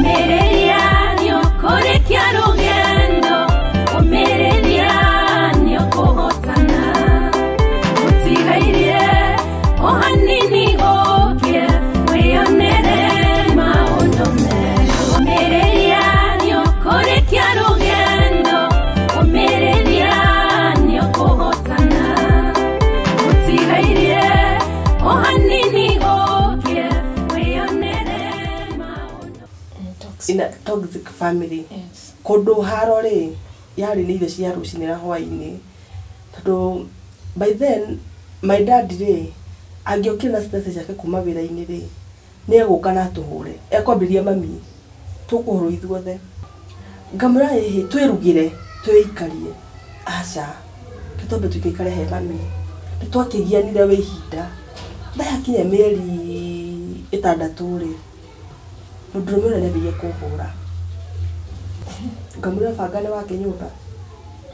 Ũmĩrĩria nĩũkũrĩkia rũgendo, ũmĩrĩria nĩũkũhotana. Ũtigairie o hanini ũkĩe wĩyonere maũndũ merũ. Ũmĩrĩria nĩũkũrĩkia rũgendo, ũmĩrĩria nĩũkũhotana. Ũtigairie o hanini ũkĩe wĩyonere maũndũ. Toxic. In a toxic family. Kũndũ haro rĩ, yarĩ nĩ irio cia rũcinĩ na hwaĩ-inĩ, tondũ by then my dad rĩ, angĩokire na stress ciake kuma wĩra-inĩ rĩ, nĩ egũka na atũhũre. Ekwambĩrĩria mami, tũkũhũrwo ithuothe. Ngamwĩra, ĩhĩ, twĩrugĩre twĩikarie. Aca, tũtwambe tũikaikare he mami. Nĩ twakĩgianire wĩ ihinda ndayakinya mĩeri 6 rĩ, mũndũrũme ũrĩa nĩambĩrĩirie kũhũra. Ngamwĩra banga nĩ wake nyũmba,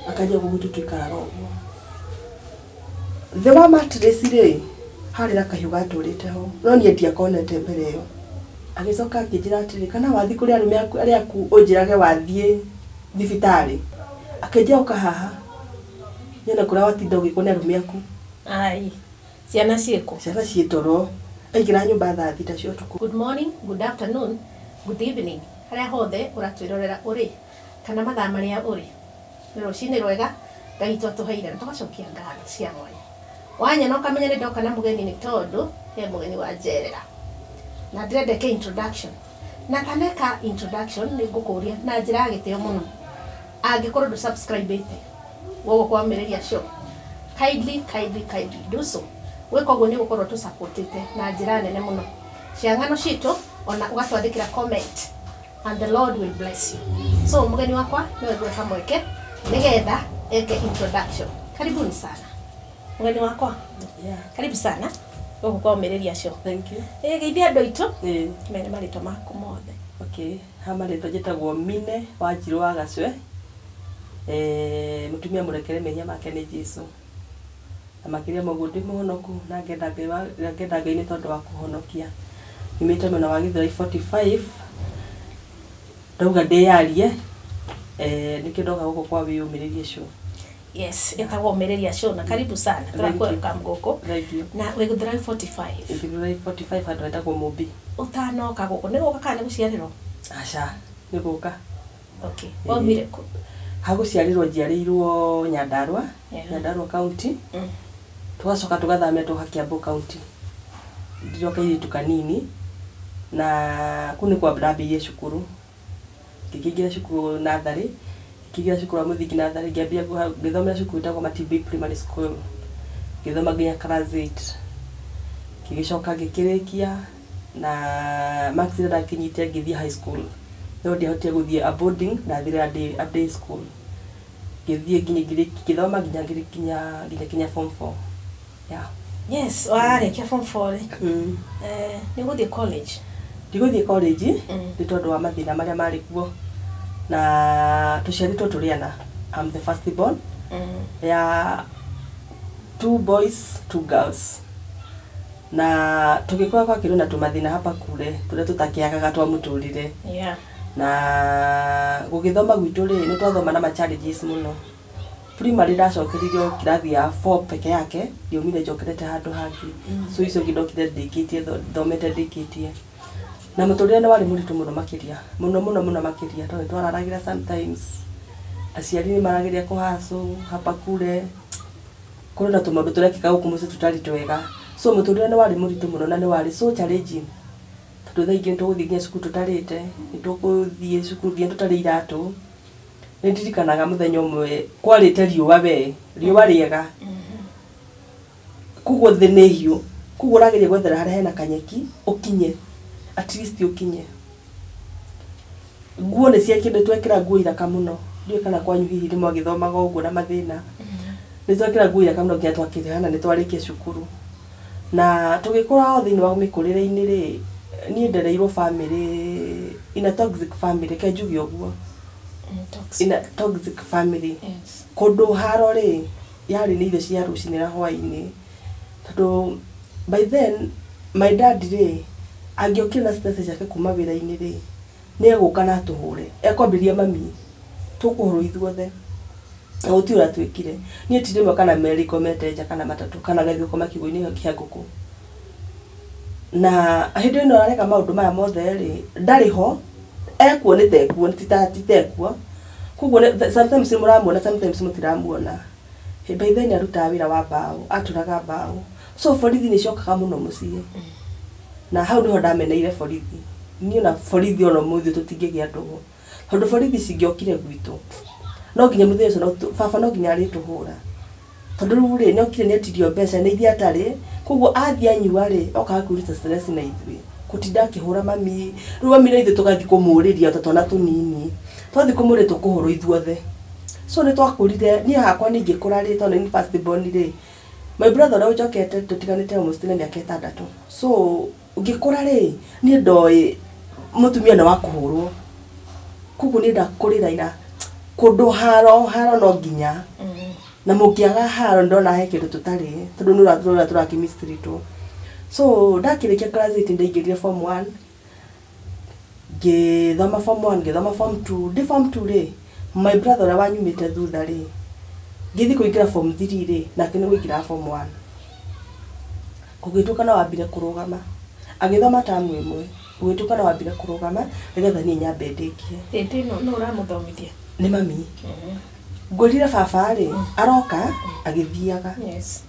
akanjia gũgwitũ tũikaraga ũguo. Thĩ wa mattress rĩ, harĩ na kahiũ gatũrĩte ho, no niĩ ndiakonete mbere ĩyo. Agĩcoka akĩnjĩra atĩrĩ, kana wathiĩ kũrĩ arũme aku arĩa aku ũnjĩrage wathiĩ thibitarĩ. Akĩnjĩra, ũka haha nyone kũrĩa watinda ũgĩkwo nĩ arũme aku. Ai, ciana ciĩkũ? Ciana ciĩ toro. Aingĩra nyũmba thaa 6 cia ũtukũ. Good morning, good afternoon, good evening, harĩa hothe ũratwĩrorera ũrĩ kana mathaa marĩa ũrĩ. Nĩ rũcinĩ rwega Ngai witũ atũheire na tũgacokia ngatho cia mwanya. Wanyona ũkamenya nĩ ndoka na mũgeni, nĩ tondũ he mũgeni wa njerera na ndĩrenda eke introduction. Na taneka introduction, nĩ ngũkũria na njĩra ya gĩtĩo mũno, angĩkorwo ndũ subscribe-ĩte gũkũ kwa Ũmĩrĩria Show, kindly, kindly, kindly do so. Gwĩka ũguo nĩ gũkorwo tũsupportĩte na njĩra nene mũno cia ng'ano citũ, ona ũgatwandĩkĩra comment, and the Lord will bless you. So mũgeni wakwa nĩwe ngwĩka kamweke nĩgetha eke introduction. Karibuni sana, mũgeni wakwa. Karibu sana gũkũ kwa Ũmĩrĩria Show. Thank you. Ĩ, geithia andũ aitũ. Ĩĩ. Mene marĩtwa maku mothe. Okay, ha marĩtwa njĩtagwo Mine Wanjirũ wa Gacwe. Mũtumia mũrekere mehia make nĩ Jesũ. Na makĩria ma ũguo ndĩ mũhonoku na ngenda Ngai na ngenda Ngai nĩ tondũ wa kũhonokia. Nyumĩte mwena wa Gĩthũrai 45. Ndauga ndĩyarie, nĩkĩo ndoka gũkũ kwa Wĩyũmĩrĩrie Show. Yes, ĩtagwo Ũmĩrĩria Show, na karibu sana. Thank you. Tũrakwelcome gũkũ. Thank you. Na wĩ Gĩthũrai 45? Gĩthũrai 45, handũ hetagwo Mũmbi. Ũtanoka gũkũ, nĩ gũka kana nĩ gũciarĩrwo? Aca, nĩ gũka. Okay, waumire kũ? Hagũciarĩrwo njiarĩirwo Nyandarua, Nyandarua County. Tũgacoka tũgathamia tũka Kiambu County. Ndĩ o kairĩtu kanini na kũu nĩkuo ndambĩrĩirie cukuru. Ngĩkĩingĩra cukuru natharĩ, ngĩkĩingĩra cukuru wa mũthingi natharĩ, ngĩambia ngĩthomera cukuru ĩtagwo Matibi Primary School. Ngĩthoma nginya class 8. Ngĩgĩcoka ngĩkĩrĩkia na marks iria ndakinyĩte ngĩthiĩ high school. No ndiahotire gũthiĩ a boarding, ndathire a day school. Ngĩthiĩ nginya ngĩthoma nginya ngĩkinya nginya form 4. Yeah. Yes, warĩkia form 4 rĩ, nĩ ũgũthiĩ college? Ndigũthiĩ college nĩ tondũ wa mathĩna marĩa marĩ kuo. Na tũciarĩtwo tũrĩ ana. I'm the first born ya two boys, two girls. Na tũgĩkũra gwakĩrĩ na tũmathĩna hapa kule tũrĩa tũtakĩagaga twa mũtũrĩre. Na gũgĩthoma gwitũ rĩ, nĩ twathoma na ma challenges mũno. Primary ndacokeririo kĩrathi ya 4 peke yake, ndiumire njokerete handũ hangĩ. So icio ingĩ ndokire ndĩkĩtie, thomete ndĩkĩtie. Na mũtũrĩre nĩ warĩ mũritũ mũno makĩria, mũno mũno mũno makĩria, tondũ nĩ twararagĩra sometimes. Aciari nĩ marageria kũhustle hapa kule. Kũrĩ na tũmaũndũ tũrekĩka gũkũ mũciĩ tũtarĩ twega. So mũtũrĩre nĩ warĩ mũritũ mũno na nĩ warĩ so challenging. Tondũ thaa ingĩ nĩ tũgũthiĩ nginya cukuru tũtarĩte, nĩ tũgũthiĩ cukuru nginya tũtarĩ iratũ. Nĩ ndirikanaga mũthenya ũmwe kwarĩte riũa we, riũa rĩega. Koguo thĩ nĩ hiũ. Koguo ũrageria gwethera harĩa hena kanyeki, ũkinye. At least ũkinye. Nguo nĩ ciakĩndũ twekĩra nguo ithaka mũno. Ndiũĩ kana kwanyu hihi nĩ mwagĩthomaga ũguo na mathĩna. Nĩ twekĩra nguo ithaka mũno nginya twakĩhana nĩ twarĩkia cukuru. Na tũgĩkũra o thĩinĩ wa mĩkũrĩre-inĩ rĩ, niĩ ndereirwo family, in a toxic family, reke njuge ũguo. Toxic. In a toxic family. Kũndũ haro rĩ, yarĩ nĩ irio cia rũcinĩ na hwaĩ-inĩ. Tondũ by then my dad rĩ, angĩokire na stress ciake kuma wĩra-inĩ rĩ, Nĩ egũka na atũhũre. Ekwambĩrĩria mami. Tũkũhũrwo ithuothe. Na gũtirĩ ũrĩa twĩkire. Niĩ ti rĩmwe kana merĩ ngomete nja kana matatũ kana ngathiĩ gũkoma kiugũ-inĩ kĩa ngũkũ. Na hĩndĩ ĩno areka maũndũ maya mothe rĩ, ndarĩ ho, ekuo nĩ tekuo, ti tekuo. Koguo sometimes nĩ mũramuona, sometimes mũtiramuona. By then arutaga wĩra wa mbaũ, atũraga mbaũ. So borithi nĩ ciokaga mũno mũciĩ. Na hau nĩho ndameneire borithi. Niĩ na borithi ona ũmũthĩ tũtingĩgĩa ndũgũ. Tondũ borithi cingĩokire gwitũ, no nginya mũthenya ũcio baba no nginya arĩtũhũra. Tondũ rĩu rĩ, nĩokire nĩetirio mbeca nĩ ithuĩ atarĩ, koguo athiĩ anyua rĩ, okaga kwĩruta stress na ithuĩ. Gũtinda akĩhũra mami, rĩu mami na ithuĩ tũgathiĩ kũmũrĩria ta twana tũnini. Twathiĩ kũmũrĩria tũkũhũrwo ithuothe. So nĩ twakũrire, niĩ hakwa nĩ ingĩkũra rĩ, tondũ nĩ first born rĩ, my brother ũrĩa ũnjokete tũtiganĩte almost na mĩaka 6. So ngĩkũra rĩ, niĩ ndoĩ mũtumia nĩ wa kũhũrwo. Koguo niĩ ndakũrĩra ina kũndũ haro haro no nginya. Na mũngĩaga haro ndona he kĩndũ tũtarĩ, tondũ nĩ ũratũrora tũrakĩmistreatwo. So ndakĩrĩkia class 8 ndaingĩrire form 1. Ngĩthoma form 1, ngĩthoma form 2. Ndĩ form 2 rĩ, my brother ũrĩa wanyumĩte thutha rĩ, ngĩthiĩ kũingĩra form 3 rĩ, nake nĩ kũingĩra form 1. Gũgĩtuĩka no wambire kũrũgama. Agĩthoma tamu ĩmwe, gũgĩtuĩka no wambire kũrũgama nĩgetha niĩ nyambe ndĩkie. Hĩndĩ ĩno nũ ũramũthomithia? Nĩ mami. Ngwĩrire baba rĩ, aroka agĩthiaga. Yes.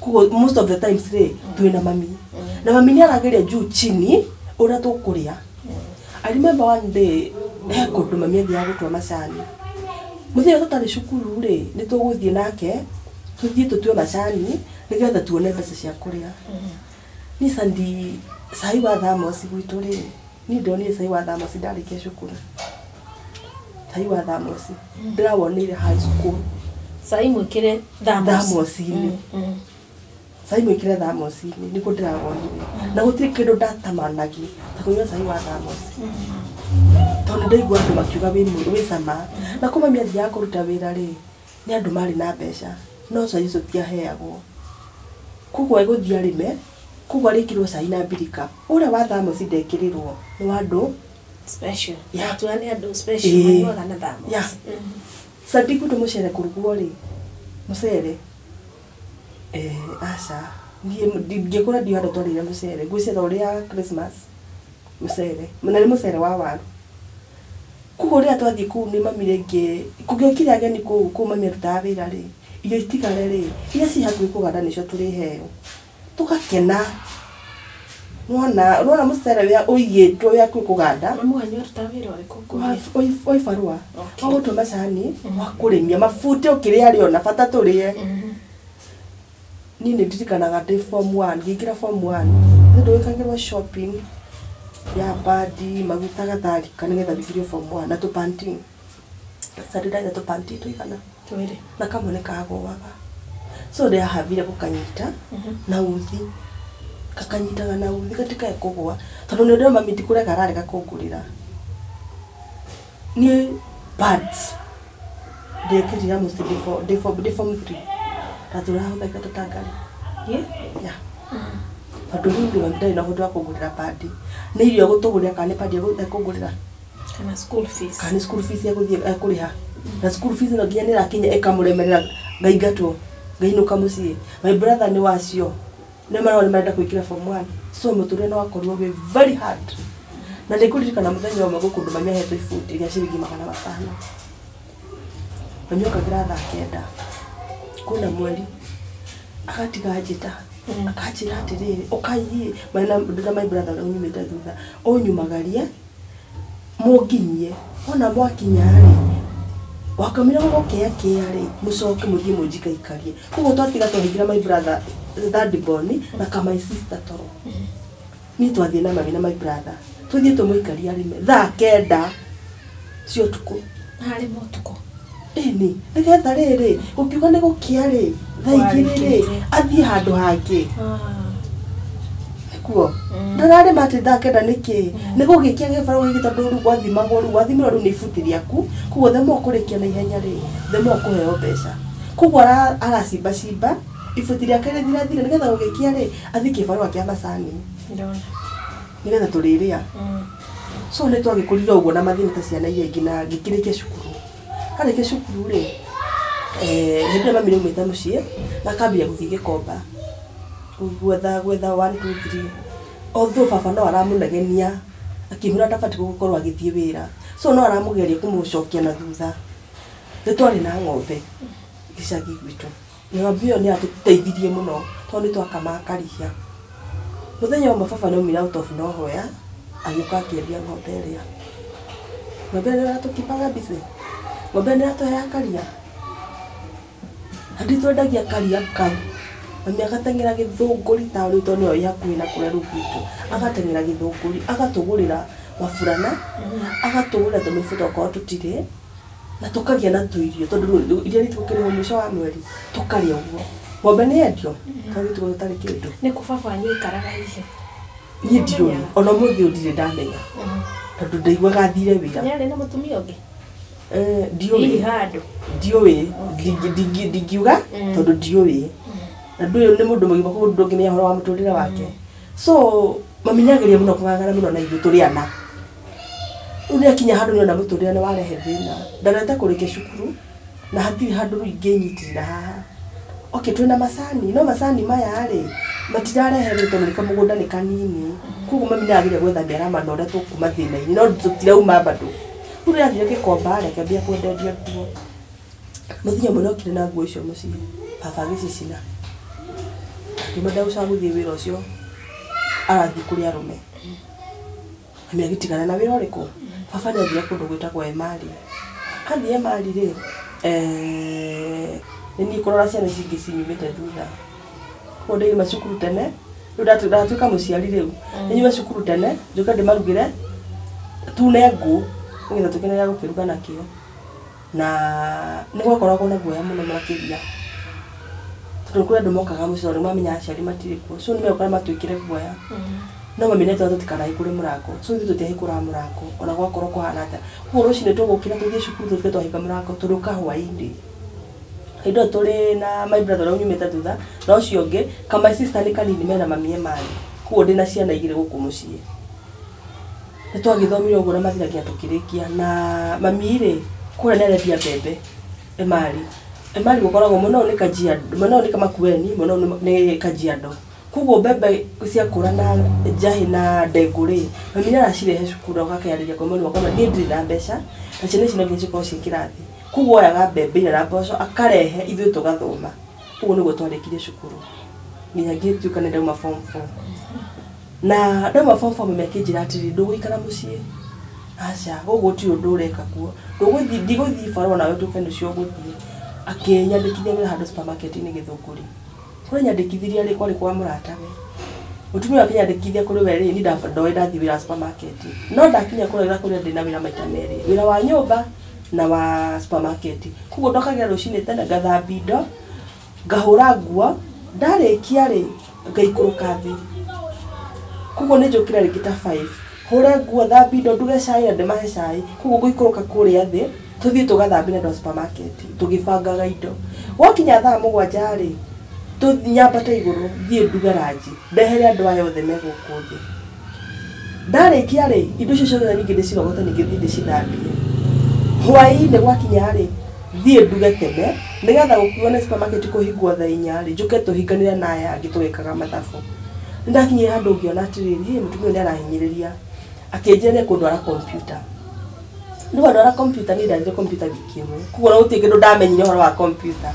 Koguo most of the times rĩ, twĩna mami. Na mami nĩ arageria juu chini ũrĩa tũkũrĩa. I remember one day he kũndũ mami athiaga gũtua macani. Mũthenya tũtarĩ cukuru rĩ, nĩ tũgũthiĩ nake, tũthiĩ tũtue macani nĩgetha tuone mbeca cia kũrĩa. Niĩ Sandi, cai wa thamosi gwitũ rĩ, niĩ ndonire cai wa thamosi ndarĩkia cukuru. Cai wa thamosi ndĩrawoneire high school. Cai mwĩkĩre thamosi. Thamosi-inĩ. Cai mwĩkĩre thamosi-inĩ nĩguo ndĩrawonire. Na gũtirĩ kĩndũ ndatamanagia ta kũnyua cai wa thamosi. Tondũ ndaigua andũ makiuga wĩ cama. Na kuma mami athiaga kũruta wĩra rĩ, nĩ andũ marĩ na mbeca, no cai ũcio tiaheagwo. Koguo egũthiĩ arĩme, koguo arĩkĩrwo cai na mbirika. Ũrĩa wa thamosi ndekĩrĩrwo nĩ wa andũ special. Yeah. Atua nĩ andũ special manyuaga na thamosi. Yeah. Sandi gwitũ mũcere kũrugwo rĩ, mũcere aca, niĩ ngĩkũra ndiũĩ handũ twarĩire mũcere. Ngwĩciria ũrĩa Christmas mũcere, na nĩ mũcere wa waru. Koguo rĩrĩa twathiĩ kũu nĩ mami rĩngĩ, kũngĩokire ageni kũu, kũu mami arutaga wĩra rĩ, irio itigare rĩ, iria ciĩ hakuhĩ kũganda nĩcio tũrĩheo. Tũgakena. Nĩwona mũcere ũrĩa ũigĩtwo wĩ hakuhĩ kũganda. Mami wanyu arutaga wĩra ũrĩkũ kũrĩa? Wa ibarũa. Wa gũtua macani, wa kũrĩmia, mabute ũkĩrĩa rĩ ona bata tũrĩe. Niĩ nĩ ndirikanaga ndĩ form 1, ngĩingĩra form 1, nĩ ndwĩkagĩrwo shopping ya padi, maguta gatharika nĩgetha wĩingĩrio form 1 na tũpanti. Sasa ndĩraina tũpanti tũigana. Twĩrĩ. Na kamwe nĩ kagũaga. So ndĩrahavire gũkanyita na uthi. Kakanyitaga na uthi gatikae kũgũa. Tondũ nĩ ndĩrona mami ti kũrega ararega kũngũrĩra. Niĩ pads ndekĩrire almost ndĩ form 3. Ndatũraga tũtangari. Yeah. Tondũ rĩu rĩ mami ndarĩ na ũhoti wa kũngũrĩra padi. Nĩ irio egũtũgũrĩra kana nĩ padi ekũngũrĩra. Kana school fees. Kana nĩ school fees egũthiĩ ekũrĩha. Na school fees no nginya nĩ ĩrakinya ĩkamũremerera ngaingatwo, ngainũka mũciĩ. My brother nĩ wacio. Nĩ marona nĩ marenda kũingĩra form 1. So mũtũrĩre no wakorirwo wĩ very hard. Na nĩngũririkana mũthenya ũmwe gũkũ mami ahetwo ibuti rĩa ciringi 500. Mami okagĩra thaa 9. Kwĩna mweri. Agatiga anjĩta. Akanjĩra atĩrĩrĩ, ũkaiĩ, na my brother ũrĩa ũnyumĩte thutha, ũnyumagarie, mũnginyie. Wona mwakinya rĩ, wakamira gũgũkĩa kĩa rĩ, mũcoke mũthiĩ mũnjikaikarie. Koguo twatiga twahingĩra my brother third born na ka my sister toro. Niĩ twathiĩ na mami na my brother. Tũthiĩ tũmũikarie arĩme thaa 9 cia ũtukũ. Harĩ mũtukũ. Ĩni, nĩgetha rĩrĩ, ũkiuga nĩ gũkĩa rĩ, thaa 2 rĩ, athiĩ handũ hangĩ. Nĩkuo. Ndararĩma atĩ thaa 9 nĩkĩ? Nĩ gũgĩkĩa gĩbarũa gĩkĩ tondũ rĩu gwathimagwo rĩu, gwathimĩrwo rĩu nĩ ibuti rĩaku. Koguo the more ũkũrĩkia na ihenya rĩ, the more ũkũheo mbeca. Koguo aracimbacimba, ibuti rĩake rĩthirathire nĩgetha gũgĩkĩa rĩ, athiĩ kĩbarũa kĩa macani. Ndona. Nĩgetha tũrĩrĩa. So nĩ twagĩkũrire ũguo na mathĩna ta ciana iria ingĩ na ngĩkĩrĩkia cukuru. Harĩkia cukuru rĩ, hĩndĩ ĩyo mami nĩaumĩte mũciĩ na akambia gũthiĩ Gĩkomba gwetha 1 2 3. Although baba no aramũnegenia akĩmwĩra ndabatiĩ gũkorwo agĩthiĩ wĩra, so no aramũgeria kũmũcokia na thutha. Nĩ twarĩ na ng'ombe gĩcagi gwitũ. Ng'ombe ĩyo nĩ yatũteithirie mũno tondũ nĩ twakamaga karia. Mũthenya ũmwe baba nĩaumire out of nowhere agĩũka akĩendia ng'ombe ĩrĩa. Ng'ombe ĩrĩa yatũkipaga busy. Ng'ombe nĩ yatũheaga karia. Na nditwendagia karia kau. Mami agateng'era Gĩthũngũri taũni tondũ nĩyo ĩ hakuhĩ na kũrĩa rĩu gwitũ. Agateng'era Gĩthũngũri, agatũgũrĩra maburana, agatũgũrĩra tũmĩbuto okorwo tũtirĩ, na tũkagĩa na tũirio tondũ irio nĩ tũkĩrĩhwo mũico wa mweri, tũkarĩa ũguo. Ng'ombe nĩ yendio, tondũ tũkorwo tũtarĩ kĩndũ. Nĩ kũ baba wanyu aikaraga hihi? Niĩ ndiũĩ, ona ũmũthĩ ũyũ ndirĩ ndamenya. Tondũ ndaiguaga athire wĩra. Nĩ arĩ na mũtumia ũngĩ? Ndiũĩ. Hihi handũ? Ndiũĩ, ndingiuga tondũ ndiũĩ. Na ndũyũ nĩ mũndũ mũgima koguo ndũngĩmenya ũhoro wa mũtũrĩre wake. So mami nĩageria mũno kũng'ang'ana mũno na ithuĩ tũrĩ ana. Rĩu nĩakinya handũ nĩona mũtũrĩre nĩ warehe thĩna. Ndarete kũrĩkia cukuru na hatirĩ handũ rĩu ingĩnyitĩrĩra haha. Okay, twĩna macani, no macani maya rĩ matirarehe rĩ tondũ nĩ kamũgũnda nĩ kanini. Koguo mami nĩarageria gwetha mĩarama na ũrĩa tũkuma thĩna-inĩ no tũtirauma bado. Rĩu rĩrĩa athire Gĩkomba rĩ, akĩambia kwenderia nguo. Mũthenya ũmwe nĩokire na nguo icio mũciĩ, baba agĩcicina. Akiuma ndagũcoka gũthiĩ wĩra ũcio, arathiĩ kũrĩ arũme. Mami agĩtigana na wĩra ũrĩkũ? Baba nĩathire kũndũ gwĩtagwo Emali. Athiĩ Emali rĩ, nĩ niĩ kũrora ciana ici ingĩ cinyumĩte thutha. Koguo ndauma cukuru tene, rĩu ndatuĩka mũciari rĩu. Nĩ nyume cukuru tene, njũke ndĩmarugĩre, tune ngũ, nĩgetha tũkĩone gĩa gũkĩruga nakĩo. Na nĩ gwakoragwo na guoya mũno makĩria. Tondũ kũrĩ andũ mokaga mũciĩ tondũ nĩmamenya aciari matirĩ kuo. So nĩmegũka matwĩkĩre guoya. No mami nĩatwĩra tũtikanahingũre mũrango. So ithuĩ tũtiahingũraga mũrango ona gwakorwo kũhana atĩa. Koguo rũcinĩ tũgũkĩra tũthiĩ cukuru tũtuĩke twahinga mũrango tũrĩũka hwaĩ-inĩ. Hĩndĩ ĩyo tũrĩ na my brother ũrĩa ũnyumĩte thutha na ũcio ũngĩ, ka my sister nĩ kanini mena mami Emali. Koguo ndĩna ciana igĩrĩ gũkũ mũciĩ. Nĩ twagĩthomire ũguo na mathira nginya tũkĩrĩkia na mami rĩ, kũrĩa nĩ arendia mbembe Emali. Emali gũkoragwo mwena ũyũ nĩ Kajiado, mwena ũyũ nĩ Makueni, mwena ũyũ nĩ Kajiado. Koguo mbembe ciakũra na njahĩ na ndengũ rĩ, mami nĩ aracirehe cukuru agakĩarĩria kwa mwarimũ akamwĩra niĩ ndirĩ na mbeca na ciana ici no nginya cikorwo ciĩ kĩrathi. Koguo oyaga mbembe iria na mboco akarehe ithuĩ tũgathoma. Ũguo nĩguo twarĩkirie cukuru nginya ngĩtuĩka nĩ ndauma form 4. Na ndauma form 4 mami akĩnjĩra atĩrĩrĩ, ndũgũikara mũciĩ. Aca, gũkũ gũtirĩ ũndũ ũreka kuo. Ndũgũthiĩ, ndigũthiĩ barũa nawe ũtuĩke nĩcio ũgũthiĩ. Akĩnyandĩkithia wĩra handũ supermarket-inĩ Gĩthũngũri. Kũrĩa nyandĩkithirie rĩ, kwarĩ kwa mũratawe. Mũtumia ũyũ akĩnyandĩkithia kũrĩ we rĩ, niĩ ndoĩ ndathiĩ wĩra supermarket. No ndakinya kũrĩa kũrĩa ndĩ na wĩra maita merĩ, wĩra wa nyũmba na wa supermarket. Koguo ndokagĩra rũcinĩ tene ngathambia indo, ngahũra nguo, ndarĩkia rĩ, ngaikũrũka thĩ. Koguo nĩ njũkĩre rĩngĩ ta 5. Hũre nguo, thambie indo, nduge cai na ndĩmahe cai. Koguo ngũikũrũka kũrĩa thĩ, tũthiĩ tũgathambie na andũ a supermarket, tũgĩbangaga indo. Gwakinya thaa 7 rĩ, nyambate igũrũ, thiĩ nduge ranji, ndehere andũ aya othe me gũkũ thĩ. Ndarĩkia rĩ, indo icio ciothe ningĩ ndĩcirogote ningĩ thiĩ ndĩcithambie. Hwaĩ-inĩ gwakinya rĩ, thiĩ nduge tene, nĩgetha gũkiuga nĩ supermarket kũhingwo thaa 4 rĩ, njũke tũhinganĩre na aya angĩ tũgĩkaga mathabu. Nĩndakinyire handũ ngĩona atĩrĩrĩ, hĩ mũtumia ũyũ nĩarahinyĩrĩria. Akĩnjĩra nĩekũndwara computer. Nĩ ndwara computer, niĩ ndathire computer wiki ĩmwe. Koguo ona gũtirĩ kĩndũ ndamenyire ũhoro wa computer.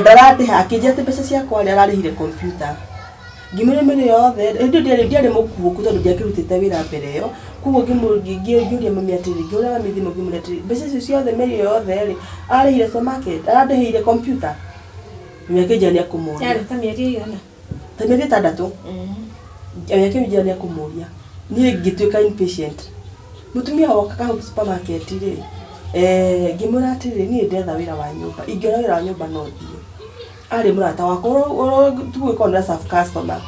Ndarandĩha, akĩnjĩra atĩ mbeca ciakwa rĩ, ararĩhire computer. Ngĩmwĩra mĩrĩ yothe, hĩndĩ ĩyo ndiarĩ mũkuũku tondũ ndiakĩrutĩte wĩra mbere ĩyo. Koguo ngĩũria mami atĩrĩrĩ, ngĩhũrĩra mami thimũ ngĩmwĩra atĩrĩrĩ, mbeca icio ciothe mĩeri ĩyo yothe rĩ, ararĩhire supermarket, arandĩhĩire computer. Mami akĩnjĩra nĩekũmũria. Yarĩ ta mĩeri ĩigana? Ta mĩeri 6. Mami akĩnjĩra nĩekũmũria. Niĩ ngĩtuĩka impatient. Mũtumia wokaga hau supermarket rĩ, ngĩmwĩra atĩrĩrĩ, niĩ ndetha wĩra wa nyũmba, ingĩona wĩra wa nyũmba no thiĩ. Arĩ mũrata wakwa, tũgũgĩkorwo nĩ serve customer.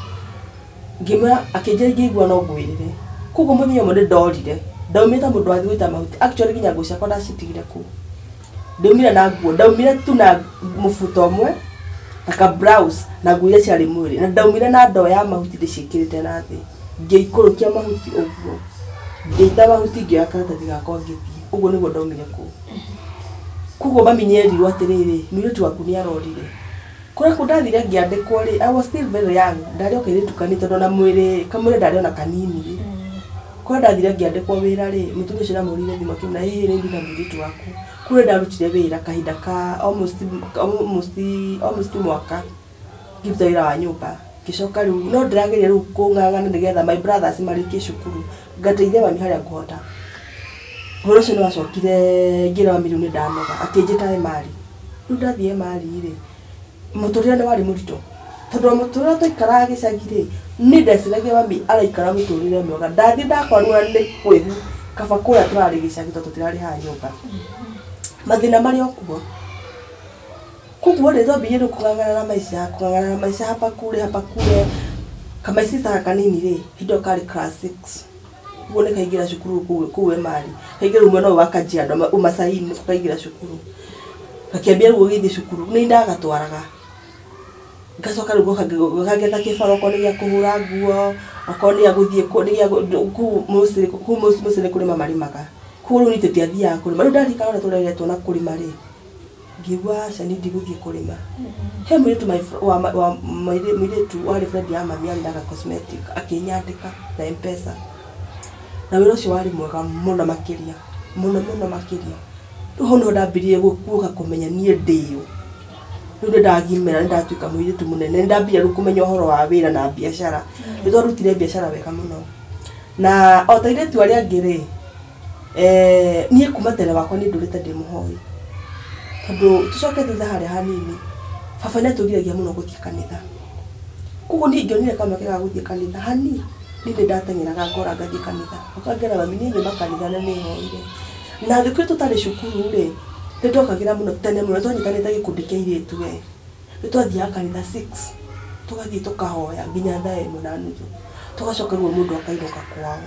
Ngĩmwĩra, akĩnjĩra ingĩigua no ngwĩrĩre. Koguo mũthenya ũmwe nĩndorire, ndaumire ta mũndũ wathiĩ gũita mahuti. Actually nginya nguo ciakwa ndacitigire kũu. Ndaumire na nguo, ndaumire tu na mũbuto ũmwe, na ka blouse, na nguo iria ciarĩ mwĩrĩ. Na ndaumire na ndoo ya mahuti ndĩciĩkĩrĩte na thĩ. Ngĩikũrũkia mahuti ũguo. Ngĩita mahuti ngĩoya karatathi gakwa ngĩthiĩ. Ũguo nĩguo ndaumire kũu. Koguo mami nĩerirwo atĩrĩrĩ, mũirĩtu waku nĩarorire. Kũrĩa kũu ndathire ngĩandĩkwo rĩ, I was still very young. Ndarĩ o kairĩtu kanini tondũ ona mwĩrĩ, kamwĩrĩ ndarĩ ona kanini rĩ. Kũrĩa ndathire ngĩandĩkwo wĩra rĩ, mũtumia ũcio ndamũhũrĩire thimũ akĩmwĩra ĩhĩ nĩ ndĩ na mũirĩtu waku. Kũu nĩ ndarutire wĩra kahinda ka almost mwaka ngĩruta wĩra wa nyũmba. Ngĩcoka rĩu no ndĩrageria rĩu kũng'ang'ana nĩgetha my brothers marĩkie cukuru. Ngateithia mami harĩa ngũhota. Ũhoro ũcio nĩwacokire ngĩra mami rĩu nĩndanoga, akĩnjĩta Emali. Rĩu ndathiĩ Emali rĩ, mũtũrĩre nĩ warĩ mũritũ. Tondũ mũtũrĩre twaikaraga gĩcagi rĩ, niĩ ndeciragia mami araikara mũtũrĩre mwega. Ndathiĩ ndakora nĩ kwĩhu, kaba kũrĩa tũrarĩ gĩcagi tondũ tũtirarĩhaga nyũmba. Mathĩna marĩ o kuo. Koguo rĩ, twambirie rĩu kũng'ang'ana na maica, kũng'ang'ana na maica hapa kule hapa kule. Kamaicita kanini rĩ, hĩndĩ ĩyo karĩ class 6. Ũguo nĩ kaingĩra cukuru kũu Emali. Kaingĩra rĩu mwena ũyũ wa Kajiado, Umasaini kaingĩra cukuru. Gakĩambia rĩu gũgĩthiĩ cukuru, nĩ ndagatwaraga. Ngacoka rĩu ngoka ngetha kĩbaro okorwo nĩ gĩa kũhũra nguo, okorwo nĩ gĩa gũthiĩ kũu mũciĩ, kũu mũciĩ nĩ kũrĩma marĩmaga. Koguo rĩu niĩ tũtiathiaga kũrĩma. Rĩu ndarikana ũrĩa tũreretwo na kũrĩma rĩ, ngĩigua aca niĩ ndigũthiĩ kũrĩma. He mũirĩtu mũirĩtu warĩ friend ya mami arĩ na ga cosmetic, akĩnyandĩka na M-Pesa. Na wĩra ũcio warĩ mwega mũno makĩria, mũno mũno makĩria. Rĩu hau nĩho ndambirie gũka kũmenya niĩ ndĩũ. Rĩu nĩndagimara, nĩndatuĩka mũirĩtu mũnene, nĩndambirie rĩu kũmenya ũhoro wa wĩra na biacara. Nĩtwarutire biacara wega mũno. Na o ta airĩtu arĩa angĩ rĩ, niĩ kuma tene wakwa niĩ ndũrĩte ndĩ mũhoi. Tondũ tũcoke thutha harĩa hanini, baba nĩatũgiragia mũno gũthiĩ kanitha. Koguo niĩ ingĩonire kamweke ga gũthiĩ kanitha hani, niĩ nĩndateng'eraga ngora ngathiĩ kanitha. Ũkangera mami niĩ nyuma kanitha na nĩhoire. Na thikũ iria tũtarĩ cukuru rĩ, nĩndokagĩra mũno tene mũno, twanyitanĩte gĩkundi kĩa airĩtu we. Nĩtwathiaga kanitha 6, tũgathiĩ tũkahoya nginya thaa ĩmwe na nuthu. Tũgacoka rĩu mũndũ akainũka kwao.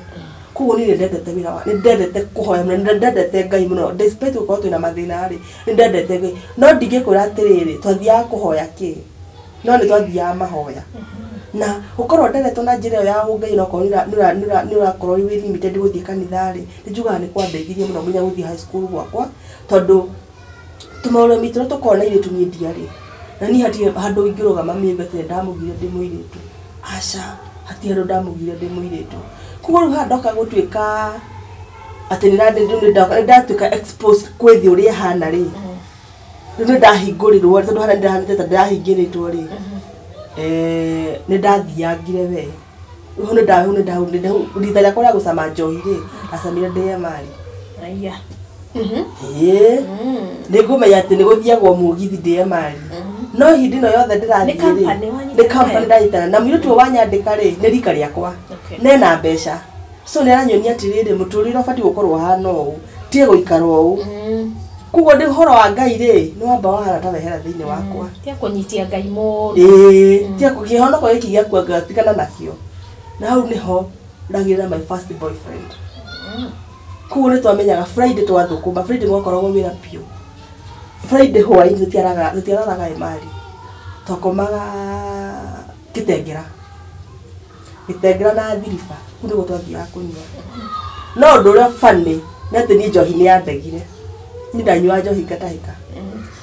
Koguo niĩ nĩndendete wĩra wa, nĩndendete kũhoya mũno, nĩndendete Ngai mũno. Despite gũkorwo twĩna mathĩna rĩ, nĩndendete Ngai. No ndingĩkwĩra atĩrĩrĩ, twathiaga kũhoya kĩ, no nĩtwathiaga mahoya. Na gũkorwo nderetwo na njĩra ĩyo ya ũngai na okorwo nĩũrakorwo wĩ limited gũthiĩ kanitha rĩ, nĩnjugaga nĩkwandeithirie mũno nginya gũthiĩ high school gwakwa, tondũ tũmaũndũ maitũ ũrĩa tũkoragwo na airĩtu niĩ ndiarĩ. Na niĩ hatirĩ handũ ingĩrũgama mĩũge atĩ nĩndamũgire ndĩ mũirĩtu. Aca, hatirĩ handũ ndamũgire ndĩ mũirĩtu. Koguo rĩu haha ndoka gũtuĩka atĩ nĩndatuĩka exposed kwĩ thĩ ũrĩa ĩhana rĩ, rĩu nĩndahingũrĩrwo tondũ harĩa nĩndahanĩte ta ndĩrahingĩrĩtwo rĩ, nĩndathiangire we. Rĩu rita rĩakwa rĩa gũcama njohi rĩ, ndacamire ndĩ Emali. Aya. Ĩĩ. Nĩngũmenya atĩ nĩgũthiagwo mũgithi ndĩ Emali. No hĩndĩ ĩno yothe ndĩrathiĩ Nĩ rĩ, company wanyitana nĩ company nayo? ndanyitana na mũirĩtu ũyũ wanyandĩka rĩ, nĩ rika rĩakwa. Nena mbeca. So nĩaranyonia atĩrĩrĩ, mũtũrĩre ũbatiĩ gũkorwo ũhana ũũ, tiga gũikara ũũ. Koguo ndĩ ũhoro wa Ngai rĩ, nĩwamba wahana ta wehera thĩinĩ wakwa. Tia kũnyitia Ngai mũno. Ĩĩ, tia kĩhonoko gĩkĩ gĩakua ngatigana nakĩo. Na hau nĩho ndagĩire na my first boyfriend. Koguo nĩtwamenyaga Friday twathũkũma, Friday gwakoragwo wĩra biũ. Friday hwaĩ-inĩ tũtiararaga Emali. Twakomaga Gĩtengera. Gĩtengera na Thiriba, kũu nĩguo twathiaga kũnyua. No ũndũ ũrĩa funny nĩ atĩ niĩ njohi nĩyandegire. Niĩ ndanyuaga njohi ngatahĩka.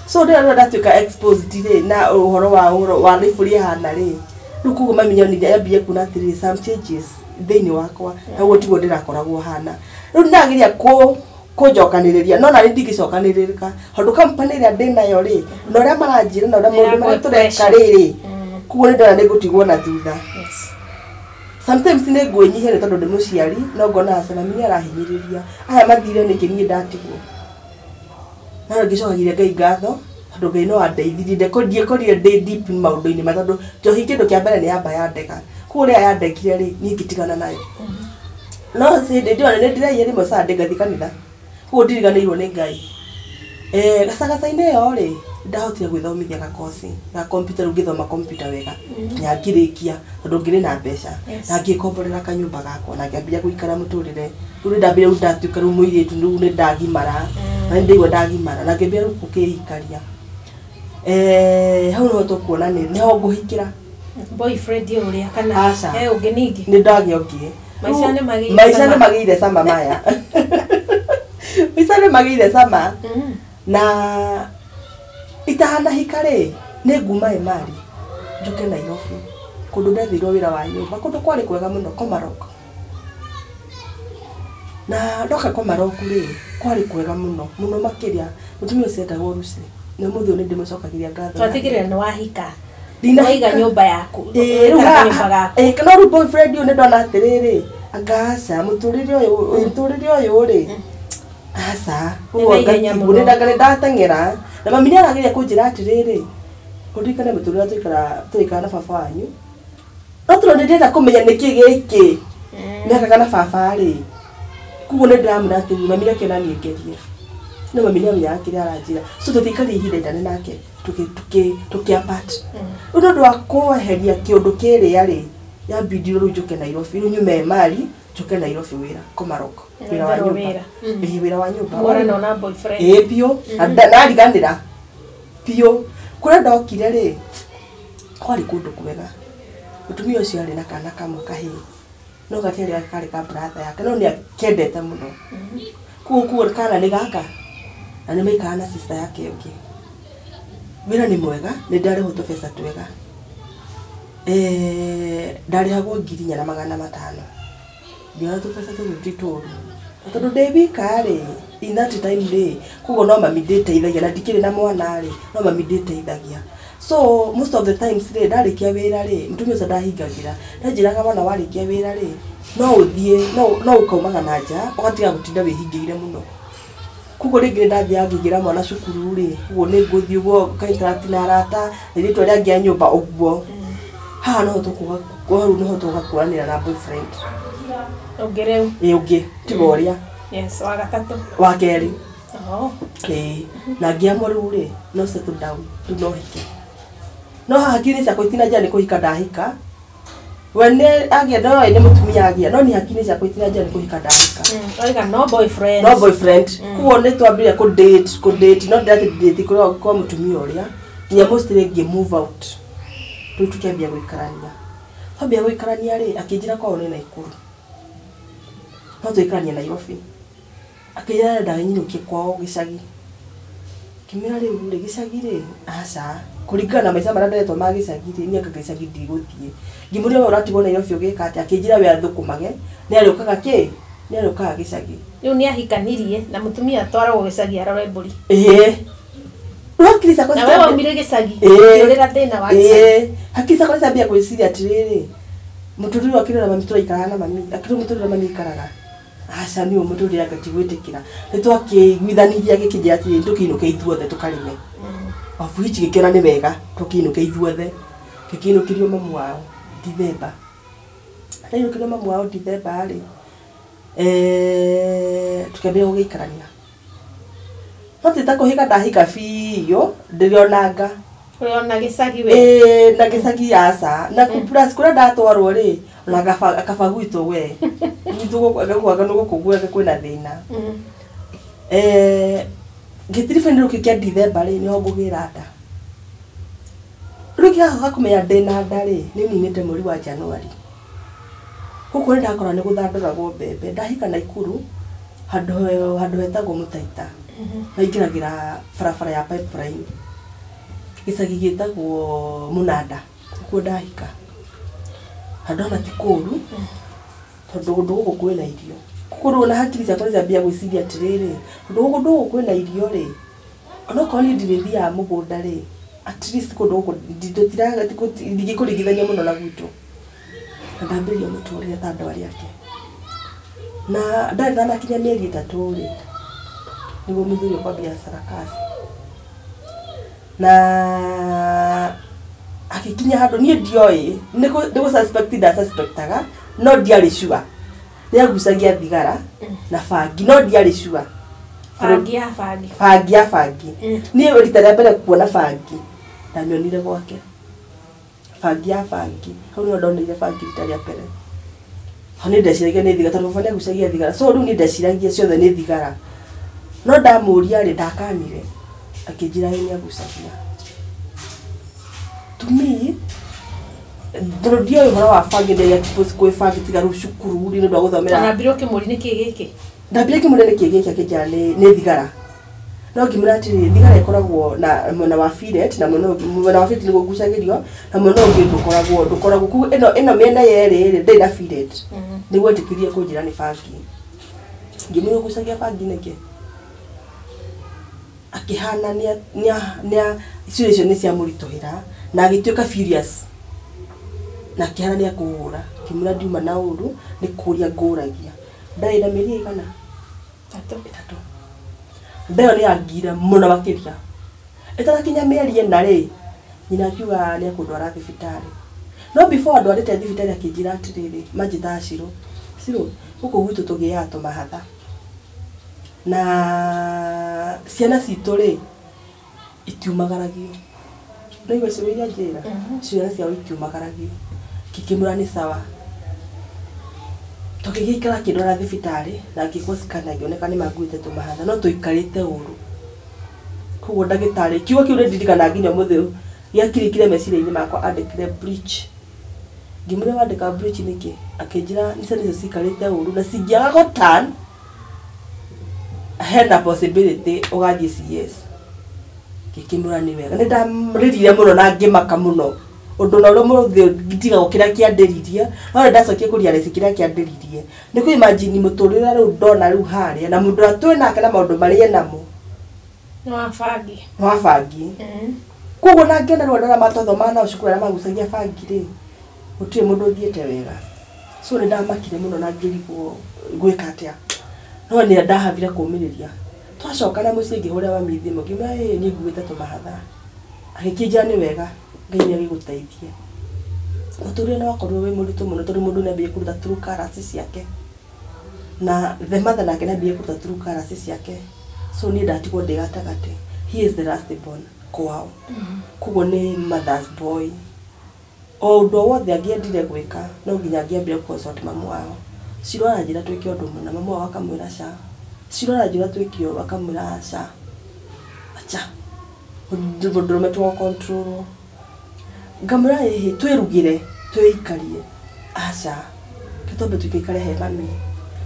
So rĩrĩa ndatuĩka exposed rĩ na ũhoro wa life ũrĩa ĩhana rĩ, rĩu koguo mami nĩonire ambia kuona atĩrĩrĩ some changes thĩinĩ wakwa, na ũguo tiguo ndĩrakoragwo hana. Rĩu nĩndĩrageria kũnjokanĩrĩria, no nani ndingĩcokanĩrĩrĩka tondũ company ĩrĩa ndĩnayo rĩ, na ũrĩa maranjĩra na ũrĩa maũndũ marĩa tũreka rĩ, koguo nĩndĩrona nĩngũtigwo na thutha. Sometimes nĩngwĩnyihia nĩ tondũ ndĩ mũciari, no ngona aca mami nĩarahinyĩrĩria. Aya mathire nĩkĩ niĩ ndatigwo. No ngĩcokagia Ngai ngatho tondũ Ngai no andeithirie, ndiekorire ndĩ deep maũndũ-inĩ ma tondũ njohi kĩndũ kĩa mbere nĩ yamba yandega. Koguo rĩrĩa yandegire rĩ, niĩ ngĩtigana nayo. No hĩndĩ ĩyo nĩ ndĩraiyire rĩmwe Sunday ngathiĩ kanitha. Koguo ndiriganĩirwo nĩ Ngai. Gacagaca-inĩ ĩyo rĩ, ndahotire gwĩthomithia gakoci ga computer, rĩu ngĩthoma computer wega nginya ngĩrĩkia tondũ ngĩrĩ na mbeca. Na ngĩkomborera kanyũmba gakwa na ngĩambia gũikara mũtũrĩre. Rĩu nĩndambire rĩu ndatuĩka rĩu mũirĩtu rĩu nĩndagimara. Na nĩndaigua ndagimara na ngĩambia rĩu gũkĩikaria. Hau nĩho tũkuona nĩho ngũhikĩra. Boyfriend ũrĩa kana he ũngĩ ningĩ? Nĩ ndagĩa ũngĩ. Maica nĩ magĩire. Maica nĩ magĩire cama maya. Maica nĩ magĩire cama. Na itanahika rĩ, nĩ nguma Emali njoke Nairobi kũndũ ndethirwo wĩra wa nyũmba kũndũ kwarĩ kwega mũno Komarok. Na ndoka Komarok rĩ, kwarĩ kwega mũno mũno makĩria. Mũtumia ũcio etagwo Lucy, na ũmũthĩ ũyũ nĩ ndĩmũcokagĩria ngatho. Twatigĩrĩra nĩ wahika. Ndinahika. Waiga nyũmba yaku. Ĩĩ, rĩu nyũmba gaku. Ĩĩ, no rĩu boyfriend ũyũ nĩ ndona atĩrĩrĩ, anga aca mũtũrĩre ũyũ rĩ, aca Nĩ na ihenya mũno. nĩ ndateng'era. Na mami nĩ arageria kũnjĩra atĩrĩrĩ, ũririkane mũtũrĩre tũikara na baba wanyu. No tondũ nĩ ndĩrenda kũmenya nĩkĩ gĩkĩ mekaga na baba rĩ, koguo nĩ ndĩramwĩra atĩrĩrĩ, mami reke na niĩ ngerie. No mami nĩ amenyaga kĩrĩa aranjĩra. So tũtiaikarire ihinda inene nake tũkĩ apart. Rĩu nĩ ũndũ wa kweheria kĩũndũ kĩrĩa rĩ, yambindirwo rĩu njũke Nairobi, rĩu nyume Emali njoke Nairobi wĩra Komarok, wĩra wa nyũmba. Ĩĩ, wĩra wa nyũmba. Mwarana na boyfriend. Ĩĩ biũ, ndariganĩra biũ. Kũrĩa ndokire rĩ, kwarĩ kũndũ kwega. Mũtumia ũcio arĩ na kana kamwe kahĩĩ, no gatiarĩ karĩ ka brother yake, no nĩ akendete mũno. Koguo kana nĩ gaka, na nĩ maikaraga na sister yake ũngĩ. Wĩra nĩ mwega, nĩ ndarĩhwo tũbeca twega. Ndarĩhagwo 4,500. Ndĩona tũbeca tũu ti tũũru. Tondũ ndĩ wika rĩ, in that time rĩ, koguo no mami ndĩteithagia, na ndikĩrĩ na mwana rĩ, no mami ndĩteithagia. So most of the times rĩ, ndarĩkia wĩra rĩ, mũtumia ũcio ndahingagĩra. Ndanjĩraga mwana warĩkia wĩra rĩ, no ũthiĩ, no ũkaumaga na nja, ũgatiga gũtinda wĩhingĩire mũno. Koguo rĩngĩ nĩ ndathiaga ngĩingĩra mwana cukuru rĩ, koguo nĩ ngũthiĩ ũguo nga-interact na arata, airĩtu arĩa angĩ a nyũmba ũguo. Haha noho tũkuga, hau noho tũgakũranĩra na boyfriend. Ũngĩ rĩu? Ĩĩ ũngĩ, tiga ũrĩa. Yes, wa gatatũ. Wa kerĩ. Oh. Ĩĩ, na ngĩamua rĩu rĩ, no settle down, rĩu no hike. No haha hakiri ciakwa itinanjĩra nĩ kũhika ndahika. We nĩ agĩa, no nĩ mũtumia agĩa, no niĩ hakiri ciakwa itinanjĩra nĩ kũhika ndahika. Oiga no boyfriend. No boyfriend. Koguo nĩ twambire kũ date, no ndĩratĩ date kwa mũtumia ũrĩa. Nginya mostly ngĩ move out. Rĩu tũkĩambia gũikarania. Twambia gũikarania rĩ, akĩnjĩra kwao nĩ Naikuru. No tũikaranie Nairobi. Akĩnjĩra ndendaga nyinũkie kwao gĩcagi. Ngĩmwĩra rĩu rĩ, gĩcagi rĩ, aca, kũringana na maica marĩa nderetwo ma gĩcagi rĩ, niĩ anga gĩcagi ndigũthiĩ. Ngĩmũria we ũratigwo Nairobi ũgĩka atĩa? Akĩnjĩra we athũkũmage, nĩ arĩũkaga kĩ? Nĩ arĩũkaga gĩcagi. Rĩu nĩ ahikanirie na mũtumia atwaragwo gĩcagi arore mbũri. Ĩĩ. Rĩu hakiri ciakwa Na we waumire gĩcagi, Ĩĩ. ũkĩũrĩra thĩna wa gĩcagi. Ĩĩ. Hakiri ciakwa ciambia gwĩciria atĩrĩrĩ, mũtũrĩre ũyũ akĩrora mami tũraikaraga na mami, akĩrora mũtũrĩre ũrĩa mami aikaraga. Aca niĩ ũyũ mũtũrĩre anga ti gwĩtĩkĩra. Nĩ twakĩiguithanirie gĩkĩnjĩra atĩrĩrĩ, tũkĩinũke ithuothe tũkarĩme. Of which gĩkĩona nĩ wega, tũkĩinũke ithuothe. Gĩkĩinũkĩrio mamu wao Dithemba. Ndainũkĩrio mamu wao Dithemba rĩ, tũkĩambia gũgĩikarania. No ti ta kũhika ndahika biũ, ndĩrĩonanga. Ũrĩona gĩcagi we. Ĩĩ, na gĩcagi aca. Na plus kũrĩa ndatwarwo rĩ, ona kaba gwitũ we. Gwitũ gũkũ gũkũ gwega kwĩna thĩna. Gĩtiribũ-inĩ rĩu kĩa Dithemba rĩ, nĩho ngũgĩra nda. Rĩu kĩgacoka kũmenya ndĩna nda rĩ, nĩ ninĩte mweri wa January. Gũkũ nĩ ndakora nĩ gũthandũragwo mbembe. Ndahika Naikuru, handũ hetagwo Mũtaita. Maingĩragĩra barabara ya pipeline. Gĩcagi gĩtagwo Mũnanda, nĩkuo ndahika. Handũ ona ti kũũru, tondũ kũndũ gũkũ kwĩna irio. Koguo rĩu ona hakiri ciakwa nĩciambia gwĩciria atĩrĩrĩ, tondũ kũndũ gũkũ kwĩna irio rĩ, onokorwo niĩ ndirĩthiaga mũgũnda rĩ, at least kũndũ gũkũ ndingĩkũringithania mũno na gwitũ. Na ndambĩrĩria mũtũrĩre ta andũ arĩa angĩ. Na ndarĩ ndanakinya mĩeri 3 rĩ, nĩguo mũthuri ũyũ kwambia sarakasi. Na agĩkinya handũ niĩ ndioĩ, nĩ gũ suspect nda suspectaga, no ndiarĩ sure. Nĩ agucagia thigara na bangi, no ndiarĩ sure. Bangi ya bangi. Bangi ya bangi. Niĩ rita rĩa mbere kuona bangi, ndamĩonire gwake. Bangi ya bangi. Hau nĩho ndonire bangi rita rĩa mbere. Hau nĩ ndeciragia nĩ thigara, tondũ baba nĩ agucagia thigara. So rĩu niĩ ndeciragia ciothe nĩ thigara. No ndamũria rĩ, ndakanire. Akĩnjĩra ĩ nĩ agucagia. To me, Tondũ ndioĩ ũhoro wa bangi ndĩrĩa expose kwĩ bangi tiga rĩu cukuru rĩ nĩ ũndũ wa gũthomera. Onambire ũkĩmũria nĩkĩ gĩkĩ? Ndambire ngĩmũria nĩkĩ gĩkĩ akĩnjĩra nĩ thigara. No ngĩmwĩra atĩrĩrĩ, thigara ĩkoragwo na mwena wa fillet na mwena ũngĩ, mwena wa fillet nĩguo ngucagĩrio na mwena ũngĩ ndũkoragwo. Koguo ĩno mĩena yerĩ rĩ ndĩrĩ na fillet. Nĩguo etĩkĩrie kũnjĩra nĩ bangi. Ngĩmwĩra ũgucagia bangi nĩkĩ? Akĩhana nĩa ciũria icio nĩ ciamũritũhĩra na agĩtuĩka furious. Na akĩhana nĩ akũhũra. Ngĩmwĩra ndiuma na ũru nĩ kũria ngũragia. Ndarĩ na mĩeri ĩigana? 3. Nda ĩyo nĩ yangire mũno makĩria. Ĩtarakinya mĩeri 4 rĩ, nyina akiuga nĩ ekũndwara thibitarĩ. No before andwarĩte thibitarĩ akĩnjĩra atĩrĩrĩ, manjĩtaga Cirũ. Cirũ, gũkũ gwitũ tũgĩaga tũmahatha. Na ciana citũ rĩ, itiumagaragio. Nĩũraigua ciugo iria anjĩra? Ciana ciao itiumagaragio. Ngĩkĩmwĩra nĩ sawa. Tũgĩgĩikara akĩndwara thibitarĩ na ngĩkwo scan ngĩoneka nĩ manguĩte tũmahatha no tũikarĩte ũru. Koguo ndagĩtarĩ, kiugo kĩu nĩndirikanaga nginya ũmũthĩ ũyũ, gĩakirikire meciria-inĩ makwa andĩkire breach. Ngĩmwĩra wandĩka breach nĩkĩ? Akĩnjĩra nĩ ciana icio cikarĩte ũru na cingĩaga gũ-turn hena possibility ũgathiĩ CS. Ngĩkĩmwĩra nĩ wega. Nĩ ndarĩrire mũno na ngĩmaka mũno. Ũndũ na ũrĩa mũthĩ ndigagwo kĩrĩa kĩandĩririe, no nĩ ndacokire kũ-realize kĩrĩa kĩandĩririe. Nĩ kũ-imagine mũtũrĩre rĩu ndona rĩu harĩa na mũndũ ũrĩa twĩ nake na maũndũ marĩa enamo. Nĩ wa bangi. Nĩ wa bangi. Koguo na ngĩona rĩu andũ arĩa matwathomaga nao cukuru arĩa magucagia bangi rĩ, gũtirĩ mũndũ ũthiĩte wega. So nĩ ndamakire mũno na ngĩrigwo ngwĩka atĩa. No nĩ ndahavire kũmĩrĩria. Twacoka na mũciĩ ngĩhũrĩra mami thimũ ngĩmwĩra ĩ niĩ nguĩte tũmahatha. Agĩkĩnjĩra nĩ wega, Ngai nĩ agĩgũteithie. Mũtũrĩre nĩ wakorirwo wĩ mũritũ mũno tondũ mũndũ nĩ ambĩrĩirie kũruta true colours ciake. Na the mother nake nĩ ambĩrĩirie kũruta true colours ciake. So niĩ ndatigwo ndĩ gatagatĩ. He is the last born kwao. Koguo nĩ mother's boy. O ũndũ o wothe angĩendire gwĩka no nginya angĩambire consult mamu wao. Cirũ aranjĩra twĩke ũndũ mũna, mamu wao akamwĩra ca. Cirũ aranjĩra twĩke ũũ, akamwĩra aca. Acha. Mũndũrũme ti wa control. Ngamwĩra ĩhĩ twĩrugĩre, twĩikarie. Aca. Reke twambe tũikaikare he mami.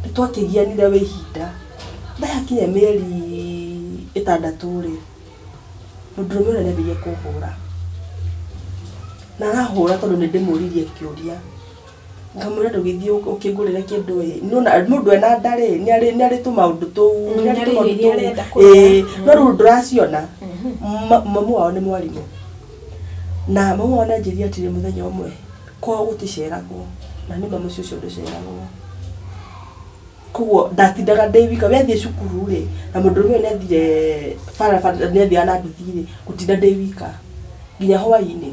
Nĩ twakĩgianire wĩ ihinda. Ndayakinya mĩeri 6 rĩ, mũndũrũme ũrĩa nĩ ambĩrĩirie kũhũra. Na arahũra tondũ nĩ ndĩmũririe kĩũria. Ngamwĩra ndũgĩthiĩ ũkĩngũrĩre kĩndũ ĩ. Nĩwona mũndũ ena nda rĩ, nĩ arĩ tũmaũndũ tũu, nĩ arĩ tũmaũndũ tũu. Ĩĩ, no rĩu ndũraciona. Mamu wao nĩ mwarimũ. Na mamu wao nĩ anjĩrire atĩrĩ mũthenya ũmwe, kwao gũticeragwo. Na nĩ ma mũciĩ ũcio ndũceragwo. Koguo ndatindaga ndĩ wika, we athiĩ cukuru rĩ, na mũndũrũme ũyũ nĩ athire barabara, nĩ athiaga na nduthi rĩ, ngũtinda ndĩ wika. Nginya hwaĩ-inĩ.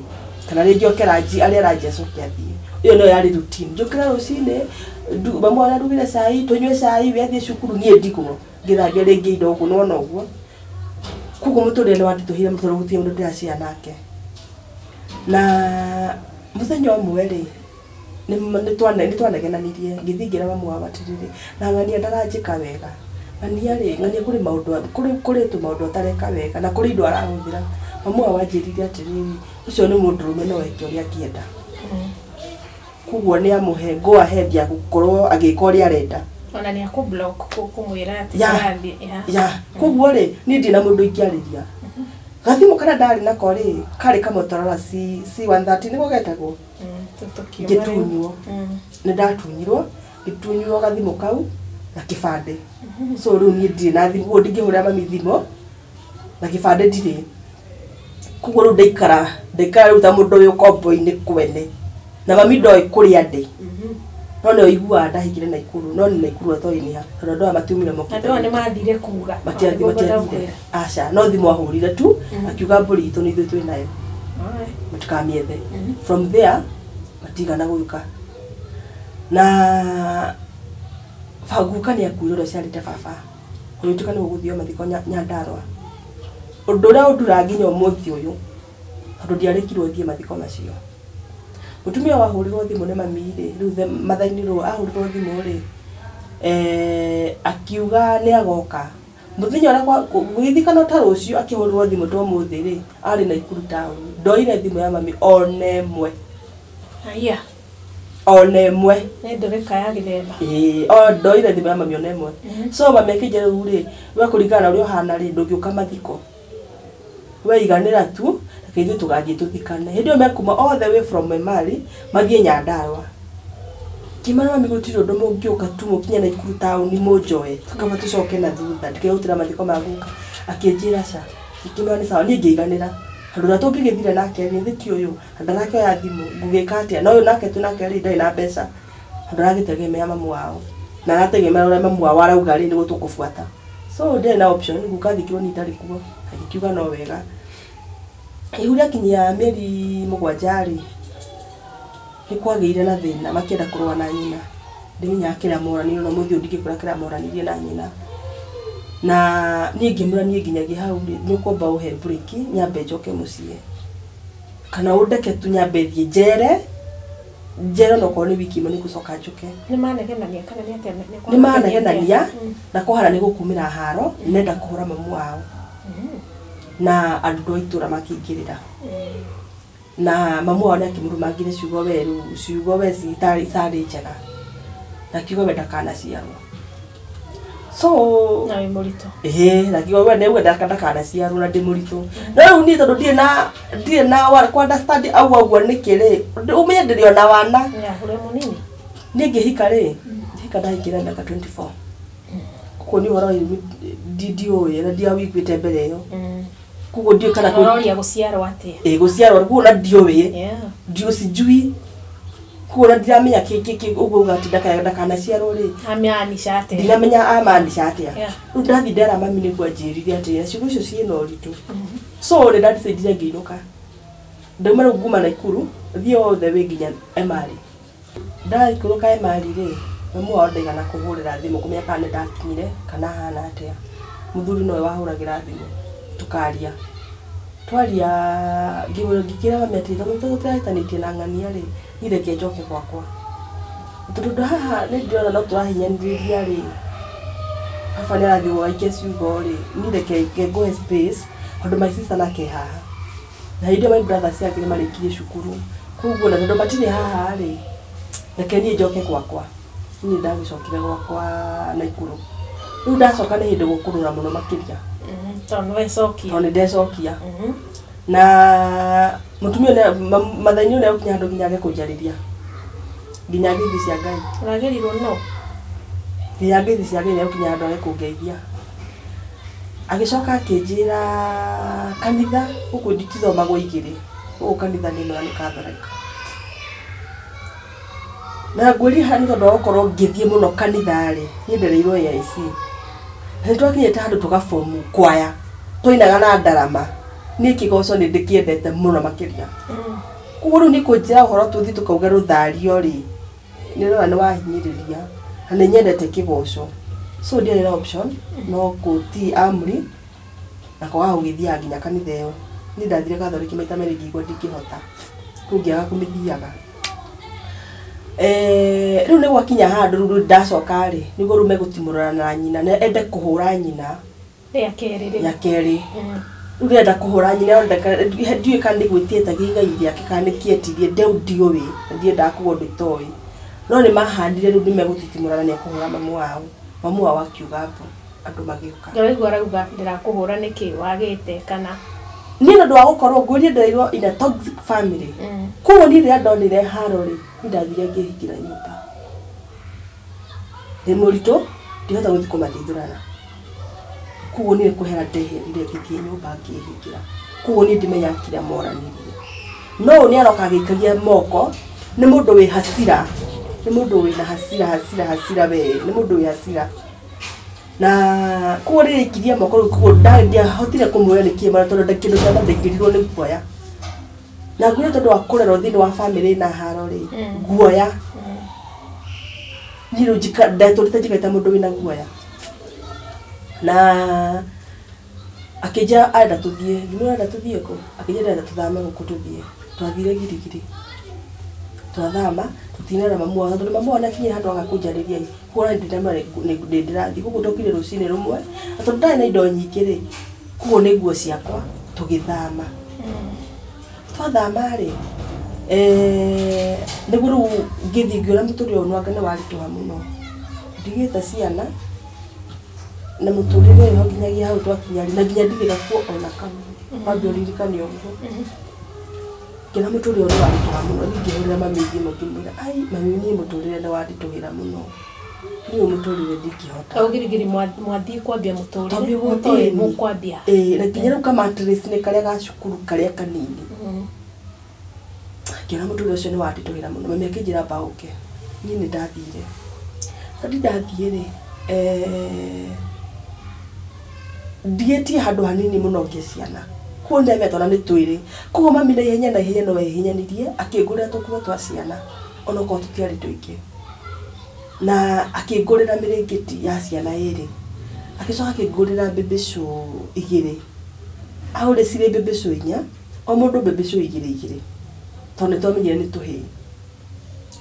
Kana rĩngĩ oke ranji, arĩe ranji acoke athiĩ. Ĩyo nĩyo yarĩ routine. Njũkĩre rũcinĩ, mamu wao nĩ arugire cai, tũnyue cai, we athiĩ cukuru, niĩ ndigwo. Ngĩthambia rĩngĩ indo ũguo, nĩwona ũguo. Koguo mũtũrĩre nĩ wanditũhĩire mũno tondũ gũtirĩ mũndũ ndĩracea nake. Na mũthenya ũmwe rĩ, nĩ twanegenanirie, ngĩthiĩ ngĩra mamu wao atĩrĩrĩ, na ng'ania ndaranjĩka wega. Ng'ania rĩ, ng'ania kũrĩ maũndũ, kũrĩ tũmaũndũ atareka wega, na kũrĩ indo arahũthĩra. Mamu wao anjĩrire atĩrĩrĩ, ũcio nĩ mũndũrũme no eke ũrĩa angĩenda. Koguo nĩ amũhe go ahead ya gũkorwo agĩka ũrĩa arenda. Ona nĩ akũ-block kũmwĩra atĩ ũrathiĩ. Ya. Koguo rĩ, niĩ ndirĩ na mũndũ ingĩarĩria. Gathimũ karĩa ndarĩ nako rĩ, karĩ ka Motorola C130 nĩko getagwo. Ngĩtunywo. Nĩ ndatunyirwo, ngĩtunywo gathimũ kau na kĩbandĩ. So rĩu niĩ ndirĩ na thimũ, ũguo ndingĩhũrĩra mami thimũ na kĩbandĩ ndirĩ. Koguo rĩu ndaikara rĩu ta mũndũ wĩ ũkombo-inĩ kwene. Na mami ndoĩ kũrĩa ndĩ. No nĩ oiguaga ndahikire Naikuru, no nĩ Naikuru atoĩ nĩ ha, tondũ andũ aya matiumire mokĩte. Andũ aya nĩ mathire kuga. Matiathire. Aca, no thimũ ahũrire tu, akiuga mbũri itũ nĩ ithuĩ twĩ nayo. Mũtikamĩethe. From there, matigana gũka. Na guka nĩ akuire ũrĩa ũciarĩte baba. Gũgĩtuĩka nĩ gũgũthio mathiko Nyandarũa. Ũndũ ũrĩa ũnduraga nginya ũmũthĩ ũyũ, tondũ ndiarĩkirwo thiĩ mathiko macio. Mũtumia wahũrĩrwo thimũ nĩ mami rĩ, rĩu matha-inĩ rĩu ahũrĩrwo thimũ rĩ, akiuga nĩ agoka. Mũthenya ũrĩa gũgĩthikana ta rũciũ akĩhũrĩrwo thimũ ta ũmũthĩ rĩ, arĩ Naikuru town. Ndoire thimũ ya mami ona ĩmwe. Aya. Ona ĩmwe. Nĩ ndũrĩka ya gĩthemba. Ĩĩ, o ndoire thimũ ya mami ona ĩmwe. So mami akĩnjĩra rĩu rĩ, we kũringana na ũrĩa ũhana rĩ, ndũngĩũka mathiko. We iganĩra tu, reke ithuĩ tũgathiĩ tũthikane. Hĩndĩ ĩyo mekuma all the way from Emali, mathiĩ Nyandarua. Ngĩmera mami gũtirĩ ũndũ mũngĩũka tu mũkinye Naikuru taũni mũnjoe, kaba tũcoke na thutha, ndikehutĩra mathiko ma guka. Akĩnjĩra ca. Ngĩmwĩra nĩ sawa, niĩ ngĩiganĩra. Handũ ũrĩa tũngĩgĩthire nake rĩ, githĩ ti ũyũ, ndarakĩoya thimũ, ngũgĩka atĩa? Na ũyũ nake twĩ nake rĩ, ndarĩ na mbeca. Handũ aragĩtegemea mamu wao. Na arategemea ũrĩa mamu wao arauga rĩ, nĩguo tũkũbuata. So ndiarĩ na option, guka athikirwo niĩ itarĩ kuo. Agĩkiuga no wega. Ihu rĩakinyia mĩeri 7 rĩ, nĩ kwagĩire na thĩna, makĩenda kũrũa na nyina. Ndimenyaga kĩrĩa moranire, ona mũthĩ ũyũ ndingĩkwĩra kĩrĩa moranirie na nyina. Na niĩ ngĩmwĩra niĩ nginyagia hau rĩ, nĩ ũkwamba ũhe break, nyambe njoke mũciĩ. Kana ũndeke tu nyambe thiĩ njere, njere onokorwo nĩ wiki ĩmwe nĩngũcoka njũke. Nĩ manegenania kana nĩ atĩa? Nĩ manegenania, na kwahana nĩ gũkumĩra haro, nenda kũhũra mamu wao. Na andũ a itũũra makĩingĩrĩra. Na mamu wao nĩ akĩmũrũmangire ciugo we rĩu, ciugo we citarĩ njega. Na akiuga we ndakanaciarwo. So na wĩ mũritũ. Ĩĩ, na akiuga we nĩ ndakanaciarwo na ndĩ mũritũ. No rĩu niĩ tondũ ndirĩ na wa ku understand au ũguo nĩkĩ rĩ, ũmenye ndĩrĩ ona wana. Ya, ũrĩ mũnini. Niĩ ngĩhika rĩ, ngĩhika ndahikire mĩaka 24. Koguo nĩ ũhoro wa irumi ndiũĩ na ndiawĩiguĩte mbere ĩyo. Koguo ndiũĩ kana Ũroria gũciarwo atĩa? Ĩĩ, gũciarwo koguo na ndiũĩ. Yeah. Ndio sijui. Koguo na ndiramenya kĩ ũguo uga atĩ ndakanaciarwo rĩ. Amaanisha atĩa? Ndiramenya amaanisha atĩa. Yeah. Rĩu ndathiĩ ndera mami nĩguo anjĩrire atĩ ciugo icio ciĩna ũritũ. So rĩ ndadecide ngĩinũka. Ndauma rĩu nguma Naikuru, thiĩ all the way nginya Emali. Ndaikũrũka Emali rĩ, mamu wao ndaigana kũhũrĩra thimũ kũmenya kana nĩ ndakinyire kana hana atĩa. Mũthuri nowe wahũragĩra thimũ tũkaria. Twaria ngĩmwĩra ngĩkĩra mami atĩ tondũ tũtirahĩtanĩtie na ng'ania rĩ, niĩ reke njoke gwakwa. Tondũ haha nĩ ndĩrona no tũrahinyanĩrĩria rĩ, baba nĩ arathiĩ gwaikia ciugo rĩ, niĩ reke ngũhe space tondũ my sister nake haha. Na hĩndĩ ĩyo my brothers ake nĩ marĩkirie cukuru. Koguo na tondũ matirĩ haha rĩ, reke niĩ njoke gwakwa. Niĩ ndagĩcokire gwakwa Naikuru. Rĩu ndacoka nĩ hĩndĩ gũkũrũra mũno makĩria. Tondũ nĩ wecokia. Tondũ nĩ ndecokia. Na mũtumia ũrĩa mathani ũrĩa ũkinya handũ nginya age kũnjarĩria. Nginya ngeithi cia Ngai. Ũragĩrirwo no? Nginya ngeithi cia Ngai nĩũkinya handũ age kũngeithia. Agĩcoka akĩnjĩra kanitha gũkũ ndithomagwo igĩrĩ. Gũkũ kanitha nĩ ĩmwe nĩ Catholic. Na ngwĩria haha nĩ tondũ wa gũkorwo ngĩthiĩ mũno kanitha rĩ, niĩ ndereirwo AIC. Na nĩtwakinyĩte handũ tũgabomu kwaya, twainaga na ndarama. Niĩ kĩgoco nĩ ndĩkĩendete mũno makĩria. Koguo rĩu nĩ kũnjĩra ũhoro tũthiĩ tũkauge rũthario rĩ, nĩ ũrona nĩ wahinyĩrĩria, na nĩ nyendete kĩgoco. So ndiarĩ na option, no gũtii amri na kwaga gũgĩthiaga nginya kanitha ĩyo. Niĩ ndathire Catholic maita merĩ ngĩigua ndingĩhota, rĩu ngĩaga kũmĩthiaga. Rĩu nĩ gwakinya handũ rĩu ndacoka rĩ, nĩguo rĩu megũtimũrana na nyina, na ende kũhũra nyina. Rĩa kerĩ rĩ. Rĩa kerĩ. Rĩu ndĩrenda kũhũra nyina, ndiũĩ kana nĩ gwĩtiĩte igai rĩake kana nĩ kĩetirie, ndĩu ndiũĩ, na ndiendaga kuga ũndũ itoĩ. No nĩ mahandire rĩu nĩ megũtitimũrana nĩ ekũhũra mamu wao. Mamu wao akiuga mbu, andũ magĩũka. Ndĩraigua arauga ndĩrakũhũra nĩkĩ wagĩte kana? Niĩ nĩ ũndũ wa gũkorwo ngwĩrie ndereirwo in a toxic family. Koguo niĩ rĩrĩa ndonire haro rĩ, niĩ ndathire ngĩhingĩra nyũmba. Ndĩ mũritũ, ndihota gũthiĩ kũmateithũrana. Koguo niĩ kwehera ndeherire ngĩthiĩ nyũmba ngĩhingĩra. Koguo niĩ ndimenyaga kĩrĩa moranirie. No ũyũ nĩ aroka agĩikagia moko, nĩ mũndũ wĩ hasira. Nĩ mũndũ wĩna hasira, hasira, hasira we, nĩ mũndũ wĩ hasira. Na koguo rĩrĩa aikirie moko rĩu koguo ndiahotire kũmwĩra nĩkĩ mara tondũ kĩndũ kĩa mbere ndaingĩrirwo nĩ guoya. Na ngwĩre tondũ wa kũrerwo thĩinĩ wa family na haro rĩ, guoya. Niĩ rĩu ndatũrĩte njikaita mũndũ wĩna guoya. Na akĩnjĩra arenda tũthiĩ, ngĩmwĩra arenda tũthiĩ kũ? Akĩnjĩra arenda tũthame gũkũ tũthiĩ. Twathire Girigiri. Twathama, tũtinera mamu wao, tondũ mamu wao nĩakinyire handũ aga kũnjarĩria. Koguo ndĩramwĩra nĩ ndĩrathiĩ. Koguo ndokire rũcinĩ rũmwe, na tondũ ndarĩ na indo nyingĩ rĩ, koguo nĩ nguo ciakwa, tũgĩthama. Twathama rĩ, Nĩguo rĩu ngĩthiĩ ngĩona mũtũrĩre ũyũ nĩwanga nĩwaritũha mũno. Ndigĩte ciana na mũtũrĩre ũyũ nginyagia hau twakinya rĩ, na nginya ndirĩ gakuo ona kamwe. Wambe ũririkane ũguo. Ngĩona mũtũrĩre ũyũ nĩwaritũha mũno, niĩ ngĩhũrĩra mami thimũ ngĩmwĩra, ai mami niĩ mũtũrĩre nĩwanditũhĩra mũno. Niĩ ũyũ mũtũrĩre ndingĩhota. Hau girigiri mwathiĩ kwambia mũtũrĩre Twambia mũtoĩ ĩĩ. mũkwambia. Ĩĩ, na nginya rĩu kamatress nĩ karĩa ga cukuru karĩa kanini. Ngĩona mũtũrĩre ũcio nĩwanditũhĩra mũno. Mami akĩnjĩra amba ũke. Niĩ nĩ ndathire. Sasa ndathiĩ rĩ, ndigĩtie handũ hanini mũno ngĩe ciana. Koguo nĩndamenya twana nĩ twĩrĩ. Koguo mami na ihenya na ihenya no ehinyanirie akĩngũrĩra tũkuo twa ciana onokorwo tũtiarĩ tũingĩ. Na akĩngũrĩra mĩrĩngĩti ya ciana ĩrĩ. Agĩcoka akĩngũrĩra mbĩmbĩcũ igĩrĩ. Ahũrire cirĩ mbĩmbĩcũ inya, o mũndũ mbĩmbĩcũ igĩrĩ igĩrĩ. Tondũ nĩtwamenyire nĩ tũhĩĩ.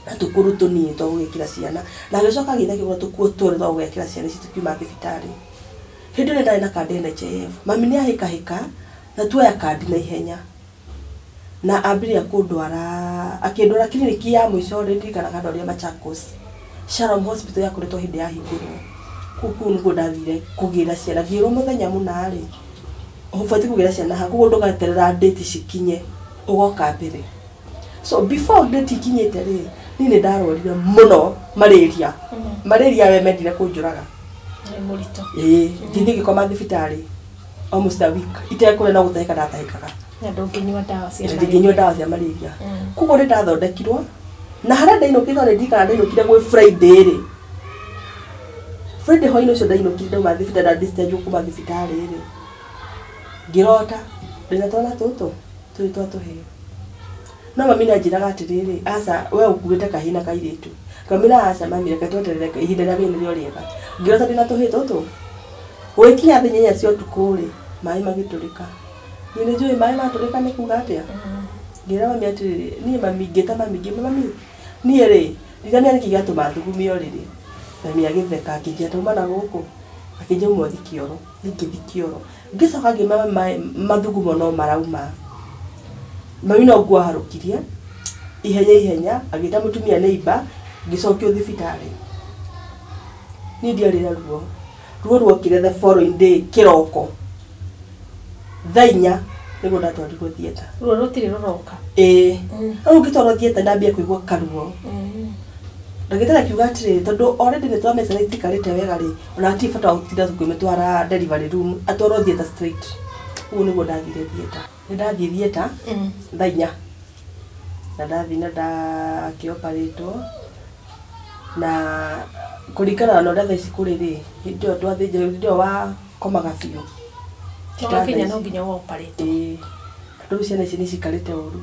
Na tũkũrũ tũnini twa gũgĩkĩra ciana. Na agĩcoka agĩthiĩ akĩgũra tũkuo twerũ twa gũgekĩra ciana ici tũkiuma thibitarĩ. Hĩndĩ ĩyo nĩ ndarĩ na kandi ya NHIF. Mami nĩ ahĩkahĩka na tuoya kandi na ihenya. Na ambĩrĩria kũndwara, akĩndwara kiriniki ya mũico rĩ, ndirikanaga ndwarire Machakos. Shalom Hospital yakoretwo hĩndĩ yahingũrwo. Kũu kũu nĩkuo ndathire kũgĩra ciana. Ngĩrwo mũthenya mũna rĩ, ũbatiĩ kũgĩra ciana haha, koguo ndũgaterera date cikinye, ũgoka mbere. So before date ikinyĩte rĩ, niĩ nĩ ndarwarire mũno malaria. Malaria we mendire kũnjũraga. Nĩ mũritũ. Ĩĩ, ngĩthiĩ ngĩkoma thibitarĩ almost a week. Itekũrĩa no gũtahĩka ndatahĩkaga. Na ndũngĩnyua ndawa cia Ndingĩnyua ndawa cia malaria. Koguo nĩ ndathondekirwo na harĩa ndainũkire nĩ ndirikana ndainũkire gwĩ Friday rĩ. Friday hwainĩ ũcio ndainũkire ndauma thibitarĩ nda discharge kuma thibitarĩ rĩ. Ngĩrota ndĩna twana tũtũ tũrĩ twa tũhĩĩ. No mami nĩanjĩraga atĩrĩrĩ, aca we ũkuĩte kahĩĩ na kairĩtu. Ngamwĩra aca mami reke tweterere ihinda rĩa mami nĩrĩo rĩega. Ngĩrota ndĩna tũhĩĩ tũtũ. Gũgĩkinya thaa inyanya cia ũtukũ rĩ, maĩ magĩtũrĩka. Niĩ nĩ njũĩ maĩ matũrĩka nĩ kuga atĩa? Ngĩra mami atĩrĩrĩ, niĩ mami ngĩta mami ngĩmwĩra mami, niĩ rĩ, ndirania nĩkĩ gĩatũma thugume ũrĩrĩ. Mami agĩtheka akĩnjĩra tauma na gũkũ. Akĩnjĩra uma ũthiĩ kĩoro. Niĩ ngĩthiĩ kĩoro. Ngĩcoka ngĩmera maĩ mathugumo no marauma. Mami no nguo aharũkirie ihenya ihenya agĩta mũtumia neighbor ngĩcokio thibitarĩ. Niĩ ndiarĩ na ruo. Ruo ruokire the following day kĩroko. Thaa inya nĩguo ndatwarirwo theatre. Ruo rũtirĩ rũroka. Ĩĩ. Rĩu ngĩtwarwo theatre ndambia kũigua karuo. Ndagĩtarĩ akiuga atĩrĩrĩ, tondũ already nĩ twamecera itikarĩte wega rĩ, ona hatirĩ bata wa gũtinda tũkĩmĩtwara delivery room, atwarwo theatre straight. Ũguo nĩguo ndathire theatre. Nĩ ndathiĩ theatre thaa inya. Na ndathiĩ na ndakĩoparĩtwo na kũringana na ũrĩa thaa ici kũrĩ rĩ, hĩndĩ ĩyo twathĩnjagwo, hĩndĩ ĩyo wakomaga biũ. Wakinya no nginya woparĩtwo. Ĩĩ. Rĩu ciana ici nĩ cikarĩte ũru.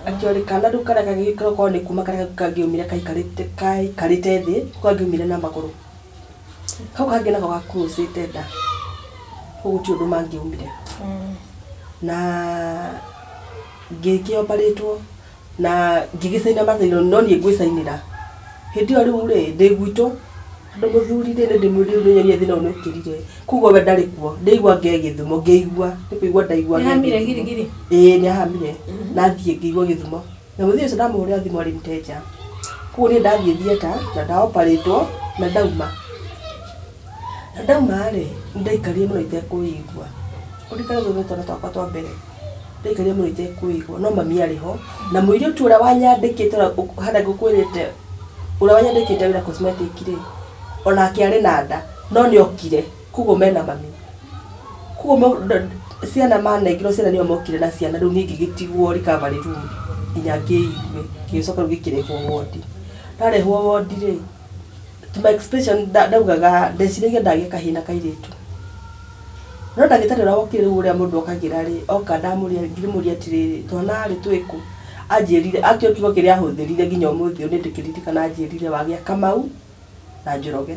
Akĩorĩ kana rĩu karĩa kangĩ nĩ kuma karĩa kangĩumire kaikarĩte thĩ, kangĩumire na magũrũ. Kau kangĩ nako gakurucĩte nda. Koguo gũtirĩ ũndũ mangĩumire. Na ngĩkĩoparĩtwo na ngĩgĩcaina maratathi no niĩ ngwĩcainĩra. Hĩndĩ ĩyo rĩu rĩ, ndĩ gwitũ, tondũ mũthuri rĩ, nĩ ndĩmwĩrire rĩu nĩnyonire thĩna ũyũ nĩ ũkĩrire. Koguo we ndarĩ kuo. Ndĩigua ngĩe Gĩthumo, ngĩigua, nĩ kũigua ndaigua ngĩe Nĩahamire Gĩthumo. Girigiri? Ĩĩ nĩahamire. Na thiĩ ngĩigua Gĩthumo. Na mũthenya ũcio ndamũhũrĩra thimũ arĩ mteja. Koguo niĩ ndathiĩ theatre na ndaoparĩtwo na ndauma. Na ndauma rĩ, nĩndaikarire mũno itekũigua. Ũririkane tũtũ nĩ twana twakwa twa mbere. Ndaikarire mũno itekũigua, no mami arĩ ho. Na mũirĩtu ũrĩa wanyandĩkĩte ũrĩa harĩa ngũkwĩrĩte, ũrĩa wanyandĩkĩte wĩra cosmetic rĩ, onake arĩ na nda, no nĩokire, koguo mena mami. Koguo ciana manengerwo ciana nĩo mokire na ciana, rĩu niĩ ngĩgĩtigwo recovery room nginya ngĩigue, ngĩgĩcoka rĩu ngĩkĩrehwo wodi. Ndarehwo wodi rĩ, to my expression ndaugaga ndeciragia ndagĩa kahĩĩ na kairĩtu. No ndagĩtarĩ ũrĩa wokire rĩu ũrĩa mũndũ okagĩra rĩ, oka ndamũria ngĩmũria atĩrĩrĩ, twana rĩ twĩkũ? Anjĩrire, akĩo kiugo kĩrĩa ahũthĩrire nginya ũmũthĩ ũyũ nĩndĩkĩririkana anjĩrire wagĩa Kamau na Njoroge.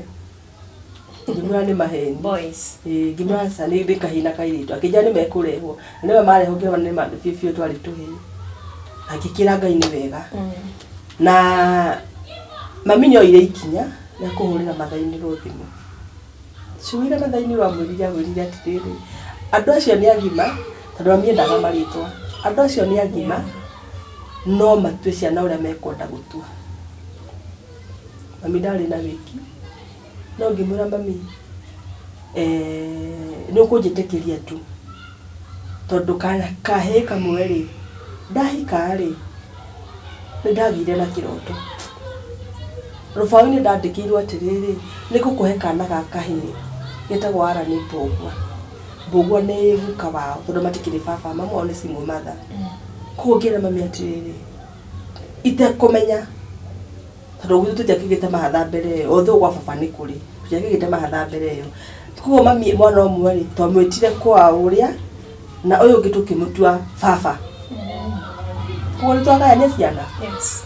Ngĩmwĩra nĩ maheni. Boys. Ĩĩ, ngĩmwĩra aca nĩ kahĩĩ na kairĩtu. Akĩnjĩra nĩ mekũrehwo. Na nĩwe marehwo ngĩona nĩ ma biũ biũ twarĩ tũhĩĩ. Na ngĩkĩra Ngai nĩ wega. Na mami nĩoire ikinya rĩa kũhũrĩra mathainĩ thimũ. Ciugire mathainĩ amwĩrire amwĩrire atĩrĩrĩ, andũ acio nĩ agima, tondũ mami endaga marĩtwa. Andũ acio nĩ agima, No matue ciana ũrĩa mekwenda gũtua. Mami ndarĩ na wĩki. No ngĩmwĩra mami nĩ ũkũnjĩtĩkĩria tu. Tondũ kana kahĩĩ kamwe rĩ, ndahika rĩ, nĩ ndagĩire na kĩroto. Rũbaũ-inĩ ndandĩkĩirwo atĩrĩrĩ, nĩ ngũkũhe kana ga kahĩĩ getagwo Alan Mbũgua. Mbũgua nĩ guka wao tondũ matikĩrĩ baba, mamu wao nĩ single mother. Koguo ngĩra mami atĩrĩrĩ, itekũmenya tondũ gwitũ tũtiakĩgĩte mahatha mbere ĩyo, although gwa baba nĩ kũrĩ, tũtiakĩgĩte mahatha mbere ĩyo. Koguo mami mwana ũmwe rĩ, twamwĩtire kwa ũrĩa na ũyũ ũngĩ tũkĩmũtua baba. Koguo nĩ twagayania ciana. Yes.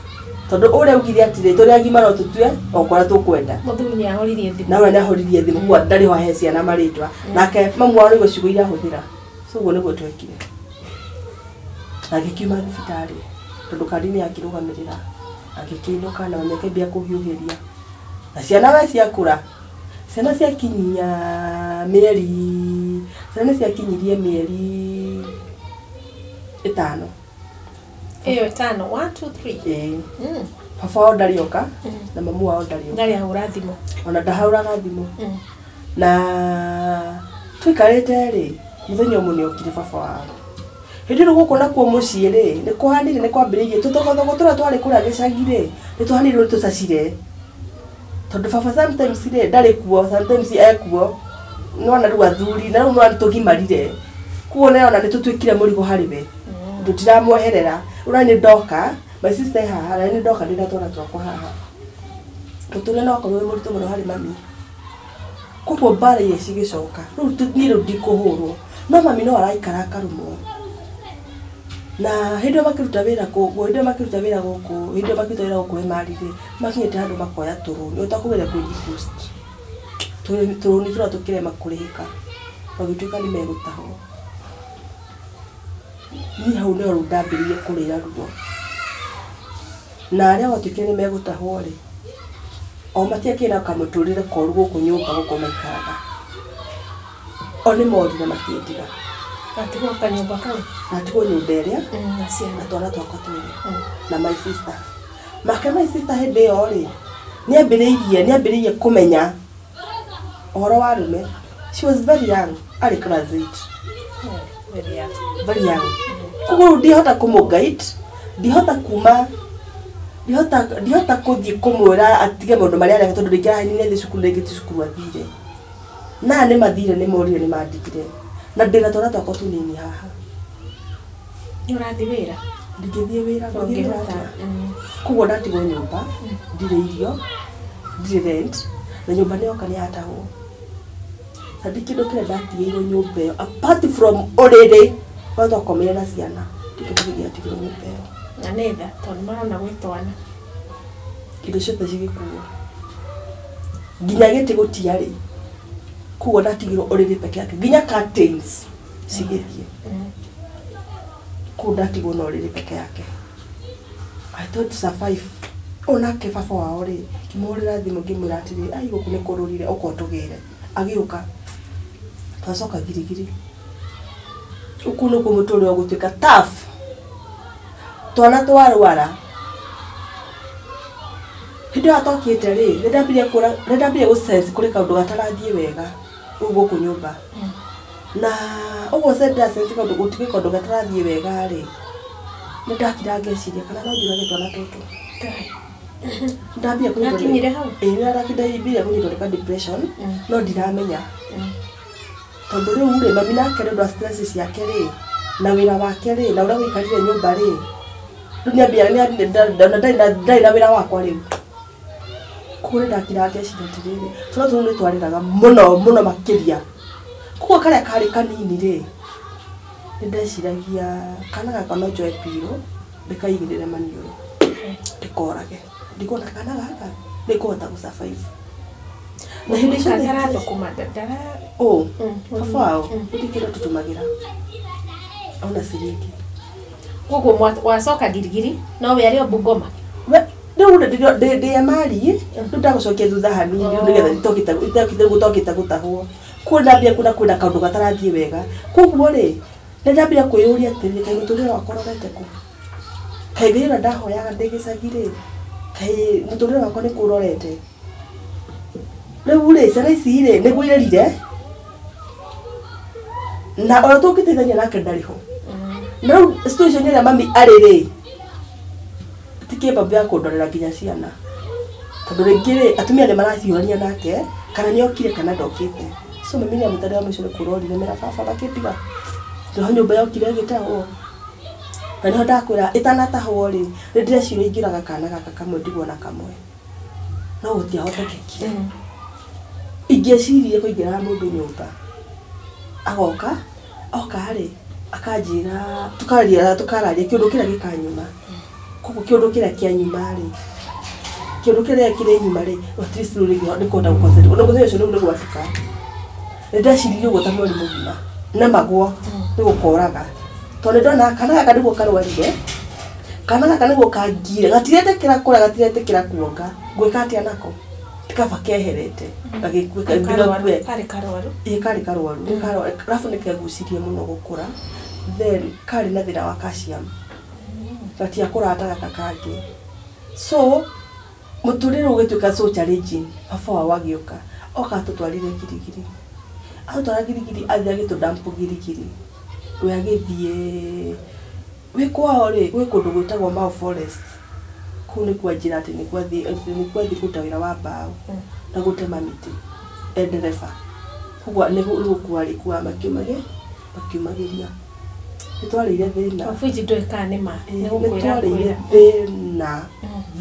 Tondũ ũrĩa augire atĩrĩ, tũrĩ agima no tũtue o kũrĩa tũkwenda. Mũthuri nĩ ahoririe thimũ. Na ũrĩa nĩ ahoririe thimũ, koguo ndarĩ ho ahe ciana marĩtwa. Nake mamu wao nĩguo ciugo iria ahũthĩra. So ũguo nĩguo twekire. Na agĩkiuma thibitarĩ tondũ kandi nĩ akĩrũgamĩrĩra. Agĩkĩinũka na mami akĩambia kũhiũhĩria. Na ciana we ciakũra, ciana ciakinyia mĩeri, ciana ciakinyirie mĩeri 5. Ĩyo 5, 1 2 3. Ĩĩ. Baba wao ndarĩ oka na mamu wao ndarĩ oka. Ndarĩ ahũra thimũ. Ona ndahũraga thimũ. Na tũikarĩte rĩ, mũthenya ũmwe nĩ okire baba wao. Hĩndĩ ĩyo gũkũ nakuo mũciĩ rĩ, nĩ kũhanire nĩ kwambĩrĩirie tũthogothogũ tũrĩa twarĩ kũrĩa gĩcagi rĩ, nĩ tũhanire nĩ tũcacire. Tondũ baba sometimes rĩ, ndarĩ kuo, sometimes ekuo. Nĩwona rĩu athuri, na rĩu nĩwona nĩtũgimarire. Koguo nĩona nĩtũtuĩkire mũrigo harĩ we. Tũtiramweherera. Ũrĩa nĩ ndoka, my sister e haha, na nĩ ndoka ndĩna twana twakwa haha. Mũtũrĩre no wakorwo wĩ mũritũ mũno harĩ mami. Koguo mbara iria cigĩcoka, rĩu niĩ rĩu ndikũhũrwo. No mami no araikara akarũmwo. Na hĩndĩ ĩyo makĩruta wĩra kũ, hĩndĩ ĩyo makĩruta wĩra gũkũ, hĩndĩ ĩyo makĩruta wĩra gũkũ Emali rĩ, makinyĩte handũ makoya tũrũni, ũtakũgeria kwĩji-post. Tũrũni tũrĩa tũkĩrema kũrĩhĩka, magĩtuĩka nĩ megũtahwo. Niĩ hau nĩho rĩu ndambĩrĩirie kũrĩra ruo. Na arĩa gwatuĩkire nĩ megũtahwo rĩ, o matiakĩrĩ na kamũtũrĩre koru gũkũ nyũmba gũkũ maikaraga. O nĩ morire makĩndiga. Atigwo kanyũmba kau? Atigwo nyũmba ĩrĩa, Na ciana. Na twana twakwa twĩrĩ. Na my sister. Make my sister hĩndĩ ĩyo rĩ, nĩambĩrĩirie kũmenya ũhoro wa arũme. She was very young, arĩ class 8. Very young. Very young. Koguo rĩu ndihota kũmũ-guide, ndihota kuma, ndihota kũthiĩ kũmwĩra atige maũndũ marĩa areka tondũ rĩngĩ araninire thĩ cukuru, rĩngĩ ti cukuru athire. Na nĩ mathire, nĩ morire, nĩ mandigire. Na ndĩna twana twakwa tũnini haha. Nĩ ũrathiĩ wĩra? Ndingĩthiĩ wĩra, ngũthiĩ wĩra Ũngĩhota. atĩa? Koguo ndatigwo nyũmba, ndirĩ irio, ndirĩ rent, na nyũmba nĩ yoka nĩ yatahwo. Sandi kĩndũ kĩrĩa ndatigĩirwo nyũmba ĩyo, apart from ũrĩrĩ, ũrĩa twakomire na ciana, ndikĩndũ kĩngĩ gĩatigirwo nyũmba ĩyo. Na nĩ tha, tondũ marona gwĩ twana. Indo ciothe cigĩkuo. Nginya gĩtĩ gũtiarĩ. Koguo ndatigirwo ũrĩrĩ peke yake, nginya curtains cigĩthiĩ. Koguo ndatigwo na ũrĩrĩ peke yake. I thought to survive. Onake baba wao rĩ, ngĩmũhũrĩra thimũ ngĩmwĩra atĩrĩ, ai gũkũ nĩ kũrũrire, ũka ũtũgĩre. Agĩũka. Twacoka girigiri. Ũkũ nĩkuo mũtũrĩre ũgũtuĩka tough. Twana twarwara. Hĩndĩ ĩyo twakĩte rĩ, nĩ ndambirie gũ-sense kũrĩ kaũndũ gatarathiĩ wega rĩu gũkũ nyũmba. Na ũguo nda-sense kaũndũ gũtirĩ kaũndũ gatarathiĩ wega rĩ, nĩ ndakira ngeciria kana no njũrage twana tũtũ. Ndambia kũnyitwo nĩ- Nakinyire hau? Ĩĩ, nĩ ndambia kũnyitwo nĩ ka depression, no ndiramenya. Tondũ rĩu rĩ, mami nake nĩ ũndũ wa stress ciake rĩ, na wĩra wake rĩ, na ũrĩa gũikarire nyũmba rĩ, rĩu nĩambia, ndarĩ na wĩra wakwa rĩu. Koguo nĩ ndakira ngeciria atĩrĩrĩ, twana tũu nĩ twarĩraga mũno, mũno makĩria. Koguo karĩa karĩ kanini rĩ, nĩ ndeciragia kana gaka no njoe pillow, ndĩkaigĩrĩre maniũrũ, ndĩkorage. Ndikuona kana gaka nĩngũhota gũ-survive. Na hĩndĩ ciothe Ndarathũkũma, ndara- Ũ, baba wao, gũtirĩ kĩndũ tũtũmagĩra. Ona ciringi. Koguo wacoka girigiri, no we arĩ o Bungoma? We, rĩu ndĩ Emali, rĩu ndagũcokia thutha hanini, rĩu nĩgetha itokĩte gũtahwo. Koguo ndambia kuona kwĩna kaũndũ gatarathiĩ wega. Koguo rĩ, nĩ ndambia kwĩyũria atĩrĩrĩ, kaĩ mũtũrĩre wakwa ũrorete kũ? Kaĩ Ngai ũrĩa ndahoyaga ndĩ gĩcagi rĩ, kaĩ mũtũrĩre wakwa nĩ kũrorete. Rĩu rĩ, ciana ici rĩ, nĩguo irerire na ona tũngĩteithania nake ndarĩ ho. Na rĩu situation ĩrĩa mami arĩ rĩ, ti capable ya kũndorera nginya ciana. Tondũ rĩngĩ rĩ, atumia nĩ marahiũrania nake, kana nĩ okire kana ndokĩte. So mami nĩ amũtarĩra mũico nĩ kũrorire mera baba makĩndiga. Nĩho nyũmba yokire ĩgĩtahwo. Na nĩho ndakwĩra ĩtanatahwo rĩ, nĩ ndĩreciria ingĩraga kana gaka kamwe ndigwo na kamwe. No gũtiahotekekire. Ingĩeciririe kũingĩraga mũndũ nyũmba. Agoka, oka rĩ, akanjĩra tukaria tukararia kĩũndũ kĩrĩa gĩkanyuma. Koguo kĩũndũ kĩrĩa kĩanyuma rĩ, kĩũndũ kĩrĩa kĩrĩ nyuma rĩ, at least rĩu rĩngĩ nĩ kũhota gũ-concentrate. Ona mũthenya ũcio rĩu nĩ gwatuka. Nĩ ndeciririe ũguo ta mweri mũgima. Na magwo nĩ gũkoraga. Tondũ nĩ ndona kana gaka nĩguo karwarire, kana gaka nĩguo kangire, gatiretĩkĩra kũrĩa, gatiretĩkĩra kuonga. Ngwĩka atĩa nako? Ti kaba keherete. Gagĩkue Karwaru, karĩ karwaru. Ĩĩ karĩ karwaru. Nĩ karwaru. Arabu nĩ kegucirie mũno gũkũra. Then karĩ na thĩna wa calcium. Gatiakũraga ta gaka kangĩ. So mũtũrĩre ũgĩtuĩka so challenging. Baba wao agĩũka. Oka atũtwarire Girigiri. Atũtwara Girigiri athiĩ agĩtũdamp Girigiri. We agĩthiĩ wĩ kwao rĩ, gwĩ kũndũ gwĩtagwo Mau Forest. Kũu nĩkuo anjĩra atĩ nĩkuo athiĩ kũruta wĩra wa mbaũ na gũtema mĩtĩ e ndereba. Koguo nĩ gũkua arĩkuaga makiumagĩria. Nĩ twarĩire thĩna. Wabuici ndũĩ kana nĩ ma. Nĩ gũkwĩra Nĩ twarĩire akwĩra. thĩna.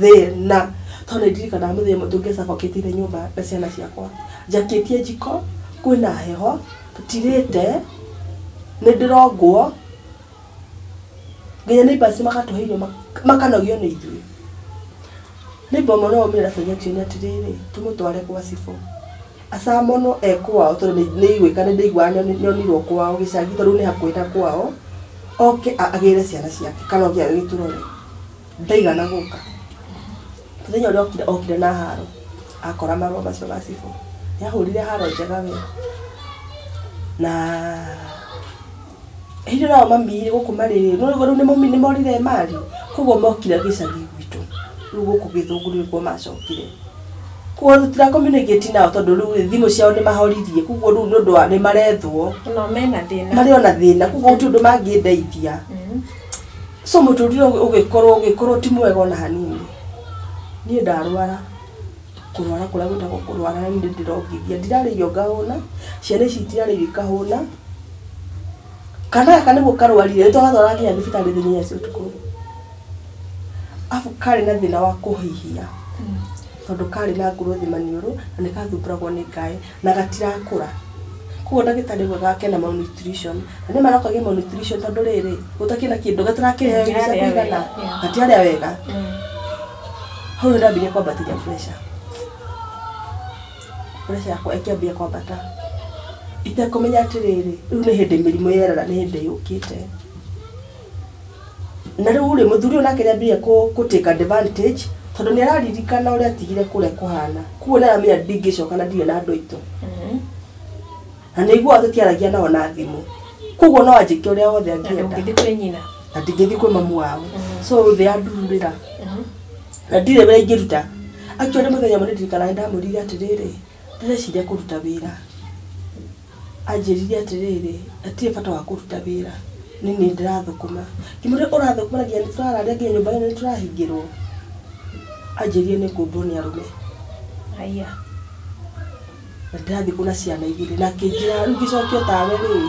Thĩna. Tondũ nĩ ndirikanaga mũthenya ũmwe tũngĩcabokĩtire nyũmba na ciana ciakwa. Njakĩtie njiko, kwĩna heho, tũtirĩte, nĩ ndĩrongwo, nginya neighbours makatũhe irio makanogio nĩ ithuĩ. Neighbour ũmwe no aumire na suggestion atĩrĩrĩ, tũmũtware gwa cibũ. Acamonwo e kwao tondũ nĩ igwĩka nĩ ndaiguaga nĩ onirwo kwao gĩcagi tondũ nĩ hakuhĩ na kwao, oke agĩre ciana ciake kana oke agĩtũrore. Ndaigana gũka. Mũthenya ũrĩa okire, okire na haro. Akora marũa macio ma cibũ. Nĩ ahũrire haro njega we. Na hĩndĩ nao mami gũkũ marĩ rĩu nĩ morire mari. Koguo mokire gĩcagi gwitũ. Rĩu gũkũ Gĩthũngũri nĩkuo macokire. Koguo tũtira communicate nao tondũ rĩu thimũ ciao nĩ mahoririe. Koguo rĩu nĩ ũndũ wa nĩ marethwo. No mena thĩna. Marĩ ona thĩna. Koguo gũtirĩ ũndũ mangĩndeithia. So mũtũrĩre ũgĩkorwo ti mwega ona hanini. Niĩ ndarwara. Kũrwara kũrĩa gwĩtagwo kũrwara na nĩ ndĩrongithia. Ndirarĩa irio ngahũna, ciana ici itirarĩa irio ikahũna. Kana gaka nĩguo karwarire, nĩ twagatwaraga nginya thibitarĩ thaa inya cia ũtukũ. Arabu karĩ na thĩna wa kũhihia. Tondũ karĩ na growth maniũrũ na nĩ kathumbũragwo nĩ ngaĩ na gatirakũra. Koguo ndagĩtarĩ augaga kena malnutrition. Na nĩ ma no kagĩe malnutrition tondũ rĩrĩ, gũtakĩrĩ na kĩndũ gatarakĩheo irio cia kũigana. Gatiarĩa wega. Hau nĩ ndambirie kwambatĩria pressure. Pressure yakwa ĩkĩambia kwambata. Itekũmenya atĩrĩrĩ, rĩu nĩ hĩndĩ mĩrimũ yerera nĩ hĩndĩ yũkĩte. Na rĩu rĩ, mũthuri ũyũ nake nĩambirie kũ take advantage tondũ nĩ araririkana ũrĩa atigire kũrĩa kũhana. Koguo nĩ aramenya ndingĩcoka na ndirĩ na andũ aitũ. Na nĩ aiguaga tũtiaragia nao na thimũ. Koguo no anjĩke ũrĩa wothe Na angĩenda. ndũngĩthiĩ kwĩ nyina. Na ndingĩthiĩ kwĩ mamu wao. So thĩ yandururĩra. Na ndirĩ wĩra ingĩruta. Actually mũthenya ũmwe nĩ ndirikanaga nĩndamwĩrire atĩrĩrĩ, ndĩreciria kũruta wĩra. Anjĩrire atĩrĩrĩ, hatirĩ bata wa kũruta wĩra. Nĩ niĩ ndĩrathũkũma. Ngĩmwĩra ũrathũkũma na nginya nĩ tũrararia nginya nyũmba ĩno nĩ tũrahingĩrwo. Anjĩrire nĩ ngũmbwo nĩ arũme. Haiya. Na ndĩrathiĩ kũ na ciana igĩrĩ. Na akĩnjĩra rĩu ngĩcokio tawe rĩ,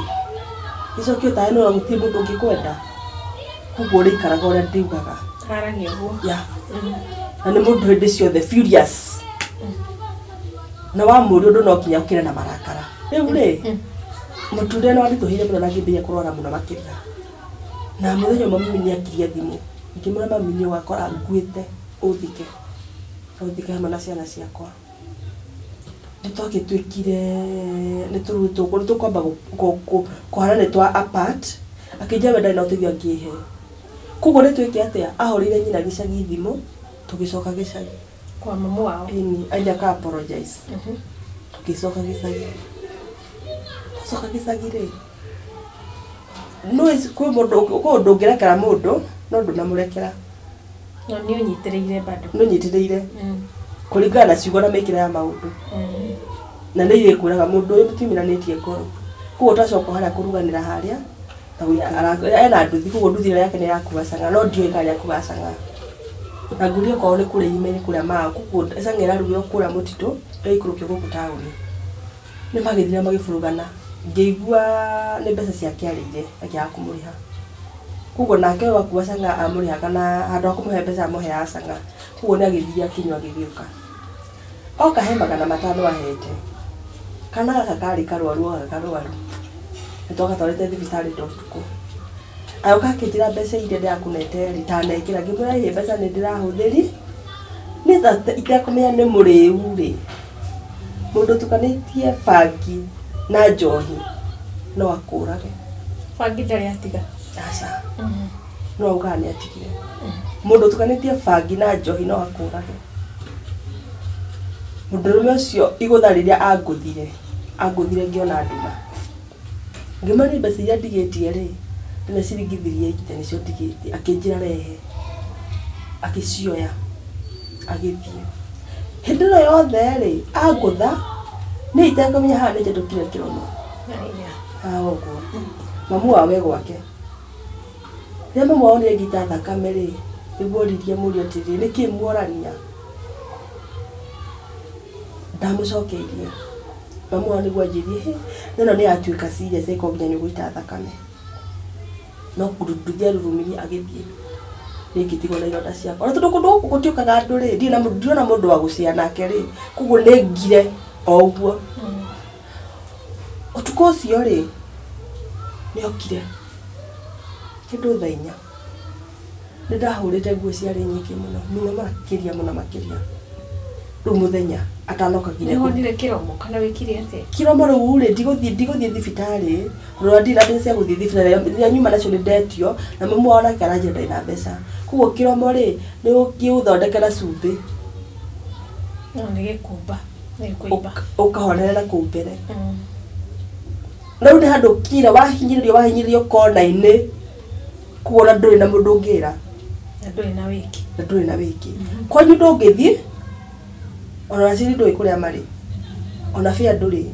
ngĩcokio tawe nĩ gũtirĩ mũndũ ũngĩkwenda. Koguo ũrĩikaraga ũrĩa ndiugaga. Aragia ũguo. Yeah. Na nĩ mũndũ hĩndĩ ciothe furious. Na wamũria ũndũ no nginya ũkĩre na marakara. Rĩu rĩ, mũtũrĩre nĩ wanditũhĩire mũno na ngĩambĩrĩria kũrwara mũno makĩria. Na mũthenya ũmwe mami nĩ akirie thimũ. Ngĩmwĩra mami nĩ ũgakora nguĩte ũthike. Ũthike hamwe na ciana ciakwa. Nĩ twagĩtuĩkire nĩ tũkwamba kũhana nĩ twa apart. Akĩnjĩra we ndarĩ na ũteithio angĩhe. Koguo nĩ twĩke atĩa? Ahũrĩire nyina gĩcagi thimũ, tũgĩcoka gĩcagi. Kwa mamu wao. Ĩni, athiĩ aka apologize. Tũgĩcoka gĩcagi. Twacoka gĩcagi rĩ, no kwĩ mũndũ kwĩ ũndũ ũngĩrekera mũndũ no ndũnamũrekera. No nĩ ũnyitĩrĩire bado. Nĩ ũnyitĩrĩire. Kũringana na ciugo na mĩkĩre ya maũndũ. Na nĩ irĩkwĩraga mũndũ ũyũ mũtiumiranĩtie ngoro. Koguo twacoka harĩa kũruganĩra harĩa na ena nduthi, koguo nduthi ĩyo yake nĩ yakua cang'a, no ndiũĩ kana nĩakua cang'a. Na ngurio kwao nĩ kũrĩa irima-inĩ kũrĩa mao, koguo cang'a ĩrarugĩrwo kũrĩa mũtitũ ĩgaikũrũkio gũkũ taũni. Nĩ magĩthire magĩburugana, ngĩigua nĩ mbeca ciake arĩire akĩaga kũmũrĩha. Koguo nake ũyũ wakua cang'a amũrĩhaga na handũ ha kũmũhe mbeca amũheaga cang'a. Koguo nĩ agĩthire akĩnyua agĩgĩũka. Oka he 500 ahete. Kana gaka karĩ karwaru o gaka karwaru. Nĩ twagatwarĩte thibitarĩ ta ũtukũ. Agĩũka akĩnjĩra mbeca iria ndĩrakũnete rĩ tanekĩra, ngĩmwĩra ĩĩ mbeca nĩ ndĩrahũthĩri. Niĩ itekũmenya nĩ mũrĩu rĩ, mũndũ ũtukanĩtie bangi na njohi no akũrage. Bangi ndarĩ atiga. Aca. No augaga nĩ atigire. Mũndũ ũtukanĩtie bangi na njohi no akũrage. Mũndũrũme ũcio igũtha rĩrĩa angũthire, angũthire ngĩona nduma. Ngĩmwĩra niĩ mbeca iria ndigĩtie rĩ, ndĩna ciringi 380 nĩcio ndigĩtie. Akĩnjĩra rehe. Agĩcioya. Agĩthiĩ. Hĩndĩ ĩno yothe rĩ, angũtha, niĩ itekũmenya haha nĩ njetũkire kĩromo. Haha ũguo. Mamu wao e gwake. Rĩrĩa mamu wao onire ngĩita thakame rĩ, nĩguo oririe mũriũ atĩrĩrĩ, nĩkĩ muorania? Ndamũcokeirie. Mamu wao nĩguo anjĩrie, hĩ, ĩno nĩ yatuĩka serious ĩkorwo nginya nĩ ũgũita thakame. No nduthi arurumirie agĩthiĩ. Niĩ ngĩtigwo na ironda ciakwa. Na tondũ kũndũ gũkũ gũtiũkaga andũ rĩ, ndirona mũndũ wa gũcea nake rĩ, koguo nĩ ngire o ũguo. Ũtukũ ũcio rĩ, nĩ okire kĩndũ thaa 4. Nĩ ndahũrĩte nguo ciarĩ nyingĩ mũno, mũno makĩria, mũno makĩria. Rĩu mũthenya atanoka nginya Nĩ wonire kĩromo kana wĩkire atĩa? Kĩromo rĩu rĩ, ndigũthiĩ thibitarĩ, tondũ ndirĩ na mbeca cia gũthiĩ thibitarĩ. Rĩrĩa nyuma nacio nĩ ndetio, na mamu wao nake aranjĩra ndarĩ na mbeca. Koguo kĩromo rĩ, nĩ ũgĩũthondeke na cumbĩ. No nĩ gĩkumba, nĩ gĩkũimba. Ũkahonerera kũu mbere. Na rĩu nĩ handũ ũkinyire, wahinyĩrĩrio kona-inĩ, koguo ona ndũrĩ na mũndũ ũngĩra. Na ndũrĩ na wĩki. Na ndũrĩ na wĩki. Kwanyu ndũngĩthiĩ, ona aciari ndũĩ kũrĩa marĩ, ona bĩa ndũrĩ.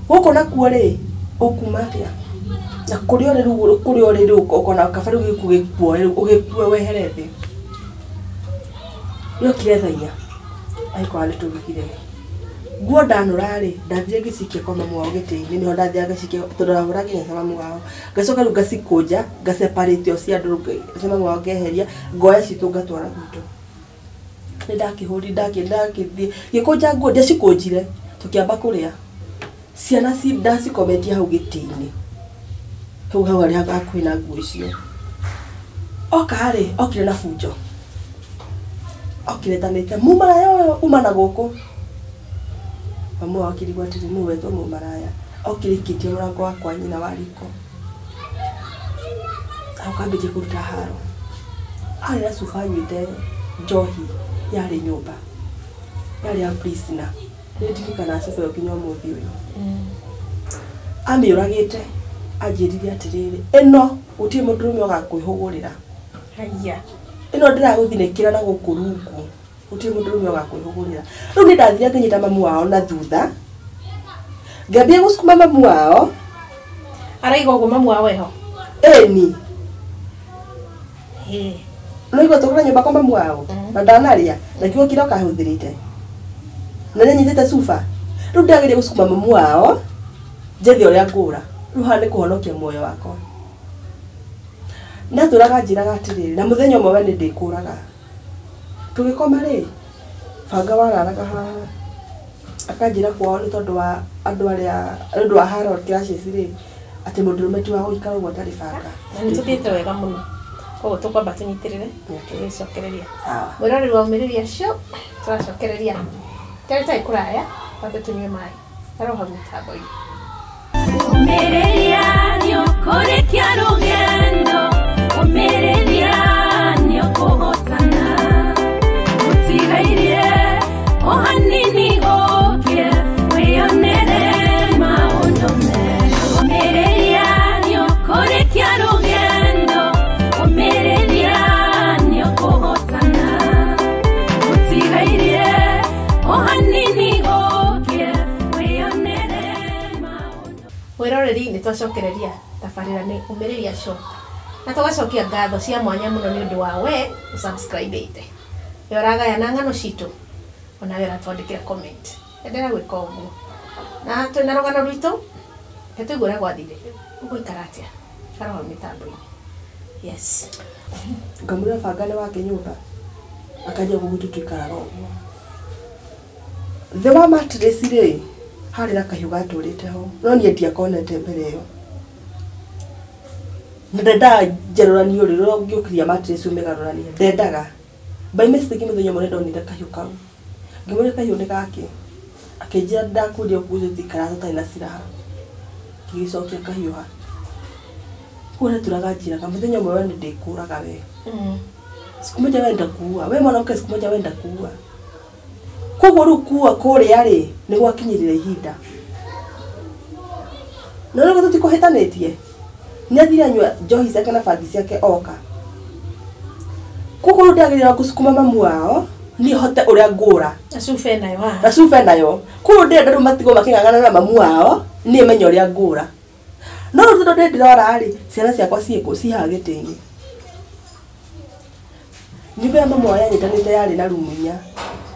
Gũkũ nakuo rĩ, ũkuma atĩa? Na kũrĩa ũrĩ rĩu, kũrĩa ũrĩ rĩu ũkona kaba rĩu gĩkuũ gĩkuoe rĩu, ũgĩkue wehere thĩ. Nĩokire thaa 4, agĩkora nĩtũrugire. Nguo ndanũra rĩ, ndathire ngĩcikia kwa mamu wao gĩtĩ-inĩ, nĩho ndathiaga ngacikia, tondũ ndahũraga nginya cia mamu wao. Ngacoka rĩu ngacikũnja, ngaseparate o cia andũ, cia mamu wao ngeheria, ngoya citũ ngatwara gwitũ. Nĩ ndakĩhũri, ndakĩthiĩ, ngĩkũnja nguo, ndiacikũnjire, tũkĩamba kũrĩa. Ciana ndacikometie hau gĩtĩ-inĩ. Hau hau harĩa hakuhĩ na nguo icio. Oka rĩ, okire na bunjo. Okire etanĩte, mũmaraya ũyũ uma na gũkũ. Mamu wao akĩrigwo atĩrĩ, nũ wetwo mũmaraya? Okire aikĩtie mũrango wa kwa nyina wa riko. Agoka ambĩtie kũruta haro. Arĩ na cuba anyuĩte njohi yarĩ nyũmba. Yarĩ ya prisoner. Nĩ ndirikanaga cuba ĩyo nginya ũmũthĩ ũyũ. Amĩũragĩte, anjĩrire atĩrĩrĩ, ĩno gũtirĩ mũndũrũme ũgakwĩhũgũrĩra. Haiya. Ĩno ndĩragũthinĩkĩra na gũkũ rungu. Gũtirĩ mũndũrũme ũgakwĩhũgũrĩra. Rĩu niĩ ndathire ngĩnyita mamu wao na thutha. Ngĩambia gũcukuma mamu wao. Araiga ũguo mamu wao eho? Ĩni. Hĩ. No igua tũkĩra nyũmba kwa mamu wao, na ndanarĩa, na kiugo kĩrĩa ũkahũthĩrĩte. Na nĩanyitĩte cuba. Rĩu ndĩrageria gũcukuma mamu wao, njethe ũrĩa ngũra. Rĩu haha nĩ kũhonokia muoyo wakwa. Ndatũraga njĩraga atĩrĩrĩ, na mũthenya ũmwe we nĩ ndĩkũraga. Tũgĩkoma rĩ, banga wararaga haha. Akanjĩra kwao nĩ tondũ wa andũ arĩa, nĩ ũndũ wa Harold clashes rĩ, atĩ mũndũrũme ti wa gũikara ũguo atarĩ banga. Na nĩ tũthiĩte wega mũno. Koguo tũkwamba tũnyitĩrĩre, tũgĩcokereria. Sawa. Mwĩroreri wa Ũmĩrĩria Show, tũracokereria. Tarĩ kũraya, twambe tũnyue maĩ. Karĩ hau mũtambo-inĩ. Ũmĩrĩria nĩũkũrĩkia rũgendo, ũmĩrĩria nĩũkũhotana. Ũtigairie o hanini gũkĩe, wĩyonere maũndũ mega. Ũmĩrĩria nĩũkũrĩkia rũgendo, ũmĩrĩria nĩũkũhotana. Mwĩroreri nĩ twacokereria tabarĩra nĩ Ũmĩrĩria Show. Na tũgacokia ngatho cia mwanya mũno nĩ ũndũ wa we ũsubscribe-ĩte. We ũragayana ng'ano citũ ona we ũratwandĩkĩra comment. Endelea gwĩka ũguo. Na twĩna rũgano rwitũ, reke tũigue ũrĩa gwathire. Ũgũikara atĩa? Ikara hau mĩtambo-inĩ. Yes. Ngamwĩra banga nĩ wake nyũmba. Akanjia ũguo gwitũ tũikaraga ũguo. Thĩ wa mattress rĩ, harĩ na kahiũ gatũrĩte ho. No niĩ ndiakonete mbere ĩyo. Na ndendaga njarũranie ũrĩrĩ ũrĩa ũngĩũkĩria mattress ũmĩgarũranie. Ndendaga. By mistake mũthenya ũmwe nĩndonire kahiũ kau. Ngĩmũria kahiũ nĩ gakĩ. Akĩnjĩra ndakwĩrire ũguo tũtikaraga tũtarĩ na silaha. Ngĩgĩcokia kahiũ ha. Kũu nĩatũraga anjĩraga mũthenya ũmwe we nĩndĩkũraga we. Siku moja we nitakuua. We mwanamke siku moja we nitakuua. Koguo rĩu kuua kũrĩa rĩ, nĩ gwakinyĩrĩra ihinda. No rĩu tũtikũhĩtanĩtie. Nĩ athire anyua njohi ciake na bangi ciake oka. Koguo rĩu ndagĩrĩirwo gũcukuma mamu wao, niĩ hote ũrĩa ngũra. Na cuba nayo haha. Na cuba nayo. Koguo ndĩrenda rĩu matigwo makĩng'ang'ana na mamu wao, niĩ menye ũrĩa ngũra. No rĩu tondũ ndĩrora rĩ, ciana ciakwa ciĩkũ, ciĩ haha gĩtĩ-inĩ. Nyũmba ya mamu wao yanyitanĩte yarĩ na rumu inya.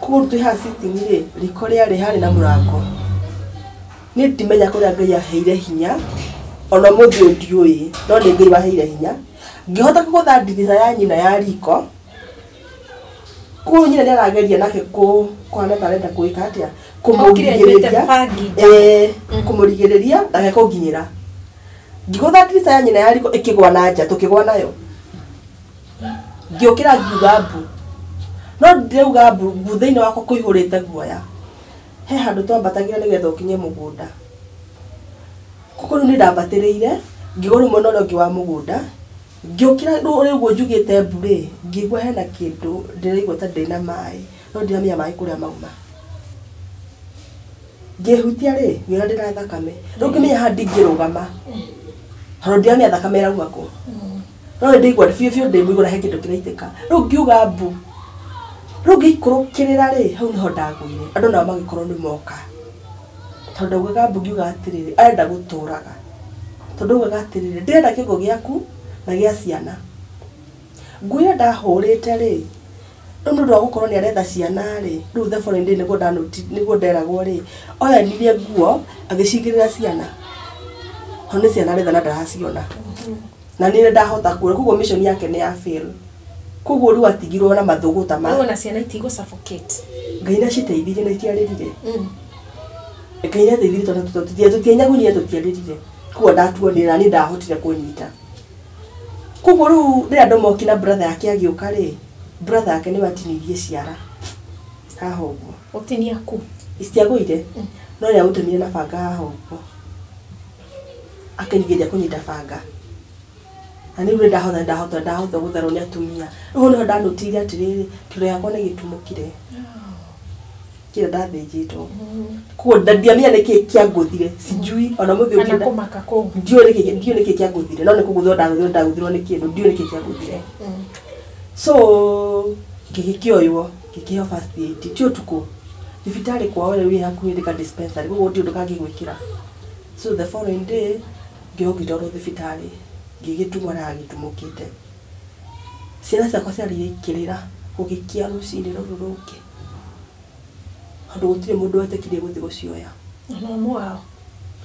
Koguo rĩu twĩ haha sitting rĩ, riko rĩarĩ harĩ na mũrango. Niĩ ndimenya kũrĩa Ngai aheire hinya, ona ũmũthĩ ũyũ ndiũĩ, no nĩ Ngai waheire hinya. Ngĩhota kũgũtha ndirica ya nyina ya riko. Koguo nyina nĩ arageria nake kũhana ta arenda gwĩka atĩa? Okire anyuĩte Kũmũrigĩrĩria. bangi nja. Kũmũrigĩrĩria ndakae kũnginyĩra. Ngĩgũtha ndirica ya nyina ya riko ĩkĩgwa na nja, tũkĩgwa nayo. Ngĩũkĩra ngiuga mbu. No ndĩrauga mbu, mbu thĩinĩ wakwa kũihũrĩte guoya. He handũ twambatagĩra nĩgetha ũkinye mũgũnda. Koguo rĩu nĩ ndambatĩrĩire, ngĩgwa rĩu mwena ũrĩa ũngĩ wa mũgũnda. Ngĩũkĩra rĩu ũguo njugĩte mbu rĩ, ngĩigua hena kĩndũ ndĩraigua ta ndĩna maĩ, no ndiramenya maĩ kũrĩa mauma. Ngĩhutia rĩ, ngĩona ndĩna thakame. Rĩu ngĩmenya haha ndingĩrũgama. Tondũ ndiramenya thakame ĩrauma kũ. No nĩ ndaigua biũ biũ ndĩ mũigũ na he kĩndũ kĩraitĩka. Rĩu ngiuga mbu. Rĩu ngĩikũrũkĩrĩra rĩ, hau nĩho ndagũire. Andũ nao magĩkorwo nĩ moka. Tondũ ndaugaga mbu ngiuga atĩrĩrĩ, arenda gũtũraga. Tondũ ndaugaga atĩrĩrĩ, ndĩrenda kĩongo gĩaku na gĩa ciana. Nguo ĩrĩa ndahũrĩte rĩ, rĩu nĩ ũndũ wa gũkorwo nĩ aretha ciana rĩ, rĩu the following day nĩguo nĩguo nderagwo rĩ, oyanirie nguo agĩcigĩrĩra ciana. Tondũ nĩ ciana aretha na ndaraciona. Na niĩ ndahota kuona, koguo mission yake nĩ ya fail. Koguo rĩu atigirwo na mathũgũta ma. Rĩu ona ciana itigũ suffocate. Ngai nĩaciteithirie na itiarĩrire. Ngai nĩateithirie tondũ tũtienyagunyire tũtiarĩrire. Koguo ndatuonire na niĩ ndahotire kũnyita. Koguo rĩu rĩrĩa andũ mokire na brother yake agĩũka rĩ, brother yake nĩwe atinirie ciara. Haha ũguo. Gũtinia kũ? Citiagũire. No nĩamũtemire na banga haha ũguo. Akĩgeria kũnyita banga. Na nĩ rĩu ndahota ndahota ndahota gũtharwo nĩ atumia. Rĩu nĩho ndanotire atĩrĩrĩ, kĩro gĩakwa nĩ gĩtumũkire. Kĩrĩa ndathĩnjĩtwo. Koguo ndiamenya nĩkĩ kĩangũthire, sijui ona mũthĩ Kana ũngĩ kũmaka kũu. ndiũĩ nĩkĩ ndiũĩ nĩkĩ kĩangũthire, no nĩ kũgũthwo ndagũthirwo ndagũthirwo nĩ kĩndũ, ndiũĩ nĩkĩ kĩangũthire. So ngĩgĩkĩoywo, ngĩkĩheo first aid, ti ũtukũ. Thibitarĩ kwao rĩu ĩ hakuhĩ nĩ ka dispensary, koguo gũtirĩ ũndũ kangĩgwĩkĩra. So the following day ngĩoywo ngĩtwarwo thibitarĩ, ngĩgĩtumwo na gĩtumũkĩte. Ciana ciakwa ciarĩire ikĩrĩra gũgĩkĩa rũcinĩ rũrũ rũngĩ. Tondũ gũtirĩ mũndũ wetĩkirie gũthiĩ gũcioya. Na mamu wao.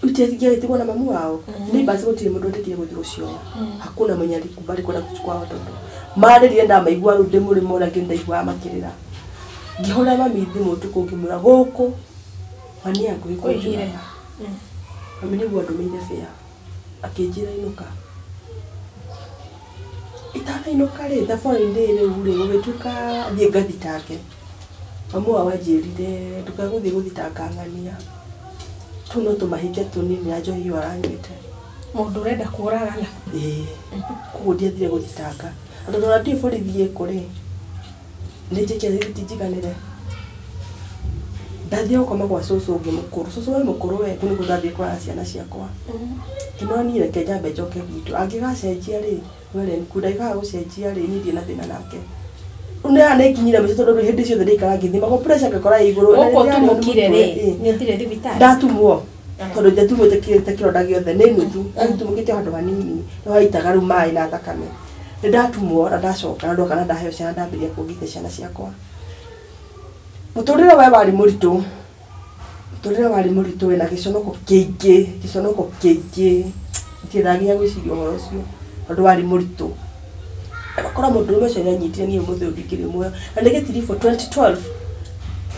Itiagĩtigwo na mamu wao. Neighbors gũtirĩ mũndũ wetĩkirie gũthiĩ gũcioya. Hakuna mwenye alikubali kwenda kuchukua watoto. Marĩrire ndamaigua rĩu ndĩ mũrĩmo ũrĩa ngĩ ndaiguaga makĩrĩra. Ngĩhũrĩra mami thimũ ũtukũ ngĩmwĩra gũkũ mami hakuhĩ Kwĩhire. kũnjũraga. Mami nĩguo andũmĩire fare. Akĩnjĩra inũka. Itanainũka rĩ, the following day rĩu rĩ, gũgĩtuĩka thiĩ ngathitange. Mamu wao anjĩrire ndũkae gũthiĩ gũthitanga ng'ania. Tũu no tũmahinda tũnini na njohi ĩyo aranyuĩte. Mũndũ ũrenda kũragana. Ĩĩ. Koguo ndiathire gũthitanga. Na tondũ ona ndiũĩ borithi ĩkũ rĩ, nĩ njĩke thiti njiganĩre. Ndathire gũkoma gwa cũcũ ũngĩ mũkũrũ. Cũcũ we mũkũrũ we, kũu nĩkuo ndathire kũrora ciana ciakwa. Ngĩmwĩra niĩ reke nyambe njoke gwitũ. Angĩgacenjia rĩ, well and good. Angĩkaga gũcenjia rĩ, niĩ ndirĩ na thĩna nake. Rĩu nĩ haha nĩ nginyire mũico tondũ rĩu hĩndĩ ciothe ndĩikaraga ngĩthimagwo pressure ngakora ĩ igũrũ. Gũkũ Na rĩrĩa ũtumũkire rĩ, ĩ. nĩ ũthire thibitarĩ? Ndatumwo. Tondũ ndiatumĩte kĩronda gĩothe nĩ nuthu agitumũkĩte handũ hanini no haitaga rĩu maĩ na thakame. Nĩ ndatumwo na ndacoka na ndoka na ndaheo ciana ndambĩrĩria kuongithia ciana ciakwa. Mũtũrĩre we warĩ mũritũ. Mũtũrĩre warĩ mũritũ wĩna gĩconoko kĩingĩ, gĩconoko kĩingĩ. Ndiendaga nginya gwĩciria ũhoro ũcio tondũ warĩ mũritũ. Korwo mũndũrũme ũcio nĩanyitire niĩ ũmũthĩ ũyũ ndingĩrĩ muoyo. Na nĩ gĩtiribũ 2012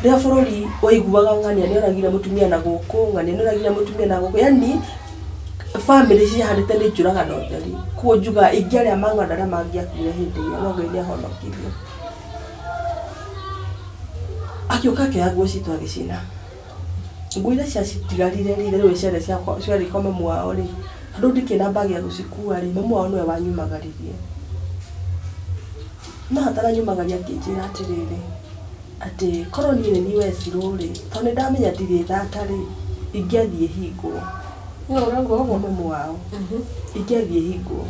rĩrĩa bũrũri waiguaga ng'ania nĩoragire mũtumia na gũkũ, ng'ania nĩoragire mũtumia na gũkũ. Yani family ciahanĩte nĩ njũragano theri. Koguo njugaga ingĩarĩa mang'anda arĩa mangĩakuire hĩndĩ ĩyo no Ngai nĩahonokirie. Agĩũka akĩoya nguo citũ agĩcina. Nguo iria ciatigarire rĩ, rĩu ciarĩ ciakwa ciarĩ kwa mamu wao rĩ, tondũ ndikĩrĩ na bag ya gũcikua rĩ, mamu wao nĩwe wanyumagaririe. No ataranyumagaria akĩnjĩra atĩrĩrĩ, atĩ korwo niĩ nĩ niĩ wecirwo rĩ, tondũ nĩndamenya ndirĩ thata rĩ, ingĩathiĩ hingwo. No ũrauga ũguo? Mamu wao. Ingĩathiĩ hingwo.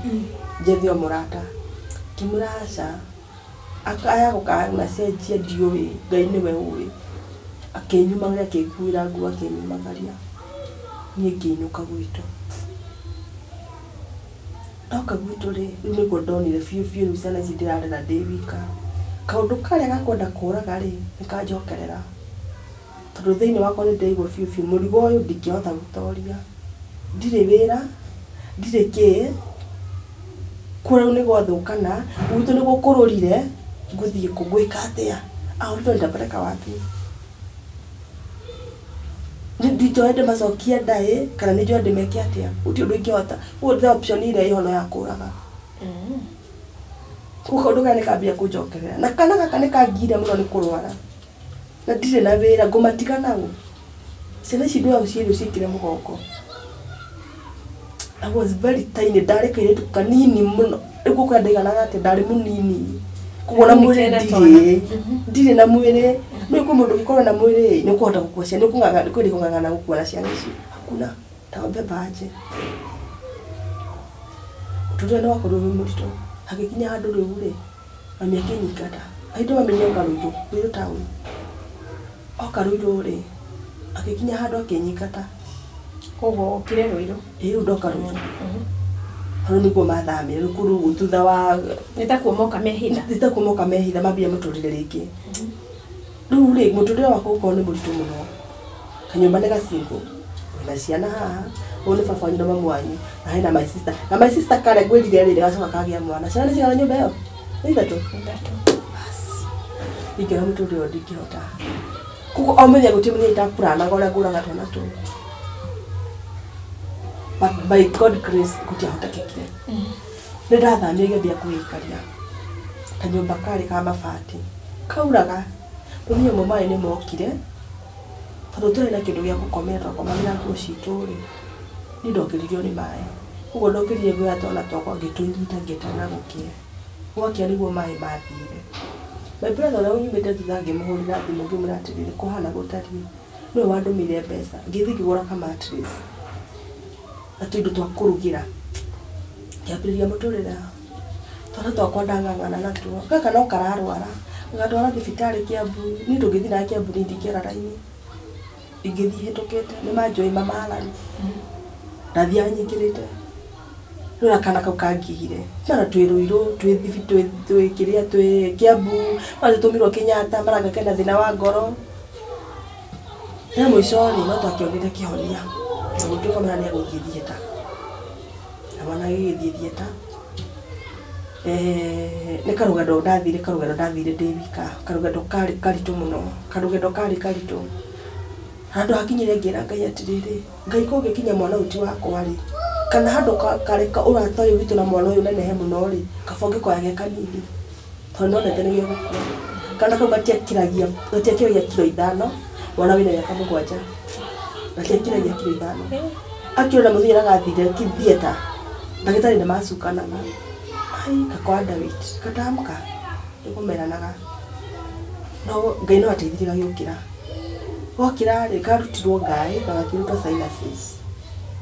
Njethe o mũrata. Ngĩmwĩra aca. Aya gũka na cenjia ndiũĩ, Ngai nĩwe ũĩ. Akĩnyumagaria akĩnguĩra nguo akĩnyumagaria. Niĩ ngĩinũka gwitũ. Ndoka gwitũ rĩ, rĩu nĩguo ndonire biũ biũ rĩu ciana ici ndĩrarera ndĩ wika. Kaũndũ karĩa ga kwenda kũraga rĩ, nĩkanjokerera. Tondũ thĩinĩ wakwa nĩndĩraigua biũ biũ mũrigo ũyũ ndingĩhota gũtoria. Ndirĩ wĩra, ndirĩ kĩ, kũu rĩu nĩgwathũkana, gwitũ nĩgũkũrũrire, ngũthiĩ kũ, ngwĩka atĩa? Watoto nitapeleka wapi? Ndinjoe ndĩmacokie ndaĩ kana nĩ njoe ndĩmeke atĩa? Gũtirĩ ũndũ ingĩhota. Koguo the option ĩrĩa ĩho no ya kũraga. Koguo kaũndũ karĩa nĩkambia kũnjokerera. Na kana gaka nĩkangire mũno nĩ kũrwara. Na ndirĩ na wĩra, ngũmatiga naũ. Ciana ici ndũĩ ciĩrwo ciĩkĩre mũgongo. I was very tiny, ndarĩ kairĩtu kanini mũno. Rĩu gũkũ ndaiganaga atĩa, ndarĩ mũnini. Koguo na mwĩrĩ ndirĩ, ndirĩ na mwĩrĩ. Nĩ kwĩ mũndũ ũngĩkorwo na mwĩrĩ nĩ ũkũhota gũkua ciana, nĩ ũkũng'ang'ana, kwĩrĩ kũng'ang'ana gũkua na ciana ici. Hakuna, tawabeba aje. Mũtũrĩre nĩ wakorirwo wĩ mũritũ. Hagĩkinya handũ rĩu rĩ, mami akĩnyingata. Hĩndĩ mami nĩoka Ruiru, Ruiru town. Oka Ruiru rĩ, agĩkinya handũ akĩnyingata. Koguo okire Ruiru? Ĩĩ rĩu ndoka Ruiru. Hau nĩguo mathamire, rĩu kũu thutha wa Nĩ ta kuo moka mehitha? Nĩ ta kuo moka mehitha mambia mũtũrĩre rĩngĩ. Rĩu rĩ, mũtũrĩre wakwa ũkorwo nĩ mũritũ mũno. Kanyũmba nĩ gacingũ, wĩna ciana haha, ũyũ nĩ baba wanyu na mamu wanyu, na hena my sister. Na my sister karĩa ngwĩrire rĩ, gacoka kagĩa mwana. Ciana nĩ cigana nyũmba ĩyo? Nĩ ithatũ? Ithatũ. Bas. Ingĩona mũtũrĩre ũyũ ndingĩhota. Koguo o mũthenya gũtirĩ mũthenya itapuranaga ũrĩa ngũraga twana tũu. But by God grace gũtiahotekekire. Nĩ ndathamire ngĩambia kwĩikaria. Kanyũmba karĩ ka mabati. Kauraga. Mũthenya ũmwe maĩ nĩ mokire, tondũ tũtiarĩ na kĩndũ gĩa gũkomera twakomagĩra nguo citũ rĩ, niĩ ndokĩririo nĩ maĩ. Koguo ndokĩrire ngĩoya twana twakwa ngĩtũnyita ngĩeterera gũkĩe. Gwakĩa nĩguo maĩ mathire. My brother ũrĩa ũnyumĩte thutha ngĩmũhũrĩra thimũ ngĩmwĩra atĩrĩrĩ, kũhana gũtariĩ. Nĩwe wandũmĩire mbeca. Ngĩthiĩ ngĩgũra ka mattress na tũindo twa kũrugĩra. Ngĩambĩrĩria mũtũrĩre. Twana twakwa ndang'ang'ana natuo. Gaka no kararwara. Ngatwara thibitarĩ Kiambu. Niĩ ndũngĩthiĩ na Kiambu niĩ ndingĩara raini. Ingĩthiĩ hĩtũkĩte. Nĩ manjũĩ mama Alan. Ndathiaga nyingĩrĩte. Rĩu na kana kau kangigire. Mara twĩ Ruiru, twĩ twĩ kĩrĩa, twĩ Kiambu, mara tũtũmirwo Kenyatta, mara kena thĩna wa ngoro. Na mũico rĩ, no twakĩonire kĩhonia. Na gũtuĩka mwana nĩ egũthiĩ theatre. Na mwana agĩgĩthiĩ theatre. Nĩ karũgendo ndathire, karũgendo ndathire ndĩ wika. Karũgendo karĩ karitũ mũno. Karũgendo karĩ karitũ. Handũ hakinyire ngĩra Ngai atĩrĩrĩ, Ngai kũngĩkinya mwana ũyũ ti wakwa rĩ, kana handũ karĩ ũrata ũyũ witũ na mwana ũyũ ũnenehe mũno rĩ, kaba ũngĩkoya ge kanini. Tondũ nonete nĩ gegũkua. Kana kau gatiakĩragia kiro 5, mwana wĩna mĩaka 7. Gatiakĩragia kiro 5. Akĩona mũthenya ũrĩa gathire theatre, ndagĩtarĩ nĩ macukanaga. Ai, kako underweight, katamka. Nĩkũmeranaga. No Ngai no ateithirie gagĩũkĩra. Gokĩra rĩ, karutirwo ngaĩ na gakĩrutwo sinuses.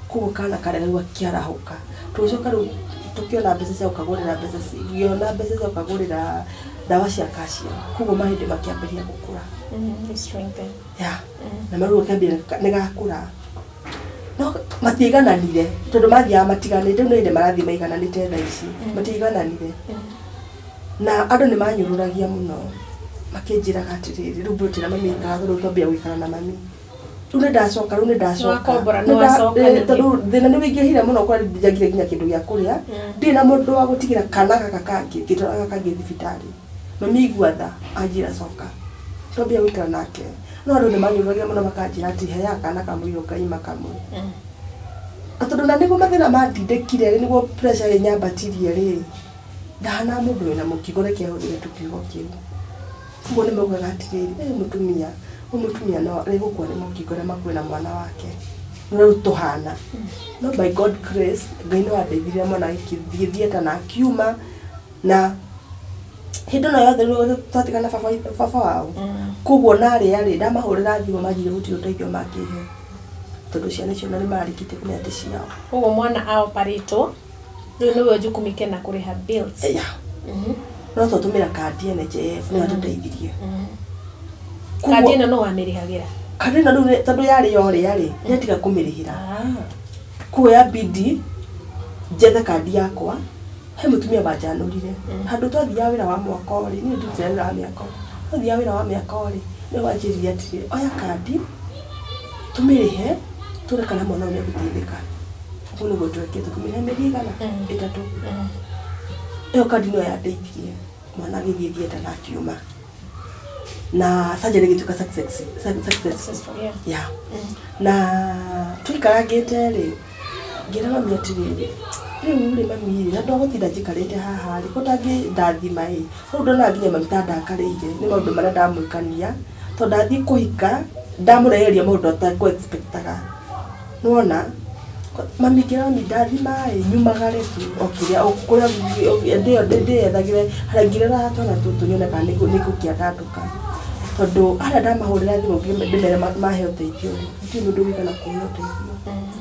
Koguo kana karĩa rĩu gakĩarahũka. Tũgĩcoka rĩu tũkĩona mbeca cia gũkagũrĩra mbeca, ngĩona mbeca cia gũkagũrĩra ndawa cia calcium. Koguo mahĩndĩ makĩambĩrĩria gũkũra. Strengthen. Yeah. Na marũ gakĩambia nĩ gakũra. No matiigananire tondu mathiaga matiganite no inde marathi maigananite thaa ici matiigananire na andu ni manyururagia muno makinjiraga atiriri riu mbutira mami ikaraga riu twambia guikara na mami riu ni ndacoka riu ni ndacoka tondu thina ni wingihire muno kwa njagire nginya kindu gia kuria ndi na mundu wa gutigira kana gaka kangi ngitwara gaka kangi thibitari mami igua tha anjira coka twambia guikara nake no andu ni manyururagia muno makanjira ati heaga kana kamwe Ngai makamwe tondu na niguo mathina mandindikire niguo pressure inyambatirie ri ndahana mundu wina mukingo reke ahuthire tukiugo kiu koguo ni maugaga atiriri mutumia umutumia no rigukua ni mukingo na makue na mwana wake no tuhana no by God grace Ngai no andeithirie mwana agĩthiĩ theatre na akiuma na hĩndĩ no yothe rĩu twatigana baba wao koguo narĩ arĩ ndamahũrĩra thimũ manjire gũtirĩ ũteithio mangĩhe tondu ciana icio nĩ mararĩkĩtie kũmenya atĩ ciao koguo mwana aoparĩtwo rĩu nĩwe ũjukumike na kũrĩha bills yeah. No twatũmĩra kandi ya NHIF nĩyo yatũteithirie kandi ĩno no wamĩrĩhagĩra kandi ĩno rĩu tondu yarĩ yorĩa rĩ nĩatiga kũmĩrĩhĩra koguo ya bidi njethe kandi yakwa he mũtumia wanjanũrire handũ twathiaga wĩra wa mwako rĩ niĩ ndutire wĩra wa mĩako twathiaga wĩra wa mĩako rĩ nĩwe wanjĩrire atĩrĩ oya kandi tũmĩrĩhe tũre kana mwana ũyũ nĩegũteithĩka ũguo nĩguo twekire tũkĩmĩrĩha mĩeri igana ĩtatũ ĩyo kandi nĩyo yandeithirie mwana agĩthiĩ theatre na akiuma na surgery ĩgĩtuĩka successful yeah. Na tũikarangĩte rĩ ngĩra mami atĩrĩrĩ rĩu rĩ mami rĩ na ndagũtinda njikarĩte haha rĩ ko ndangĩndathima ĩ rĩu ndonaga nginya mami ta ndakarĩire nĩ maũndũ marĩa ndamwĩkania tondũ ndathiĩ kũhika ndamũreheria maũndũ atakũ-expectaga nĩwona mami ngĩra mami ndathima ĩ nyumagare tu o kĩrĩa o kũrĩa ndĩyethagĩre harĩa ngĩreraga twana tũtũ nyone kana nĩngũkĩandandũka tondũ harĩa ndamahũrĩra thimũ ndĩmere mahe ũteithio rĩ gũtirĩ mũndũ ũigana kũhe ũteithio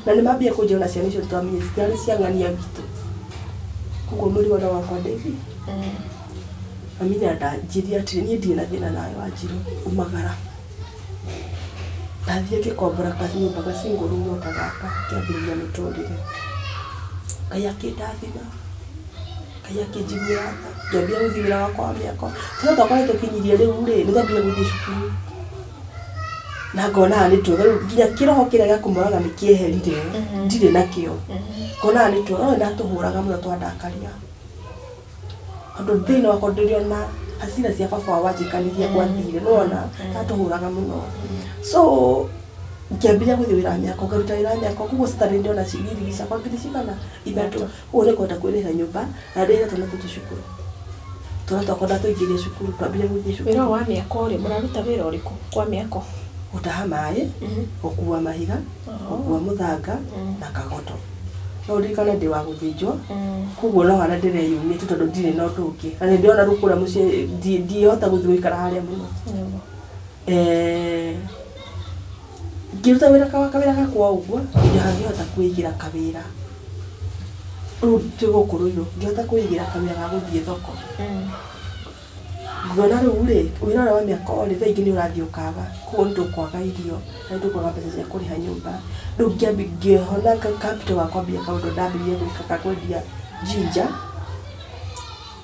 na nĩ mambia kũnjĩra ona ciana icio twamenya citiarĩ cia ng'ania witũ koguo mũrigo no wakwa ndĩthi mami nĩandanjĩrire atĩrĩ niĩ ndirĩ na thĩna nawe Wanjirũ umagara ndathiĩ ngĩkombora kanyũmba ga single room o ta gaka ngĩambĩrĩria mũtũrĩre Ngai akĩndathima Ngai akĩnjiguĩra tha ngĩambia gũthiĩ wĩra wakwa wa mĩako twana twakwa nĩtũkinyirie rĩu rĩ nĩtwambire gũthiĩ cukuru na ngonaga nĩ twega rĩu nginya kĩroho kĩrĩa gĩa kũmoraga nĩkĩeherire ndirĩ nakĩo ngonaga nĩ twega no nĩndatũhũraga mũno twandakaria tondũ thĩinĩ wakwa ndĩrĩ ona hasira cia baba wao wanjĩkanirie gwathire nĩwona ndatũhũraga mũno so ngĩambĩrĩria gũthiĩ wĩra wa mĩako ngaruta wĩra wa mĩako koguo Saturday ndĩona ciringi ciakwa ngiri cigana ithatũ koguo nĩngũhota kwĩrĩhĩra nyũmba na ndĩrĩhe twana tũtũ cukuru twana twakwa ndatũingĩria cukuru twambĩrĩria gũthiĩ cukuru wĩra wa mĩako rĩ mũraruta wĩra ũrĩkũ kwa mĩako gũtaha maĩ gũkua mahiga gũkua mũthanga na kagoto no ũririkane ndĩ wa gũthĩnjwo koguo no harĩa ndĩreyumĩtie tondũ ndirĩ na ũndũ ũngĩ na nĩndĩrona rĩu kũrĩa mũciĩ ndihota gũthiĩ gũikara harĩa mũno ngĩruta wĩra kawĩra gakwa ũguo ngĩhota kwĩigĩra kawĩra rĩu twĩ gũkũ Ruiru ngĩhota kwĩigĩra kawĩra ga gũthiĩ thoko nguona rĩu rĩ wĩra ũrĩa wa mĩako rĩ thaa ingĩ nĩ ũrathiĩ ũkaga koguo nĩ tũkwaga irio na nĩ tũkwaga mbeca cia kũrĩha nyũmba rĩu ngĩona capital wa kwambia kaũndũ ndambĩrĩria gwĩka ga kwendia ginger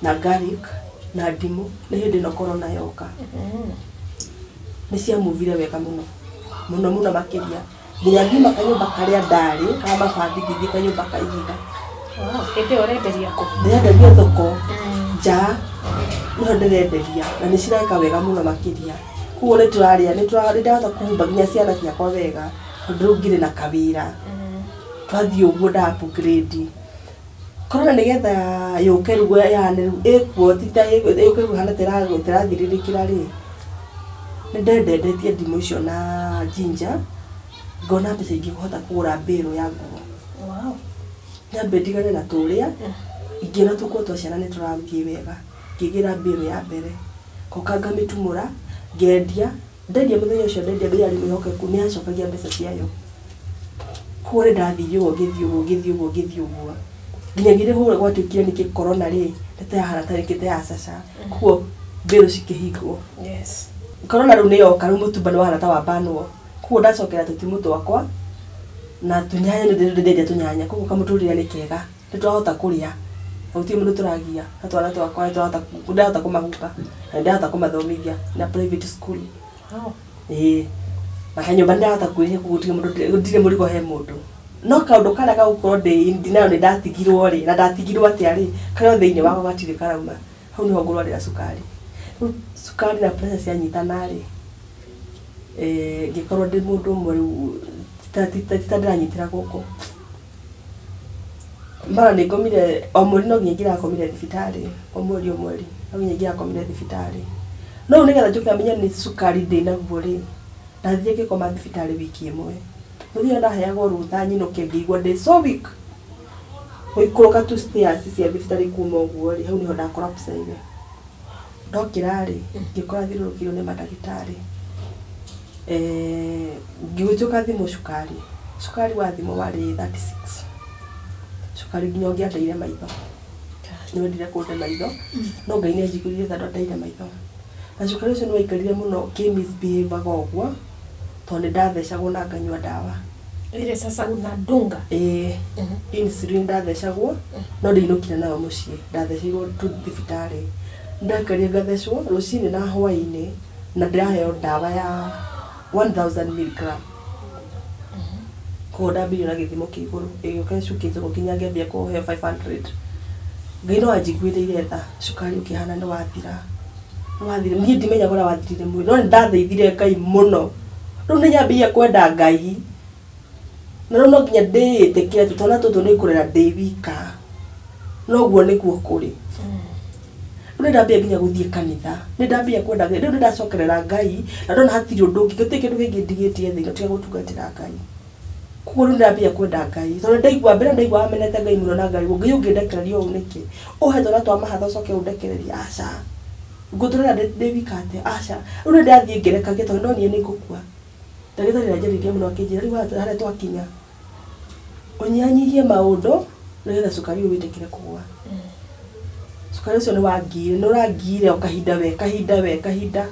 na garlic na ndimũ nĩ hĩndĩ ĩno corona yoka nĩ ciamuvire wega mũno mũno mũno makĩria nginya ngiuma kanyũmba karĩa ndarĩ ka mabati ngĩthiĩ kanyũmba ka ihiga hĩndĩ ĩyo ũrenderia kũ ndĩrenderia thoko nja nĩho ndĩrenderia na nĩ cireka wega mũno makĩria koguo nĩ tũrarĩa nĩ ndahota kũhumba nginya ciana ciakwa wega tondũ rĩu ngĩrĩ na kawĩra twathiĩ ũguo nda upgrade corona nĩgetha yũke rĩu yahane rĩu ĩkuo ti ta yũke rĩu ĩhana ta ĩrathirĩrĩkĩra rĩ nĩ ndendendetie ndimũ icio na ginger ngona mbeca ingĩhota kũgũra mbĩrũ ya nguo nyambe ndigane na tũrĩa ingĩona tũkuo twa ciana nĩ tũrathiĩ wega ngĩgĩra mbĩrũ ya mbere ngoka ngamĩtumũra ngendia ndendia mũthenya ũcio ndendia mbei yarĩ mwĩhokeku nĩ yacokagia mbeca ciayo koguo nĩ ndathire ũguo ngĩthiĩ ũguo ngĩthiĩ ũguo ngĩthiĩ ũguo nginya ngĩrĩhũra gwatuĩkire nĩkĩ corona rĩ nĩ ta yahana ta rĩngĩ ta yacaca koguo mbĩrũ cikĩhingwo corona rĩu nĩ yoka rĩu mũtumba nĩ wahana ta wambanwo koguo ndacokera tũtimũ twakwa Na tũnyanya nĩ ndĩrendia tũnyanya koguo kamũtũrĩre nĩ kega nĩ twahota kũrĩa gũtirĩ mũndũ tũragia na twana twakwa nĩ ndahota kũmahuka na ndahota kũmathomithia na private school. Ĩĩ na kanyũmba ndahota kwĩrĩha koguo gũtirĩ mũndũ ndirĩ mũrigo he mũndũ. No kaũndũ karĩa gagũkorwo ndĩ nayo nĩ ndatigirwo rĩ na ndatigirwo atĩa rĩ karĩa thĩinĩ wakwa gatirĩ karauma hau nĩho ngũrwarĩra cukari. Rĩu cukari na pressure cianyitana rĩ ngĩkorwo ndĩ mũndũ ũmwe rĩu tita ndĩranyitĩra gũkũ. Mara nĩ ngomire o mweri no nginya ingĩrakomire thibitarĩ o mweri no nginya ingĩrakomire thibitarĩ. No rĩu nĩgetha njũke menye nĩ cukari ndĩnaguo rĩ ndathire ngĩkoma thibitarĩ wiki ĩmwe. Mũthenya ndaheagwo rũtha nyinũke ngĩigua ndĩ so weak. Gũikũrũka tu stairs cia thibitarĩ kuma ũguo rĩ hau nĩho ndacollapse-ire. Ndokĩra rĩ ngĩkora thiũrũrũkĩirio nĩ mandagĩtarĩ. Ngĩgĩtuĩka thimũ cukari. Cukari wa thimũ warĩ 36. Cukari nginya ũngĩandeire maitho. Nĩ wendire kũnde maitho no Ngai nĩ anjiguithire tha ndwandeire maitho. Na cukari ũcio nĩ waikarire mũno kĩ misbehaviaga ũguo tondũ nĩ ndathecagwo na nganyua ndawa. Ile sasa unadunga. Ĩĩ insulin ndathecagwo no ndinũkire nayo mũciĩ ndatheceirwo tu thibitarĩ. Ndakarire ngathecwo rũcinĩ na hwaĩ-inĩ na ndĩraheo ndawa ya 1000 milligram. Koguo ndambirie na gĩthimo kĩa igũrũ ĩgĩũka ĩcukĩte ũguo nginya ngĩambia kũheo 500. Ngai no anjiguĩrĩire tha cukari ũkĩhana nĩ wathira. Nĩ wathira niĩ ndimenyaga ũrĩa wathirire mwĩrĩ no nĩ ndathaithire Ngai mũno. Rĩu nĩ nyambĩrĩirie kwenda Ngai na rĩu no nginya ndĩĩtĩkĩre atĩ twana tũtũ nĩ ngũrera ndĩ wika noguo nĩguo kũrĩ. Rĩu nĩ ndambia nginya gũthiĩ kanitha nĩ ndambia kwenda Ngai rĩu nĩ ndacokerera Ngai na ndona hatirĩ ũndũ ũngĩ gũtirĩ kĩndũ kĩngĩ ndigĩtie thĩ tiga gũtungatĩra Ngai. Koguo rĩu nĩ ndambia kwenda Ngai tondũ ndaigua mbere ndaigua amenete Ngai mũno na Ngai Ngai ũngĩndekereria ũũ nĩkĩ ũhe twana twa mahatha ũcoke ũndekererie aca ngũtũrĩra ndĩ wika atĩa aca. Rĩu nĩ ndathiĩ ngerekagia tondũ ndonire nĩ ngũkua. Ndagĩtarĩ nĩ anjarĩirie mũno akĩnjĩra rĩu harĩa twakinya ũnyihanyihie maũndũ nĩgetha cukari ũyũ wĩtĩkĩre kũgũa. Cukari ũcio nĩ wangire nĩ ũrangire o kahinda we kahinda we kahinda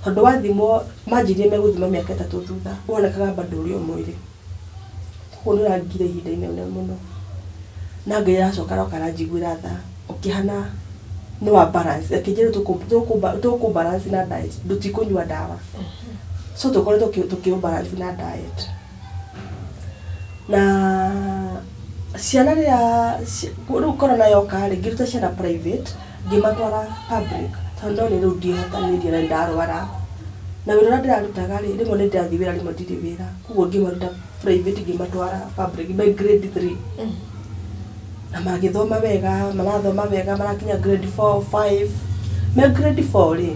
tondũ wathimwo manjĩrire megũthima mĩaka 3 thutha wonekaga bado ũrĩ o mwĩrĩ. Koguo nĩ ũrangire ihinda inene mũno na Ngai aracoka aroka aranjiguĩra tha ũkĩhana nĩ wa balance akĩnjĩra tũkũ balance na diet ndũtikũnyua ndawa so tũkoretwo tũkĩ balance na diet. Na ciana rĩrĩa rĩu corona yoka rĩ ngĩruta ciana private ngĩmatwara public tondũ ndonire rĩu ndihotanĩria na ndarwara na wĩra ũrĩa ndĩrarutaga rĩ rĩmwe nĩ ndĩrathiĩ wĩra rĩmwe ndirĩ wĩra koguo ngĩmaruta private ngĩmatwara public me grade 3 na magĩthoma wega marathoma wega marakinya grade 4 5 me grade 4 rĩ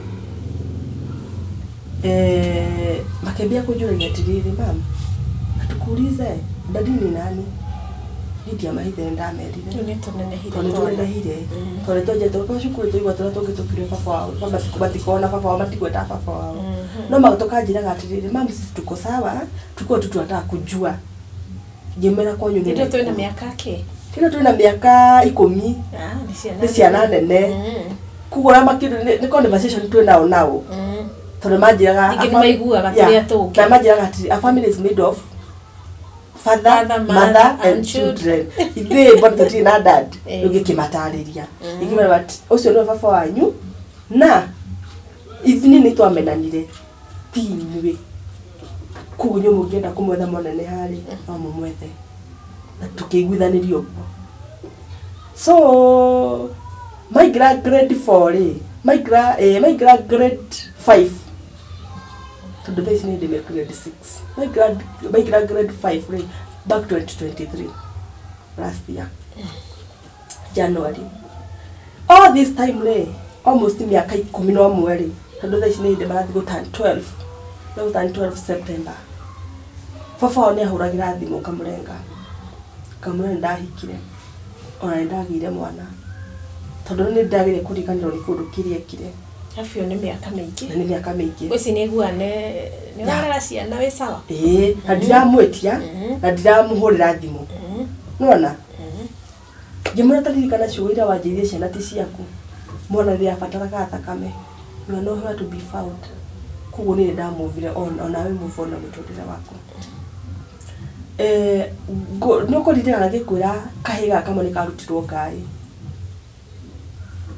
makĩambia kũnjũragia atĩrĩrĩ mam natukuulize dadi ni nani ndiamahithe ndamerire Rĩu nĩ tũnenehire tondũ nĩ tũnenehire tondũ nĩ twenjete tũkorwo cukuru tũigua tũrĩa tũngĩtũkire baba wao matikona baba wao matikwenda baba wao no magĩtũkanjĩraga atĩrĩrĩ mam sisi tuko sawa tuko tu tunataka kujua ngĩmera kwanyu nĩ Rĩu twĩna mĩaka kĩ? Tino twĩna mĩaka 10 Nĩ ciana nene koguo ũrĩa makĩndũ nĩ conversation twĩ nao tondũ manjĩraga Ningĩ nĩ maiguaga tũrĩa tũngĩ. na manjĩraga atĩ a family is made of father, mother and children. Ithuĩ mbona tũtirĩ na dad rĩu ngĩkĩmatarĩria ngĩkĩmera atĩ ũcio nĩwe baba wanyu na ithuĩ nĩ twamenanire ti inyuĩ koguo inyuĩ mũngĩenda kũmwetha mwaneneha rĩ no mũmwethe na tũkĩiguithanĩria ũguo. So maingĩra grade 4 rĩ maingĩra grade 5 tondũ thaa ici nĩ ndĩ grade 6 maingĩra grade 5 rĩ back 2023 last year January all this time rĩ almost mĩaka 11 rĩ tondũ thaa ici nĩ ndĩ marathiĩ gũ turn 12 no turn 12 September baba wao nĩ ahũragĩra thimũ kamũrenga kamũra nĩ ndahikire ona nĩ ndagĩire mwana tondũ nĩ ndagĩire kũriganĩrwo nĩ kũndũ kĩrĩa ekire. Arabu ĩyo nĩ mĩaka mĩingĩ. Na nĩ mĩaka mĩingĩ. Ũcio nĩ aigua nĩ ũrarera ciana wĩ sawa. Ĩĩ, na ndiramwĩtia na ndiramũhũrĩra thimũ. Nĩwona? Ngĩmwĩra ta ririkana ciugo iria wanjĩrire ciana ti ciaku. Mwana rĩrĩa abataraga thakame. You are nowhere to be found. Koguo niĩ ndamũvire on onawe move on na mũtũrĩre waku. Nĩ ũkũririkana ngĩkwĩra kahĩĩ gaka kamwe nĩ karutirwo ngaĩ.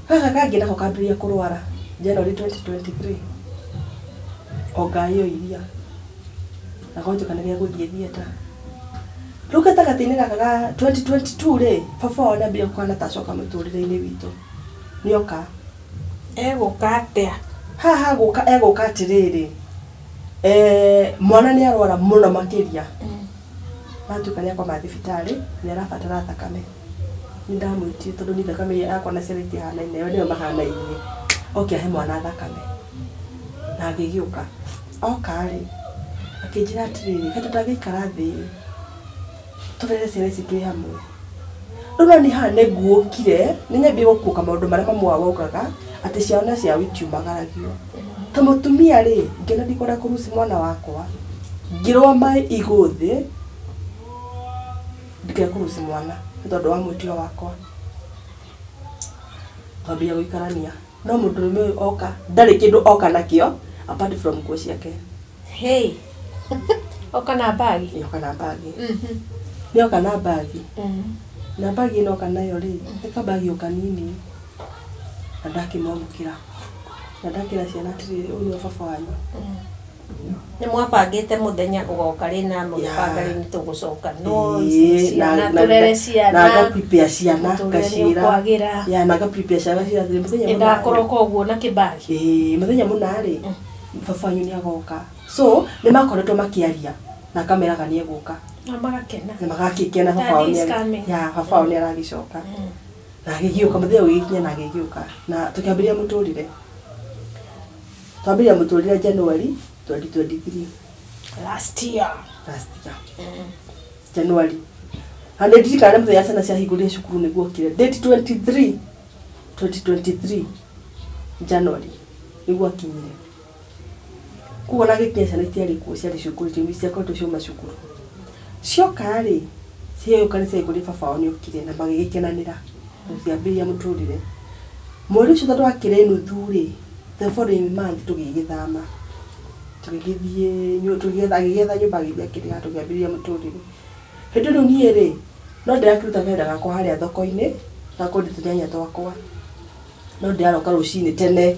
Gaka kangĩ nako kambĩrĩria kũrwara January 2023. O ngaĩ o iria. Na gwatuĩka nĩ gĩgũthiĩ theatre. Rĩu gatagatĩ-inĩ gaka ga 2022 rĩ, baba wao nĩambĩrĩria kũhana ta acoka mũtũrĩre-inĩ witũ. Nĩoka. Egũka atĩa? Haha gũka egũka atĩrĩrĩ, mwana nĩ arwara mũno makĩria. Natuĩka nĩ akoma thibitarĩ, nĩ arabatara thakame. Nĩ ndamwĩtire tondũ niĩ thakame yakwa na ciana itihanaine, we nĩwe mahanainie. Oke ahe mwana thakame. Na agĩgĩũka. Oka rĩ, akĩnjĩra atĩrĩrĩ, kaĩ tũtangĩikara thĩ tũrere ciana ici twĩ hamwe. Rĩu na niĩ haha nĩ nguũkire, nĩ nyambie gũkuũka maũndũ marĩa mamu wao augaga, atĩ ciana ciao itiumagaragio. Ta mũtumia rĩ, ngĩona ndikwenda kũruci mwana wakwa, ngĩrũa maĩ igũ thĩ, ndikae kũruci mwana, nĩ tondũ wa mwĩtĩo wakwa. Twambia gũikarania. No mũndũrũme ũyũ oka, ndarĩ kĩndũ oka nakĩo, apart from nguo ciake. Hey. Oka na bagi. Oka na bagi. Nĩ oka na bagi. Na bagi ĩno oka nayo rĩ, nĩ kabagi o kanini. Na ndakĩmwamũkĩra. Na ndakĩra ciana atĩrĩrĩ, ũyũ nĩwe baba wanyu. Nĩ mwabangĩte mũthenya ũgoka rĩ na mũgĩbanga rĩ nĩ tũgũcoka. No ciana tũrere ciana. Na nga prepare ciana Mũtũrĩre nĩ ngacira. ũkwagĩra. Ya na nga prepare ciana ngacira atĩrĩ mũthenya Nĩ mũna rĩ. ndakoroka ũguo na kĩbagi. Ĩĩ, mũthenya mũna rĩ, baba wanyu nĩ agoka. So, nĩ makoretwo makĩaria na akameraga nĩ egũka. Na magakena. Na magakĩkena baba wao Daddy is nĩ coming. ya baba wao nĩ aragĩcoka. Na agĩgĩũka mũthenya ũgĩgĩkinya na agĩgĩũka. Na tũkĩambĩrĩria mũtũrĩre. Twambĩrĩria mũtũrĩre January 2023. Last year. Last year. January. Na nĩ ndirikana mũthenya ciana ciahingũrire cukuru nĩguo okire. Date 23 2023 January nĩguo akinyire. Koguo na gĩkinya ciana itiarĩ kuo ciarĩ cukuru ciakoretwo ciauma cukuru. Cioka rĩ, ciĩyũka nĩ ciahingũrire baba wao nĩ okire na magĩgĩkenanĩra. Tũkĩambĩrĩria mũtũrĩre. Mweri ũcio tondũ wakĩrĩ nuthu rĩ, the following month tũgĩgĩthama. Tũgĩgĩthiĩ agĩgĩetha nyũmba agĩthiĩ akĩrĩha tũkĩambĩrĩria mũtũrĩre. Hĩndĩ ĩyo niĩ rĩ, no ndĩrakĩruta kawĩra gakwa harĩa thoko-inĩ, ga kwendia tũnyanya twakwa. No ndĩraroka rũcinĩ tene.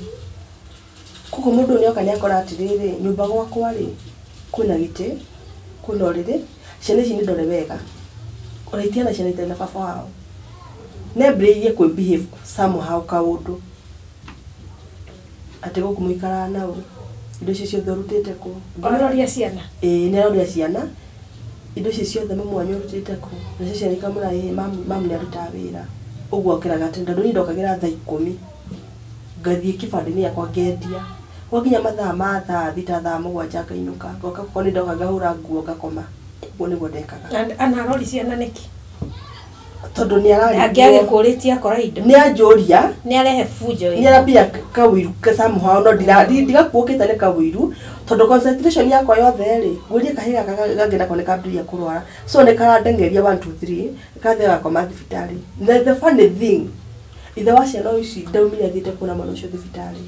Koguo mũndũ ũyũ nĩoka nĩakora atĩrĩrĩ, nyũmba gwakwa rĩ, kwĩna gĩtĩ, kwĩna ũrĩrĩ, ciana ici nĩ ndore wega. Ona itiana ciana itarĩ na baba wao. Nĩambĩrĩirie kwĩ behave somehow kaũndũ. Atĩ gũkũ mũikaraga naũ, indo icio ciothe ũrutĩte kũ? Ũroria ciana? Ĩĩ, nĩaroria ciana. Indo icio ciothe mamu wanyu ũrutĩte kũ? Nacio ciana ikamwĩra ĩĩ mamu nĩarutaga wĩra. Ũguo okĩraga tene tondũ niĩ ndokagĩra thaa 10. Ngathiĩ kĩbandĩ-inĩ gĩakwa ngendia. Gwakinya mathaa ma thaa 6 thaa 7 ngainũka. Ngoka okorwo nĩ ndoka ngahũra nguo ngakoma. Ũguo nĩguo ndekaga. Ana arori ciana nĩkĩ? Tondũ nĩ ararigwo. Angĩagĩkũrĩtie akora indo. Nĩ anjũria. Nĩ arehe fujo Nĩ arambia kawĩiru somehow no ndigakuũkĩte nĩ kawĩiru tondũ concentration yakwa yothe rĩ, ngũrie kahĩĩ gaka gangĩ nako nĩ kambĩrĩria kũrwara. So nĩ karandengeria 1 2 3 kathiĩ gakoma thibitarĩ. Na the funny thing, ithe wa ciana ici ndaumire athiĩte kuona mwana ũcio thibitarĩ.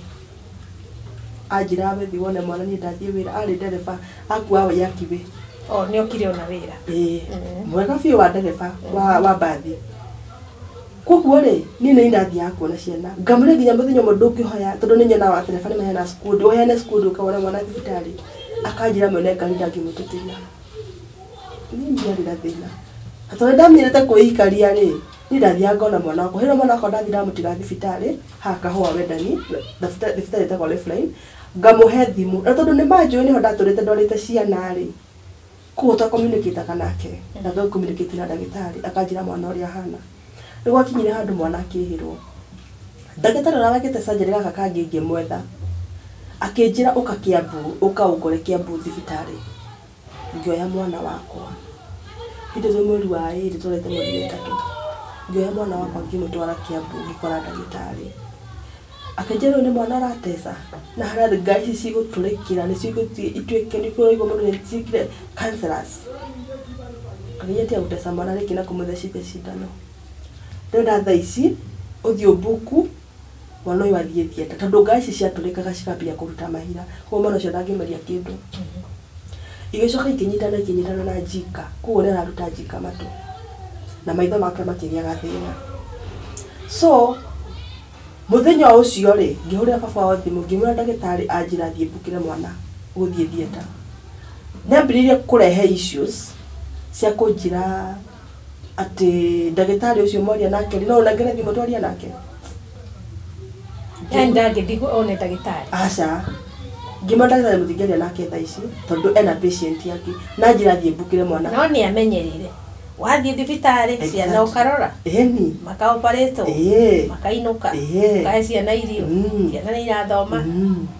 Anjĩra we thiĩ wone mwana niĩ ndathiĩ wĩra, arĩ ndereba akuaga waiyaki way. O nĩ okire ona wĩra. Ĩĩ, mwega biũ wa ndereba wa mbathi. Koguo rĩ, niĩ nĩ ndathiaga kuona ciana. Ngamũria nginya mũthenya ũmwe ndũngĩhoya tondũ nĩ nyonaga ndereba nĩ maheanaga skundi, ũheane skundi ũkawona mwana thibitarĩ. Akanjĩra mwene ngari ndangĩmwĩtĩkĩria. Niĩ ndiarĩ na thĩna. Na tondũ ndamenyerete kwĩikaria rĩ, niĩ ndathiaga ngona mwana wakwa. Hĩndĩ ĩrĩa mwana wakwa ndathiĩ ndamũtiga thibitarĩ, haha Kahũa Wendani, thibitarĩ ĩtagwo Lifeline, ngamũhe thimũ. Na tondũ nĩ manjũĩ nĩho ndatũrĩte ndwarĩte ciana rĩ, koguo twa communicate nake, na twa communicate na ndagĩtarĩ, akanjĩra mwana ũrĩa ahana. Nĩ gwakinyire handũ mwana akĩhĩrwo. Ndagĩtarĩ ũrĩa wekĩte surgery gaka kangĩ ngĩmwetha. Akĩnjĩra ũka Kiambu, ũka ũngore Kiambu thibitarĩ. Ngĩoya mwana wakwa. Hĩndĩ ĩyo mweri wa 2 tũrete mweri wa 3. Ngĩoya mwana wakwa ngĩmũtwara Kiambu ngĩkora ndagĩtarĩ. Akĩnjĩra ũyũ nĩ mwana ũrateca na harĩa ngai ici cigũtũrĩkĩra nĩ cigũthiĩ ituĩke nĩ kũraigua mũndũ nĩ ciĩkire cancerous. Akĩnjĩra tiga gũteca mwana rĩngĩ na kũmũthecithia cindano. Ndĩrenda thaa ici ũthiĩ ũmbuku mwana ũyũ athiĩ theatre tondũ ngai ici ciatũrĩkaga cikambia kũruta mahira koguo mwana ũcio ndangĩmeria kĩndũ. Igĩcoka ikĩnyitana ikĩnyitana na njika, koguo nĩ araruta njika matũ na maitho make makĩgĩa gathĩna. So mũthenya ũcio rĩ, ngĩhũrĩra baba wao thimũ, ngĩmwĩra ndagĩtarĩ anjĩra thiĩ mbukĩre mwana gũthiĩ theatre. Nĩambĩrĩirie kũrehe issues cia kũnjĩra atĩ ndagĩtarĩ ũcio mwaria nake rĩ, no ũnengere thimũ twarie nake. Yani ndangĩthiĩ one ndagĩtarĩ. Aca. Ngĩmwĩra ndagĩtarĩ mũtingĩaria nake thaa ici tondũ ena patient yake, na njĩra thiĩ mbukĩre mwana. No nĩ amenyerire. Wathiĩ thibitarĩ ciana Exactly. ũkarora. Ĩni. Makaoparĩtwo. Ĩĩ. Makainũka. Ĩĩ. Ũkahe ciana irio. Ciana nĩ irathoma.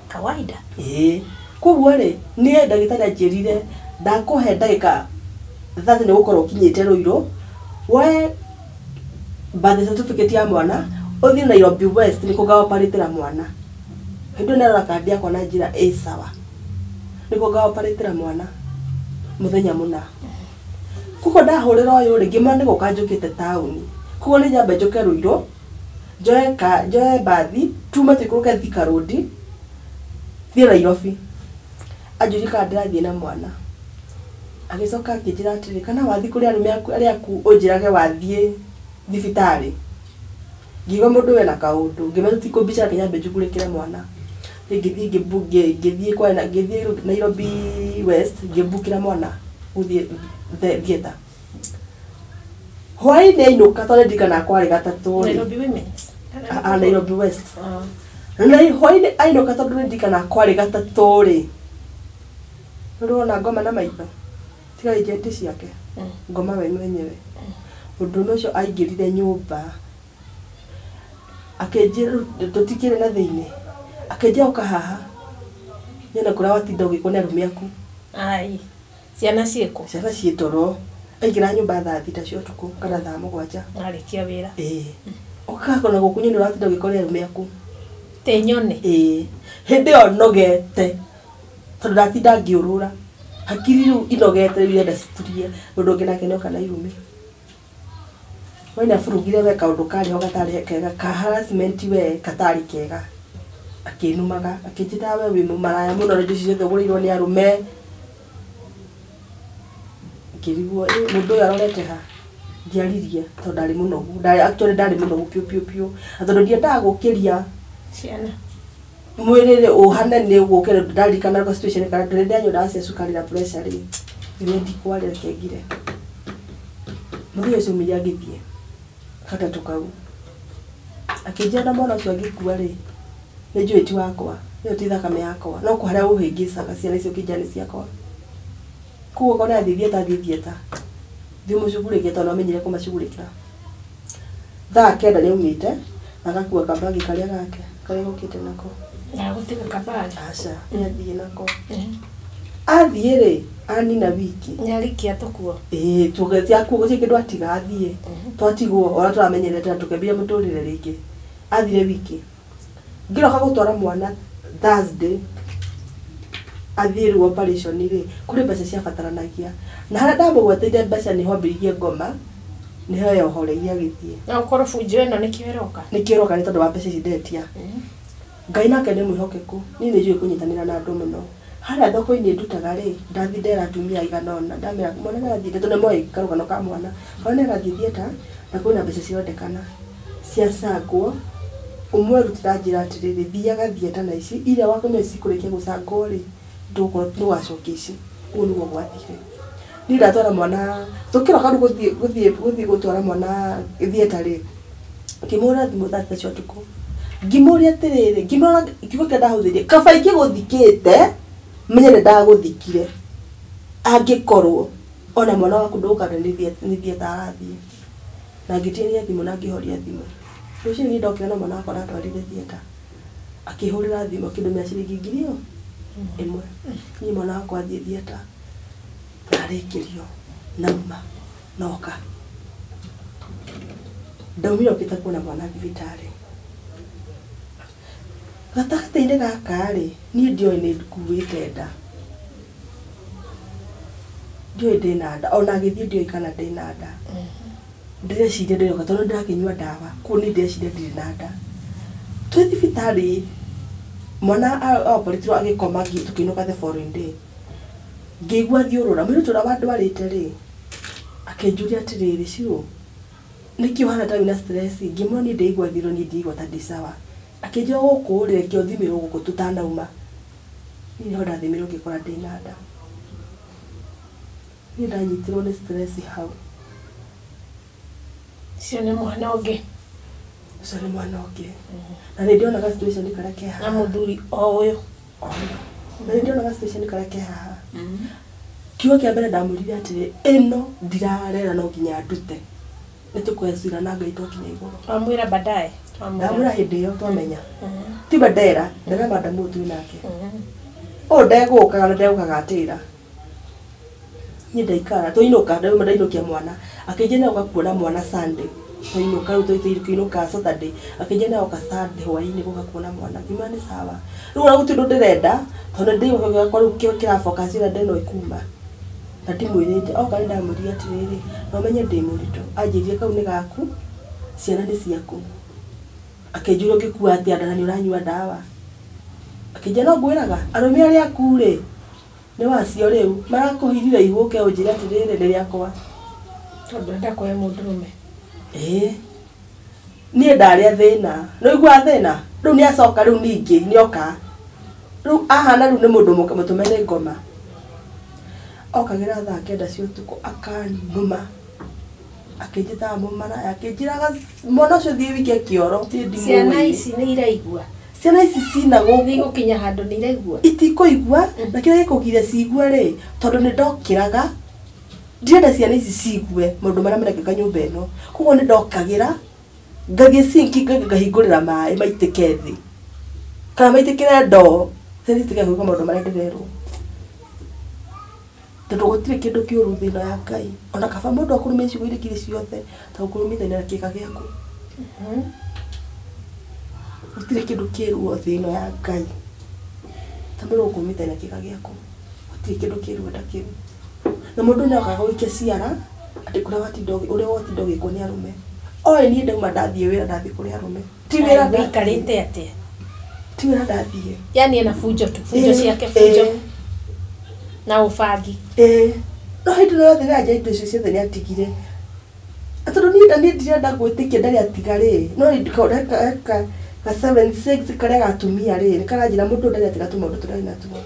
Kawaida. Ĩĩ. Koguo rĩ, niĩ ndagĩtarĩ anjĩrire ndakũhe ndagĩka 30 nĩ gũkorwo ũkinyĩte Ruiru, woe birth certificate ya mwana, ũthiĩ Nairobi West nĩkuo ngaoparĩtĩra mwana. Hĩndĩ ĩyo nĩarora kandi yakwa na njĩra ĩ sawa. Nĩkuo ngaoparĩtĩra mwana mũthenya mũna. Koguo ndahũrĩra ũyũ rĩ, ngĩmwĩra nĩ gũka njũkĩte taũni. Koguo nĩ nyambe njũke Ruiru, njoe ka njoe mbathi, tume tũikũrũke Thika Road, thiĩ Nairobi. Anjũrie kana ndĩrathiĩ na mwana. Agĩcoka akĩnjĩra atĩrĩ, kana wathiĩ kũrĩ arũme aku arĩa aku ũnjĩrage wathiĩ thibitarĩ. Ngiuga mũndũ wena kaũndũ, ngĩmwĩra tũtikũmbica reke nyambe njugurĩkĩre mwana. Ngĩthiĩ ngĩthiĩ kwa ngĩthiĩ Nairobi West, ngĩmbukĩra mwana gũthiĩ theatre. Hwaĩ-inĩ ainũka tondũ ndirikanaga kwarĩ gatatũ rĩ. Nairobi Women's. Ah, Nairobi West. Na hwaĩ-inĩ ainũka tondũ ndirikanaga kwarĩ gatatũ rĩ. Nĩũrona ngoma na maitho. Tiga agent ciake. Ngoma we mwenyewe. Mũndũrũme ũcio aingĩrire nyũmba akĩnjĩra tũtikĩrĩ na thĩinĩ, akĩnjĩra ũka haha nyone kũrĩa watinda ũgĩkwo nĩ arũme aku. Ai. Ciana ciĩkũ? Ciana ciĩ toro. Aingĩra nyũmba thaa 6 cia ũtukũ kana thaa 7. Arĩkia wĩra. Ĩĩ. Ũka na gũkũ nyone ũratinda ũgĩkwo nĩ arũme aku. Tĩ nyone. Ĩĩ. Hĩndĩ ĩyo nogete tondũ ndatinda ngĩũrũra. Hakiri rĩu inogete rĩu irenda citurie. Mũndũ ũngĩ nake nĩoka na irumi. We nĩaburugire we kaũndũ karĩ ho gatarĩ kega, ka harassment we gatarĩ kega. Akĩnumaga, akĩnjĩtaga we wĩ mũmaraya mũno na indo ici ciothe ũgũrĩirwo nĩ arũme. Ngĩrigwo mũndũ ũyũ arorete ha? Ndiaririe tondũ ndarĩ mũnogu. Ndarĩ actually ndarĩ mũnogu piũ piũ piũ. Na tondũ ndiendaga gũkĩria ciana mwĩrĩ rĩ ũhane nĩ ũgũkĩra, ndaririkana ka situation kana ndĩrĩ ndanyua ndawa cia cukari na pressure rĩ, nĩ ndikwarĩ reke ngire. Mũthenya ũcio umire agĩthiĩ gatatũ kau. Akĩnjĩra na mwana ũcio angĩkua rĩ, nĩ njũĩ ti wakwa, ĩyo ti thakame yakwa, no kũharĩa ũhĩngĩcaga ciana icio ũkĩnjĩra nĩ ciakwa. Koguo okorwo nĩ athiĩ theatre athiĩ theatre. Thiĩ ũmũcugurĩke tondũ nĩwamenyire kũmacugurĩkĩra. Thaa 9 nĩaumĩte na agakua kabagi karĩa gake karĩa gokĩte nako. Ndagũtiga kabagi? Aca, nĩathiĩ nako. Athiĩ rĩ, anina wiki. Nĩarĩkia tũkuo? Ĩĩ, tũgĩtia kuo gũtirĩ kĩndũ atiga athiĩ. Twatigwo ona tũramenyerete na tũkĩambia mũtũrĩre rĩngĩ. Athire wiki. Ngĩroka gũtwara mwana Thursday, athiĩ rĩu operation rĩ, kũrĩ mbeca ciabataranagia. Na harĩa ndamũgweteire mbeca nĩho ambĩrĩirie ngoma, nĩho yohoreirie agĩthiĩ. No ũkorwo bunjo ĩno nĩkĩo ĩroka? Nĩkĩo ĩroka nĩ tondũ wa mbeca ici ndetia. Ngai nake nĩ mwĩhokeku, niĩ nĩ njũĩ kũnyitanĩra na andũ mũno. Harĩa thoko-inĩ ndutaga rĩ, ndathiĩ ndera atumia aigana ũna, ndamera mwana nĩarathiĩ, tondũ nĩmoĩ karũgano ka mwana, mwana nĩarathiĩ theatre na kwĩna mbeca cirendekana ciacangwo. Ũmwe arutĩra njĩra atĩrĩrĩ, thiaga theatre na ici, iria wakomire cikũrĩkia gũcangwo rĩ, ndũgacokia ici. Ũguo nĩguo gwathire. Niĩ ndatwara mwana, tũkĩroka rĩu gũthiĩ gũtwara mwana theatre rĩ, ngĩmũhũrĩra thimũ thaa 3 cia ũtukũ. Ngĩmũũria atĩrĩrĩ, ngĩmũrora kiugo kĩrĩa ndahũthĩrire, kaba ingĩgũthikĩte, menye nĩ ndagũthikire. Angĩkorwo ona mwana waku ndũgũkana nĩ theatre arathiĩ. Na ngĩtinia thimũ na ngĩhoria thimũ. Rũcinĩ niĩ ndokĩra na mwana wakwa ndatwarire theatre. Akĩhũrĩra thimũ akĩndũmĩra ciringi 1,000. Niĩ mwana wakwa athiĩ theatre na arĩkĩrio nauma noka. Ndaumire ũkĩte kuona mwana thibitarĩ. Gatagatĩ-inĩ gaka rĩ, niĩ ndioĩ nĩ nguĩte nda. Ndioĩ ndĩna nda, ona agĩthiĩ ndioĩ kana ndĩna nda. Ndĩreciria ndĩroka tondũ ndĩrakĩnyua ndawa, koguo niĩ ndĩreciria ndirĩ na nda. Twĩ thibitarĩ, mwana operetirwo agĩkoma tũkĩinũka the following day. Ngĩigua thiũrũra mũirĩtu ũrĩa wandwarĩte rĩ akĩnjũria atĩrĩrĩ Shiro nĩkĩ ũhana ta wĩna stress ngĩmwĩra niĩ ndĩigua thiũrũra niĩ ndĩigua ta ndĩ sawa akĩnjĩra gũkũ rĩ reke ũthimĩrwo gũkũ tũtanauma niĩ nĩho ndathimĩrwo ngĩkora ndĩna nda niĩ ndanyitirwo nĩ stress hau Ũcio nĩ mwana ũngĩ ũcio nĩ mwana ũngĩ na nĩ ndionaga situation karĩa ke na haha mũthuri o ũyũ na nĩ ndionaga situation karĩa ke haha kiugo kĩa mbere ndamwĩrire atĩrĩ ĩno ndirarera no nginya ndute nĩ tũkwecira na Ngai twakinya igũrũ wamwĩra baadaye ndamwĩra hĩndĩ ĩyo twamenya tiba ndera ndera madamu ũyũ twĩ nake ũyũ ndegũkaga na ndegũkaga atĩra niĩ ndaikara twainũka ndauma ndainũkia mwana akĩnjia nĩoka kuona mwana Sunday twainũka rĩu tũinũka Saturday akĩnjia nĩoka Sunday hwaĩ-inĩ gũka kuona mwana ngiuma nĩ sawa rĩu ona gũtirĩ ũndũ ndĩrenda tondũ ndĩigua gĩakwa rĩu kĩrafocus ĩrĩa ndeno ĩkuma na ndimwĩrĩte oka nĩ ndamwĩrire atĩrĩrĩ no menye ndĩ mũritũ anjĩrire kau nĩ gaku ciana nĩ ciaku akĩnjũria ũngĩkua atĩa nda na nĩ ũranyua ndawa akĩnjia no ngwĩraga arũme arĩa aku rĩ nĩ wacio rĩu marakũhirire ihu ũke ũnjĩre atĩrĩrĩ nĩ rĩakwa tondũ enda kũhe mũndũrũme ĩĩ niĩ ndarĩa thĩna nĩ ũiguaga thĩna rĩu nĩ acoka rĩu ningĩ nĩoka rĩu ahana rĩu nĩ mũndũ mũtũme nĩ ngoma okagĩra thaa kenda cia ũtukũ akanuma akĩnjĩtaga mũmaraya akĩnjĩraga mwana ũcio thiĩ wike kĩoro ciana ici nĩ iraigua ciana ici cina nĩ gũkũ igũkinya handũ nĩ iraigua itikũigua na kĩrĩa gĩkũgiria ciigue rĩ tondũ nĩ ndokĩraga ndirenda ciana ici ciigue maũndũ marĩa marekĩka nyũmba ĩno koguo nĩ ndokagĩra ngathiĩ sinki ngahingũrĩra maĩ maitĩke thĩ kana maitĩkĩre ndoo ciana ici itige kũigua maũndũ marĩa ndĩrerwo tondũ gũtirĩ kĩndũ kĩũru thĩ ĩno ya Ngai ona kaba mũndũ akũrũmie ciugo iria ingĩ ciothe ta gũkũrũmithania na kĩĩga gĩaku gũtirĩ kĩndũ kĩruo thĩ ĩno ya Ngai ta mũndũ gũkũrũmithania kĩĩga gĩaku gũtirĩ kĩndũ kĩruo ta kĩu na mũndũ nĩ okaga gũikia ciara atĩ kũrĩa watinda ũrĩa watinda ũgĩkwo nĩ arũme oĩ niĩ ndauma ndathiĩ wĩra ndathiĩ kũrĩ arũme ti wĩra wĩikarĩte atĩa ti wĩra ndathiĩ yani ena funjo tu funjo ciake funjo na ũbangi ĩĩ no hĩndĩ ĩno yothe nĩanja indo icio ciothe nĩatigire tondũ niĩ niĩ ndirenda gwĩtĩkia ndarĩ atiga rĩ no ka 76 karĩa gatumia rĩ nĩ karanjĩra mũndũ ndarĩ atiga tũmaũndũ tũrarĩ natuo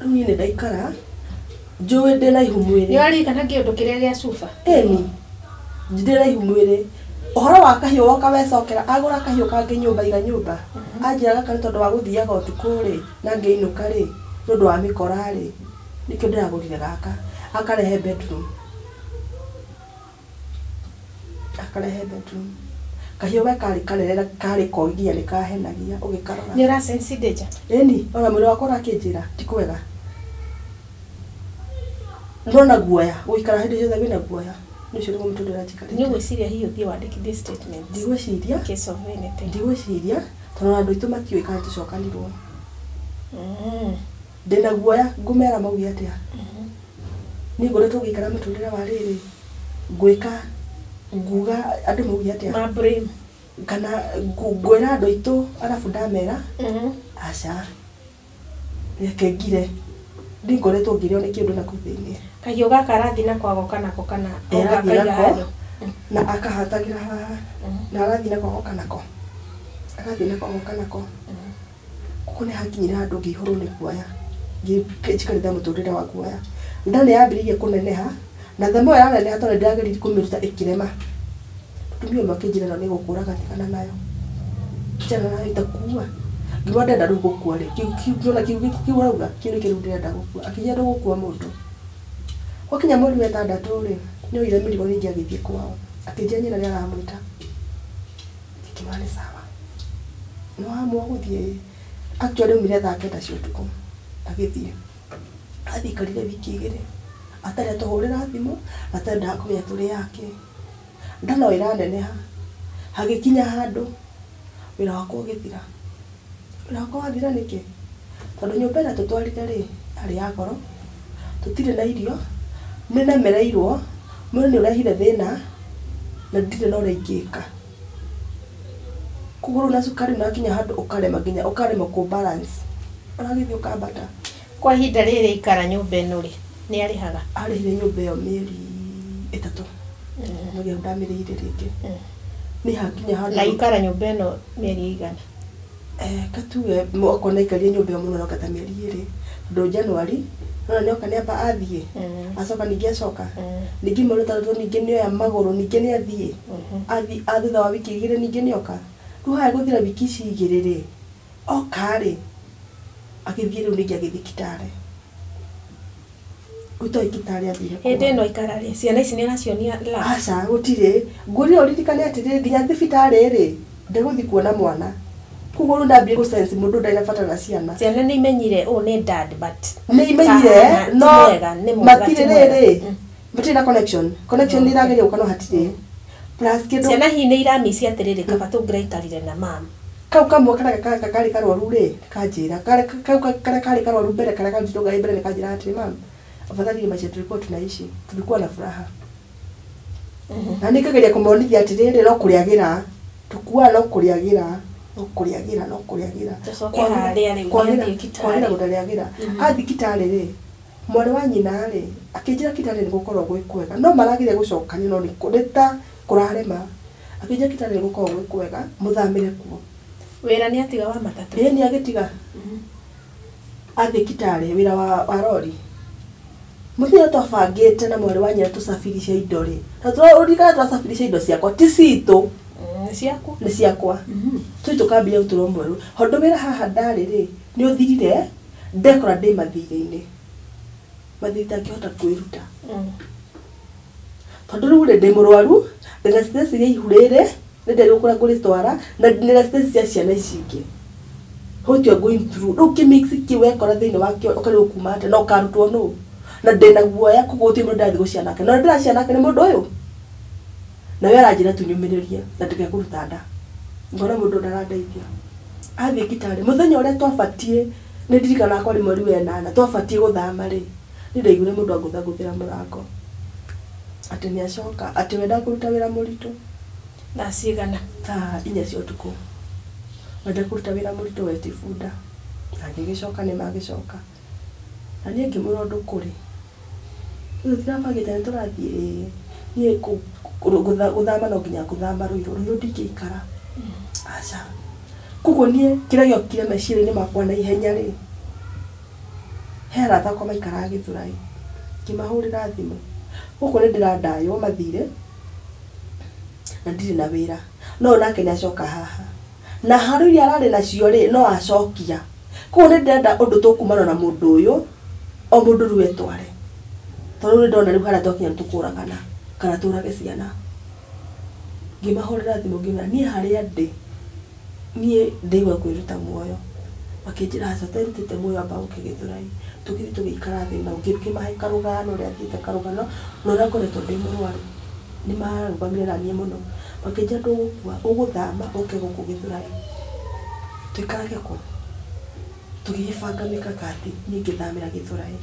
rĩu niĩ nĩ ndaikara njũĩ ndĩna ihu mwĩrĩ nĩ waririkana kĩũndũ kĩrĩa gĩa cuba ĩni ndĩna ihu mwĩrĩ ũhoro wa kahiũ woka wecokera agũra kahiũ kangĩ nyũmba iga nyũmba anjĩra gaka nĩ tondũ wa gũthiaga ũtukũ rĩ na ngĩinũka rĩ nĩ ũndũ wa mĩkora rĩ nĩkĩo ndĩragũrire gaka akarehe bedroom akarehe bedroom kahiũ we karĩ kanene na karĩ kogi nginya nĩ kahenagia ũgĩkarora nĩ ũra sense danger ĩni ona mwĩrĩ wakwa ũrakĩnjĩra ti kwega ndona guoya gũikara hĩndĩ ciothe wĩna guoya nĩ ũcio nĩguo mũtũrĩre nĩ ũgwĩciria hihi ũthiĩ wandĩkithie statement ndigwĩciria in case of anything ndigwĩciria tondũ ona andũ aitũ matiũĩ kana tũcokanirwo ndĩna guoya ngũmera mauge atĩa niĩ ngoretwo ngĩikara mũtũrĩre wa rĩrĩ ngwĩka nguga andũ mauge atĩa ma blame kana ngwĩra andũ aitũ arabu ndamera aca reke ngire ndingoretwo ngĩrĩo nĩ kĩũndũ nakũu thĩiniĩ kahiũ gaka arathiĩ nako agoka nako kana Ĩĩ, arathiĩ akaiga nako. handũ na akahatagĩra haha na arathiĩ nako agoka nako agathiĩ nako agoka nako koguo nĩ hakinyire handũ ngĩihũrwo nĩ guoya njikarĩte mũtũrĩre wa guoya nda nĩ yambĩrĩirie kũneneha na themo ĩraneneha tondũ nĩndĩrageririe kũmĩruta ĩkĩrema mũtumia ũmwe akĩnjĩra ĩno nĩ ĩgũkũraga tigana nayo tigana nayo ĩtakua ngiuga ndĩrenda rĩu gũkua rĩ kĩu kĩu kĩu ũrauga kĩu nĩkĩo rĩu ndĩrenda gũkua akĩnjĩra ndũgũkua mũndũ gwakinya mweri wa ĩtandatũ rĩ nĩoire mĩrigo ningĩ agĩthiĩ kwao akĩnjĩra nyina nĩ aramwĩta ngĩkiuga nĩ sawa nĩ waamua gũthiĩ actually aumire thaa kenda cia ũtukũ agĩthiĩ athiĩ aikarire wiki igĩrĩ atarĩ atũhũrĩra thimũ atendaga kũmenya tũrĩ yake nda no ĩraneneha hagĩkinya handũ wĩra wakwa ũgĩthira wĩra wakwa wathira nĩkĩ tondũ nyũmba ĩrĩa tũtwarire rĩ yarĩ ya goro tũtirĩ na irio nĩ nemereirwo mwĩrĩ nĩ ũrehire thĩna na ndirĩ na ũrĩa ingĩka koguo rĩu na cukari nĩ wakinya handũ ũkarema nginya ũkarema kũ balance ũragĩthiĩ ũkambata Kwa ihinda rĩrĩ ikara nyũmba ĩno rĩ, nĩ arĩhaga? Arĩhire nyũmba ĩyo mĩeri 3. Mweri ũyũ ndamĩrĩhire rĩngĩ. Nĩ hakinya handũ Na ikara nyũmba ĩno mĩeri ĩigana? Katuge okorwo naikarire nyũmba ĩyo mũno no ta mĩeri 2. Tondũ January nona nĩoka nĩamba athiĩ. Acoka ningĩ acoka. Ningĩ mweri 6 ningĩ nĩoya magũrũ ningĩ nĩathiĩ. Athiĩ thutha wa wiki 2 ningĩ nĩoka. Rĩu haya gũthira wiki ici 2 rĩ, oka rĩ, agĩthiĩ rĩu ningĩ agĩthiĩ Kitale. Rĩu Kitale athire Hĩndĩ ĩno ikara rĩ, ciana ici nĩaracionia love? Aca, gũtirĩ. Ngũrire ũririkane atĩrĩrĩ, nginya thibitarĩ rĩ, ndegũthiĩ kuona mwana. Koguo rĩu ndambire gũ sense mũndũ ndarĩ na bata na ciana. Ciana nĩ imenyire ũũ nĩ dad but Nĩ imenyire, no matirĩ rĩrĩ, matirĩ na connection. Connection nĩ ĩrageria gũka no hatirĩ. Plus kĩndũ ciana hihi nĩ iramici atĩrĩrĩ, kaba tũngĩraikarire na mam. Kau kamwe karĩa karĩ karwaru rĩ, kanjĩra. Kau karĩa karĩ karwaru mbere, karĩa karutirwo ngai mbere nĩ kanjĩra atĩrĩ, mam, afadhali ile maisha tulikuwa tunaishi, tulikuwa na furaha. Na nĩ ngageria kũmonithia atĩrĩrĩ, no kũrĩagĩra. Tũkuaga no kũrĩagĩra. No kũrĩagĩra, no kũrĩagĩra. Tũcoke harĩa rĩu nĩathiĩ Kitale. Kwagĩra gũtarĩagĩra. Athiĩ Kitale rĩ, mwarĩ wa nyina rĩ, akĩnjĩra Kitale nĩ gũkorwo gwĩ kwega. No marageria gũcokania no nĩ ta kũrarema. Akĩnjĩra Kitale nĩ gũkorwo gwĩ kwega, mũthamĩre kuo. Wĩra nĩ atiga wa matatũ? Ĩĩ nĩ agĩtiga. Athiĩ Kitale wĩra wa rori. Mũthenya twabangĩte na mwarĩ wa nyina tũcabirishe indo rĩ. Na ũririkane twacabirisha indo ciakwa, ti citũ. Nĩ ciaku? Nĩ ciakwa. Tũthiĩ tũkambia ũtũro mwerũ. Tondũ wĩra haha ndarĩ rĩ, nĩ ũthirire, ndekora ndĩ mathirĩ-inĩ. Mathirĩ itangĩhota kwĩruta. Tondũ rĩu rĩ, ndĩ mũrwaru, ndĩna stress ya ihu rĩrĩ, nĩ nderirwo kũrĩa ngũrĩtwara, na ndĩna stress cia ciana ici ingĩ. What you are going through. Rĩu kĩmix kĩu wekora thĩinĩ wakĩo ũkarigwo kuma atĩa, na ũkarutwo nũ. Na ndĩna guoya koguo gũtirĩ mũndũ ndĩrathiĩ gũciara nake. Na ndĩraciara nake nĩ mũndũ ũyũ. Na we aranjĩra tu nyũmĩrĩrie na ndikae kũruta nda. Ngona mũndũ ndarandeithia. Athiĩ Kitale, mũthenya ũrĩa twabatiĩ, nĩ ndirikanaga kwarĩ mweri wa 8, twabatiĩ gũthama rĩ, nĩ ndaiguire mũndũ angũthangũthĩra mũrango. Atĩ nĩ acoka, atĩ we ndakũruta wĩra mũritũ. Thaa cigana? Thaa 4 cia ũtukũ. We ndakũruta wĩra mũritũ we ti bunda. Na ngĩgĩcoka nĩ magĩcoka. Na niĩ ngĩmwĩra ũndũ kũrĩ. Rĩu tũtirabangĩte nĩ tũrathiĩ ĩĩ. Niĩ gũthama no nginya ngũthama Ruiru. Ruiru ndingĩikara. Aca. Koguo niĩ kĩrĩa gĩokire meciria-inĩ makwa na ihenya rĩ, he arata akwa maikaraga Gĩthũrai. Ngĩmahũrĩra thimũ. Gũkũ nĩ ndĩrandaywo mathirĩ na ndirĩ na wĩra. No nake nĩ acoka haha. Na haro iria ararĩ nacio rĩ, no acokia. Koguo nĩ ndĩrenda ũndũ tũkumana na mũndũ ũyũ, o mũndũ rĩu etware. Tondũ rĩu ndona rĩu harĩa twakinya nĩ tũkũragana kana tũrage ciana. Ngĩmahũrĩra thimũ ngĩmera niĩ harĩa ndĩ, niĩ ndĩigua kwĩruta muoyo. Makĩnjĩra aca ũterutĩte muoyo amba ũke Gĩthũrai. Tũgĩthiĩ tũgĩikara thĩ nao, ngĩmahe karũgano ũrĩa thiĩte karũgano na ũrĩa ngoretwo ndĩ mũrwaru. Nĩ marũgamire na niĩ mũno. Makĩnjĩra ndũgũkua, ũgũthama ũke gũkũ Gĩthũrai. Tũikarage kũ? Tũgĩgĩbanga mĩkakati, niĩ ngĩthamĩra Gĩthũrai.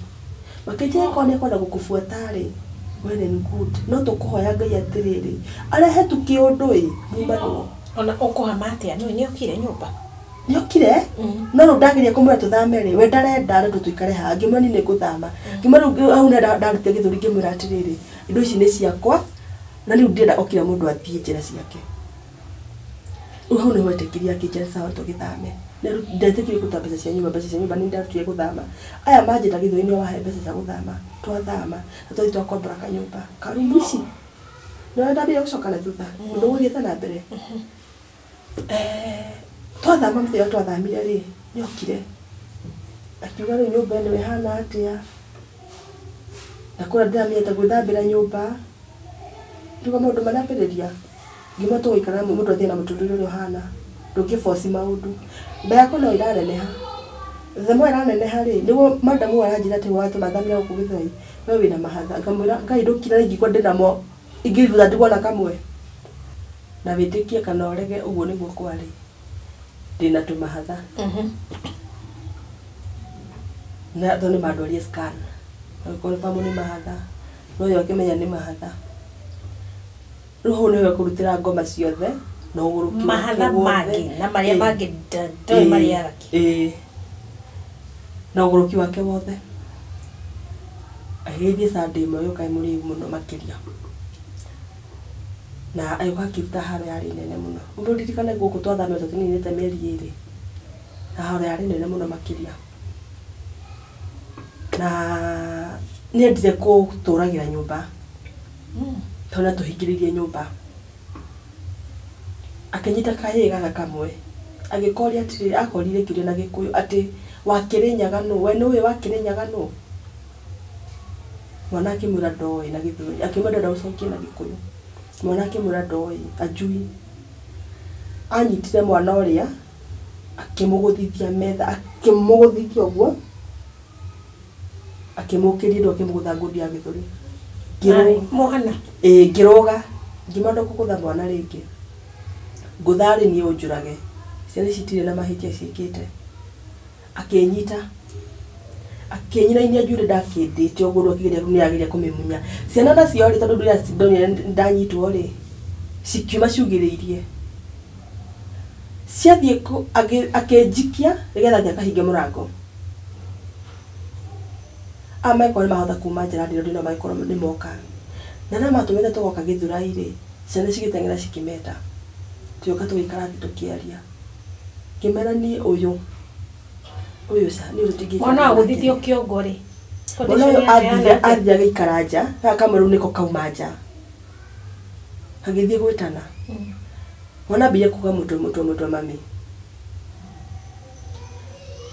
Makĩnjĩra korwo nĩ ekwenda gũkũbuata rĩ, well and good. No tũkũhoya Ngai atĩrĩrĩ, arehe tu kĩũndũ ĩ, mumanwo. Ona ũkũhama atĩa? Nĩũĩ nĩokire nyũmba? Nĩokire, no rĩu ndageria kũmwĩra tũthame rĩ, we ndarenda rĩu tũikare haha. Ngĩmwĩra niĩ nĩngũthama. Ngĩmwĩra rĩu hau nĩ ndarutire gĩthũri ngĩmwĩra atĩrĩrĩ, indo ici nĩ ciakwa, na rĩu ndĩrenda o kila mũndũ athiĩ njĩra ciake. Rĩu hau nĩho etĩkirie akĩnjĩra sawa tũgĩthame. Ndetĩkirie kũruta mbeca cia nyũmba, mbeca cia nyũmba nĩ ndarutire gũthama. Aya manjĩta Gĩthũri nĩo wahe mbeca cia gũthama. Twathama, na twathiĩ twakombora kanyũmba. Karumu ici. Nĩwona ndambire gũcoka na thutha, ũndũ ũgũthiĩte na mbere. Twathama mũthenya twathamire rĩ, nĩokire. Akiuga rĩu nyũmba ĩno ĩhana atĩa? Na kũrĩa ndĩramenyete gwĩthambĩra nyũmba. Ngiuga maũndũ marambĩrĩria. Ngĩmwĩra tũgũikara mũndũ athiĩ na mũtũrĩre ũrĩa ũhana. Ndũngĩboci maũndũ. Nda yakwa no ĩraneneha. The more ĩraneneha rĩ, nĩguo madamu aranjĩra atĩ watũma thamĩra gũkũ Gĩthũrai, we wĩna mahatha. Ngamwĩra Ngai ndũkira ingĩkorwo ndĩnamo, ingĩruta ndigwo na kamwe. Na wĩtĩkie kana ũrege ũguo nĩguo kwarĩ. Ndĩna tũmahatha. Na tondũ nĩ mandwarie scan. Magĩkonfamu nĩ mahatha. No ũyũ akĩmenya nĩ mahatha. Rĩu hau nĩho ekũrutĩra ngoma ciothe na ũgũrũki wake Mahatha wothe. mangĩ na marĩa mangĩ ndoĩ marĩaga kĩ. Ĩĩ. Na ũgũrũki wake wothe. Agĩgĩthiĩ Sunday ĩmwe agĩũka e mũrĩu mũno makĩria. Na agĩũka akĩruta haro yarĩ nene mũno. Ũririkane gũkũ twathamĩte tũninĩte mĩeri 2. Na haro yarĩ nene mũno makĩria. Na nĩendire gũtũragĩra nyũmba. Tondũ nĩatũhingĩrĩirie nyũmba. Akĩnyita kahĩĩ gaka kamwe. Agĩkoria atĩrĩrĩ, akorire kĩũria na Gĩkũyũ atĩ wakĩrĩnyaga nũ? We nĩũĩ wakĩrĩnyaga nũ? Mwana akĩmwĩra ndoĩ na Gĩthweri. Akĩmwĩra ndenda gũcokia na Gĩkũyũ. Mwana akĩmwĩra ndoĩ, ajui. Anyitire mwana ũrĩa, akĩmũgũthithia metha, akĩmũgũthithia ũguo, akĩmũkĩria ndũ akĩmũgũtha ngundi ya gĩthũri. Mwana. Ĩĩ, ngĩrũga. Ngĩmwĩra ndũkũgũtha mwana rĩngĩ. Ngũtha rĩ niĩ ũnjũrage. Ciana ici itirĩ na mahĩtia ciĩkĩte. Akĩnyita. Akĩnyinainia njuĩrĩ ndakĩndĩte ũguo rĩu akĩgeria nĩarageria kũmĩmunya. Ciana nacio rĩ tondũ ndonire ndanyitwo rĩ, cikiuma ciugĩrĩirie. Ciathiĩ akĩnjikia nĩgetha athiĩ akahinge mũrango. Aya mangĩkorwo nĩmahota kuma nja na ndĩrona no mangĩkorwo nĩmoka. Na arĩa matũmĩte tũgoka Gĩthũrai rĩ, ciana cigĩteng'era cikĩmeta. Tũgĩũka tũgĩikara thĩ tũkĩaria. Ngĩmera niĩ ũyũ, ũyũ ca, niĩ ũyũ tũtingĩikara Mwana nake. agũthithio kĩongo rĩ. Mwana ũyũ athire agĩikara nja, gaka kamwe rĩu nĩko kauma nja. Gagĩthiĩ gwĩtana. Mwana ambĩrĩria kuga mũtwe mũtwe mũtwe mami.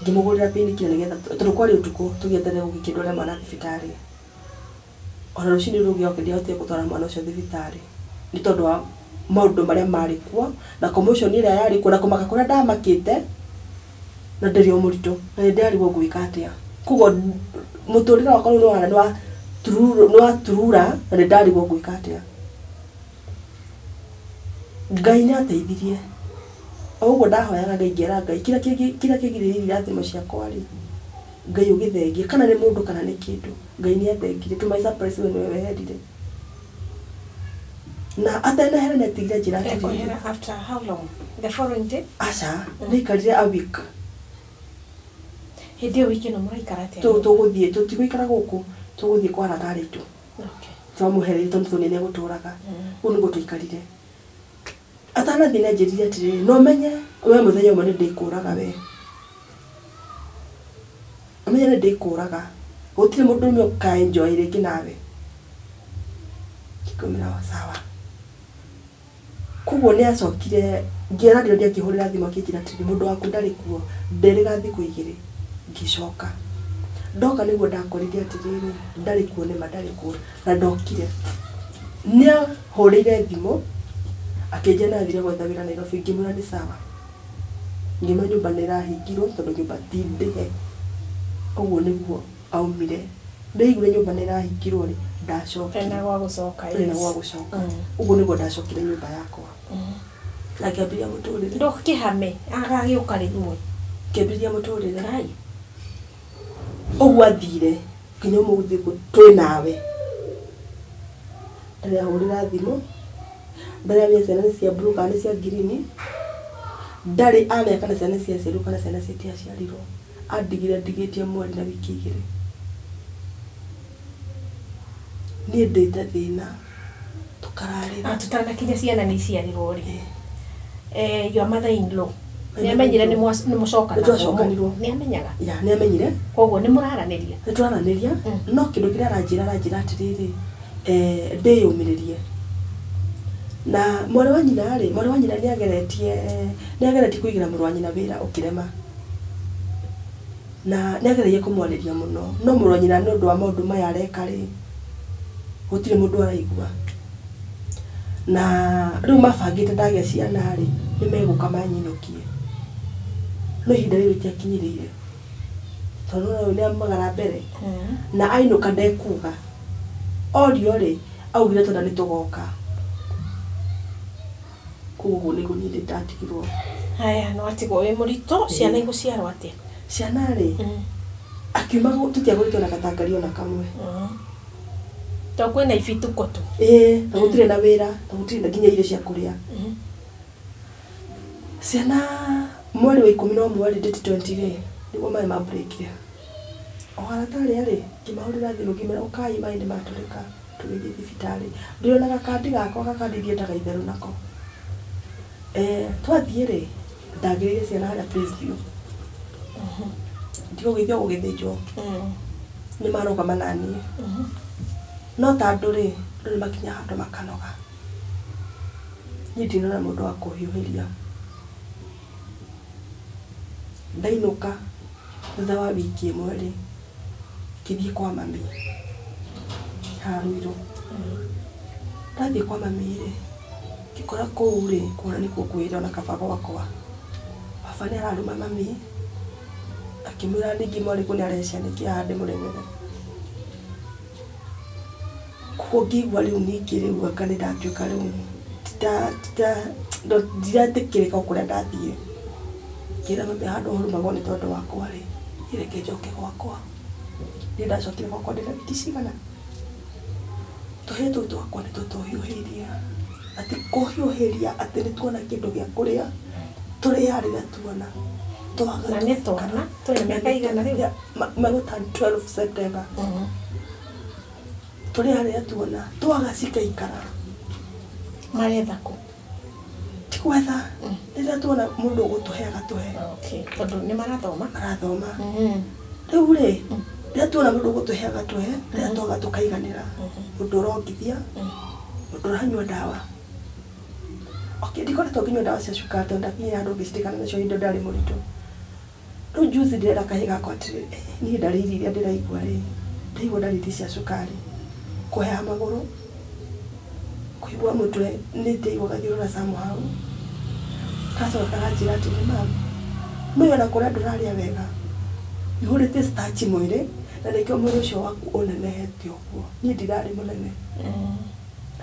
Ngĩmũgũrĩra painkiller nĩgetha tondũ kwarĩ ũtukũ tũgĩeterere gũgĩkĩndware mwana thibitarĩ. Ona rũcinĩ rũu ndiahotire gũtwara mwana ũcio thibitarĩ nĩ tondũ wa maũndũ marĩa marĩ kuo na commotion ĩrĩa yarĩ kuo na kũmaka kũrĩa ndamakĩte na ndĩrĩ o mũritũ na nĩ ndĩrarigwo ngwĩka atĩa. Koguo mũtũrĩre wakwa rĩu nĩ waturura na nĩ ndarigwo ngwĩka atĩa. Ngai nĩ ateithirie. O ũguo ndahoyaga Ngai ngera Ngai kĩrĩa kĩgirĩrĩirie irathimo ciakwa rĩ, Ngai ũgĩthengie kana nĩ mũndũ kana nĩ kĩndũ. Ngai nĩ athengirie to my surprise we nĩwe weherire. Na atanehera nĩ atigire njĩra atĩrĩrĩ. Ekwehera after how long? The following day? Aca, nĩaikarire a week. Hĩndĩ ĩyo wiki ĩno mũraikara atĩa? Tũgũthiĩ, tũtigũikara gũkũ, tũgũthiĩ kwa arata aitũ. Okay. Twamũhereire tondũ tũnene nĩegũtũraga. Kũu nĩguo tũikarire. Atanathiĩ nĩanjĩrire atĩrĩrĩ, no ũmenye we mũthenya ũmwe nĩndĩkũraga we. Ũmenye nĩndĩkũraga. Gũtirĩ mũndũ ũmwe ũka-enjoy rĩngĩ nawe. Ngĩmwĩra sawa. Koguo nĩacokire ngĩra ndĩro akĩhũrĩra thimũ akĩnjĩra atĩrĩrĩ, mũndũ waku ndarĩ kuo, nderĩga thikũ 2. Ngĩcoka. Ndoka nĩguo ndakorire atĩrĩrĩ, ndarĩ kuo nĩma ndarĩ kuo na ndokire. Nĩahũrĩire thimũ akĩnjĩra nĩathire gwetha wĩra Nairobi, ngĩmwĩra nĩ sawa. Ngĩmwĩra nyũmba nĩĩrahingirwo tondũ nyũmba ti ndĩhe. Ũguo nĩguo aumire. Ndaiguire nyũmba nĩĩrahingirwo rĩ, ndacokire. Ena gwa gũcoka. Ena gwa gũcoka. Ũguo nĩguo ndacokire nyũmba yakwa. Na ngĩambĩrĩria mũtũrĩre. Ndũkĩhame, agagĩũka rĩmwe. Ngĩambĩrĩria mũtũrĩre. Ngai. Ũguo athire nginya ũmũthĩ twĩ nawe. Ndarĩ ahũrĩra thimũ, ndarĩ amenya ciana nĩ cia blue kana nĩ cia green, ndarĩ amenya kana ciana nĩ ciaciarirwo kana ciana citiaciarirwo. Andigire ndigĩtie mweri na wiki 2. Niĩ ndĩte thĩna tũkararĩra. Tũtanakinya ciana nĩ iciarirwo rĩ. Your mother in law nĩamenyire nĩmũcokanagwo. Nĩtwacokanirwo. Nĩamenyaga. Ya, nĩamenyire. Koguo nĩmũraranĩria. Nĩtũraranĩria, no kĩndũ kĩrĩa aranjĩra aranjĩra atĩrĩrĩ, ndĩyũmĩrĩrie. Na mwarĩ wa nyina rĩ, mwarĩ wa nyina nĩageretie kũigĩra mũrũ wa nyina wĩra ũkĩrema. Na nĩageragia kũmwarĩria mũno, no mũrũ wa nyina nĩ ũndũ wa maũndũ maya areka rĩ, gũtirĩ mũndũ araigua. Na rĩu mabangĩte ndagĩa ciana rĩ, nĩmegũka manyinũkie. No ihinda rĩu rĩtiakinyĩrĩire. Tondũ nĩwona ũyũ nĩamagara mbere. Na ainũka ndekuga. Orio rĩ, augire tondũ nĩtũgoka. Koguo nĩguo niĩ ndatigirwo. Haya, nĩwatigwo wĩ mũritũ, ciana igũciarwo atĩa? Ciana rĩ, akiuma tũtiagũrĩte ona gatangari ona kamwe. Tondũ kwĩna ibituko tu. Ĩĩ, na gũtirĩ na wĩra, na gũtirĩ na nginya irio cia kũrĩa. Ciana mweri wa 11 rĩ, 2020 rĩ, nĩguo maĩ mambũrĩkire. O arata arĩa rĩ, ngĩmahũrĩra thimũ ngĩmera ũkai maĩ nĩ matũrĩka, tũgĩthiĩ thibitarĩ. Ndĩrona gakandi gakwa gakandi ndiendaga itherũ nako. Twathiĩ rĩ, ndagĩrĩire ciana harĩa Praise View. Ndigũgĩthiĩ o gũgĩthĩnjwo. Nĩ marũgama naniĩ. No ta andũ rĩ, andũ nĩ makinya handũ makanoga. Niĩ ndinona mũndũ wa kũhiũhĩria. Ndainũka thutha wa wiki ĩmwe rĩ, ngĩthiĩ kwa mami haha Ruiru. Ndathiĩ kwa mami rĩ, ngĩkora kũu rĩ, kuona nĩkuo kwĩra ona kaba gwakwa. Baba nĩ araruma mami, akĩmwĩra ningĩ mwarĩ kũ nĩ arecia nĩkĩ haha ndĩmũremere. Koguo ngĩigua rĩu ningĩ rĩu anga nĩ ndatuĩka rĩu ndiretĩkĩrĩka o kũrĩa ndathiĩ. Ngĩra mami handũ hurumagwo nĩ tondũ wakwa rĩ, niĩ reke njoke gwakwa. Niĩ ndacokire gwakwa ndĩna wiki cigana. Tũhĩĩ tũu twakwa nĩ tũtũhiũhĩirie. Atĩ kũhiũhĩria atĩ nĩ tuona kĩndũ gĩa kũrĩa, tũrĩaga rĩrĩa tuona. Twaga Na nĩ twana, twĩna mĩaka igana rĩu? Megũturn 12 September. Tũrĩaga rĩrĩa tuona, twaga cikaikara. Maretha kũ? Ti gwetha, rĩrĩa tuona mũndũ ũgũtũhe agatũhe. Okay, tondũ nĩ marathoma? Marathoma. Rĩu rĩ, rĩrĩa tuona mũndũ ũgũtũhe agatũhe, rĩrĩa twaga tũkaiganĩra. Mũndũ ũrongithia, mũndũ ũranyua ndawa. Okay, ndikoretwo ngĩnyua ndawa cia cukari tondũ ndakinyire handũ ngĩcitigana nacio hĩndĩ ĩyo ndarĩ mũritũ. Rĩu juzi ndĩrera kahĩĩ gakwa atĩrĩrĩ, niĩ ndariri iria ndĩraigua rĩ, ndaigua ndariri cia cukari. Kũheha magũrũ, kũigua mũtwe nĩ ndĩiguaga thiũrũra somehow. Gacoka karanjĩra atĩrĩ, mum, nĩũĩ ona kũrĩa ndũrarĩa wega, ihũrĩte starch mwĩrĩ, na nĩkĩo mwĩrĩ ũcio waku ũnenehete ũguo. Niĩ ndirarĩ mũnene.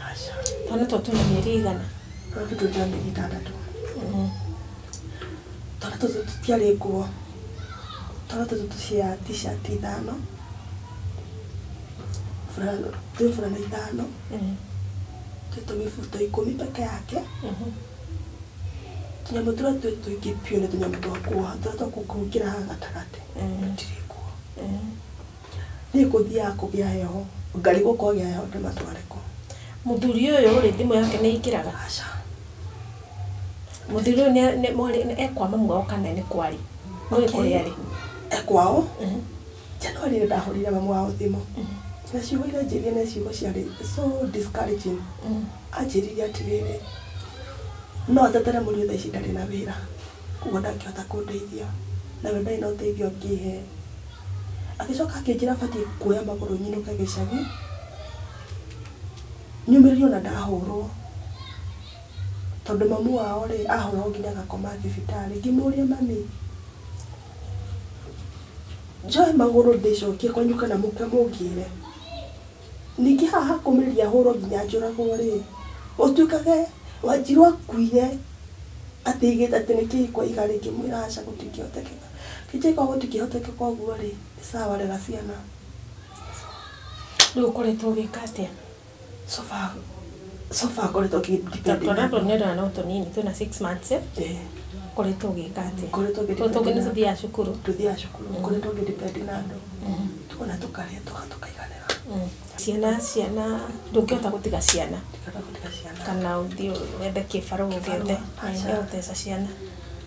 Aca. Twana tũtũ twĩna mĩeri igana? Twana tũtũ twĩna mĩeri 6. Twana tũtũ tũtiarĩ nguo. Twana tũtũ cia t-shirt 5. Burana, twĩ burana 5. Twĩ tũmĩbuto 10 peke yake. Tũnyamũ tũrĩa twĩ tũingĩ biũ nĩ tũnyamũ twa kuoha, tũrĩa twa kũngĩra haha gatagatĩ. Tũtirĩ nguo. Niĩ gũthiaga kũgĩa heho, ngarigwo kwagĩa heho ndĩmatware kũ. Mũthuri ũyũ rĩ, thimũ yake nĩ ĩingĩraga? Aca. Mũthuri ũyũ nĩ mwarĩ ekwa mamu wao kana nĩ kwarĩ? Nĩ kũrĩa arĩ? Ekwao. January nĩ ndahũrire mamu wao thimũ. Na ciugo iria anjĩrire nĩ ciugo ciarĩ so discouraging. Anjĩrire atĩrĩrĩ, no atetere mũriũ thaa ici ndarĩ na wĩra, koguo ndangĩhota kũndeithia, nawe ndarĩ na ũteithio ũngĩhe. Agĩcoka akĩnjĩra batiĩ kuoya magũrũ nyinũke gĩcagi, nyũmĩrĩrie ona ndahũrwo. Tondũ mamu wao rĩ, ahũragwo nginya agakoma thibitarĩ. Ngĩmũria mami, njoe magũrũ ndĩcokie kwanyu kana mũke mũngĩre. Ningĩ haha hakũmĩrĩria hũrwo nginya njũragwo rĩ, ũtuĩkage Wanjiru akuire atĩ aigĩte atĩ nĩkĩĩ kwa iga rĩ, ngĩmwĩra aca gũtingĩhotekeka. Kĩnjĩka gũtingĩhotekeka ũguo rĩ, nĩ sawa rera ciana. Rĩu ũkoretwo ũgĩka atĩa? So far, so far ngoretwo ngĩ-depend Twana na tũtũ andũ. nĩ ũrona no tũnini, twĩna 6 months eh? Ũkoretwo ũgĩka atĩa? Ngoretwo ngĩ-depend Tũtũ tũngĩ nĩ na andũ. tũthiaga cukuru? Tũthiaga cukuru, ngoretwo ngĩ-depend na andũ. Tuona tũkarĩa tũga tũkaiganĩra. Ciana ciana ndũngĩhota gũtiga ciana. Ndingĩhota gũtiga ciana. Kana ũthiĩ wethe kĩbarũa ũgĩethe. Kĩbarũa, aca. Nĩ gũteca ciana.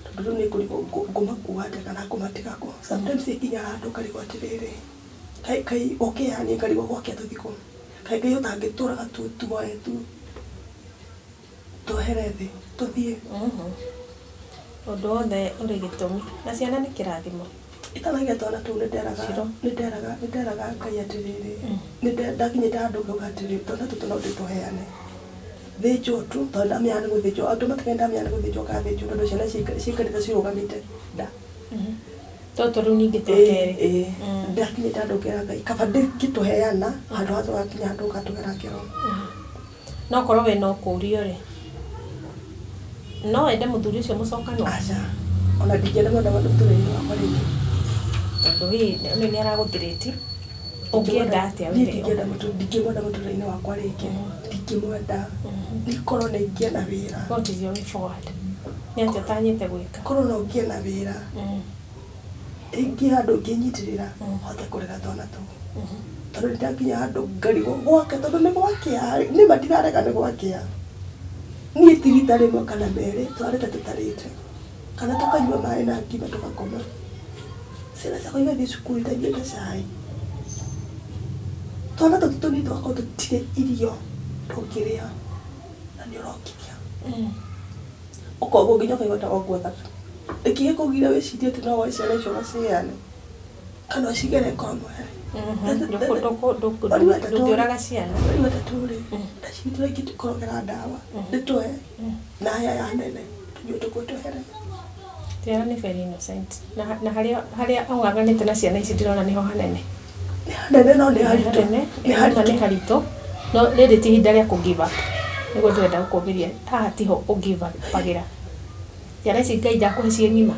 Tondũ rĩu nĩ ngũrigwo ngũmakua atĩa kana ngũmatiga kũ. Sometimes ĩkinyaga handũ ũkarigwo atĩrĩrĩ, kaĩ kaĩ ũkĩa niĩ ngarigwo gwakĩa tũthiĩ kũ. Kaĩ Ngai ũtangĩtũraga tu tuoe tu twehere thĩ tũthiĩ. Ũndũ wothe ũrĩ gĩtũmi. Na ciana nĩ kĩrathimo. Itanagĩa twana tũu nĩ nderaga Ciro. nĩ nderaga nĩ nderaga Ngai atĩrĩrĩ, nĩ ndakinyĩte handũ ngauga atĩrĩrĩ, twana tũtũ no ndĩtũheane. Thĩnjwo tu, tondũ ndamenya nĩ gũthĩnjwo, automatically ndamenya nĩ gũthĩnjwo ngathĩnjwo tondũ ciana ciikarĩte cirũgamĩte nda. Tũtũ rĩu ningĩ twa kerĩ. Ĩĩ, ndakinyĩte handũ ngera Ngai, kaba ndingĩtũheana handũ ha tũgakinya handũ ũgatũgera ngero. No korwo wĩna ũkũrio rĩ, no wende mũthuri ũcio mũcokanwo? Aca, ona ndingĩenda mwenda mũtũrĩre-inĩ wakwa rĩngĩ. Tondũ hihi nĩ aragũthirĩti, ũngĩenda atĩa Niĩ wĩre? ndingĩmwenda mũtũrĩre-inĩ wakwa rĩngĩ. Ndingĩmwenda. Nĩ korwo nĩ ingĩe na wĩra. What is your way forward? Nĩ atĩa ũtanyĩte gwĩka? Korwo no ngĩe na wĩra. Ĩngĩ handũ ngĩnyitĩrĩra hote kũrera twana tũu. Tondũ nĩndakinya handũ ngarigwo gwake tondũ nĩ gwakĩa nĩma ndirarega nĩ gwakĩa. Niĩ ti rita rĩmwe kana merĩ twarĩte tũtarĩte kana tũkanyua maĩ na ngima tũgakoma. Ciana ciakwa igathiĩ cukuru itanyuĩte cai. Twana tũtũ tũnini tũgakorwo tũtirĩ irio tũngĩrĩa na nĩ ũrokithia. Ũkogwo nginya ũkaigua ta wongwo thaka. Nĩkĩ gĩkũgiria wĩcirie atĩ no woe ciana icio ũgaciheane kana ũcigere ngoro mwere. Ndũngĩũraga ciana. Rĩu atatũ rĩ, ndacitire ingĩkorogera ndawa ndĩtũhe na haya ya nene tũnyue tũkue twehere. Ciana nĩ very innocent. Na harĩa ũng'ang'anĩte na ciana ici ndĩrona nĩho hanene. Nĩ hanene no nĩ haritũ. Hanene, nĩ haritũ. No rĩrĩ ti ihinda rĩa kũ give up. Nĩguo ndĩrenda gũkũmĩria haha tiho ũ give up-agĩra. Ciana ici Ngai ndakũhe ciĩ ng'ima.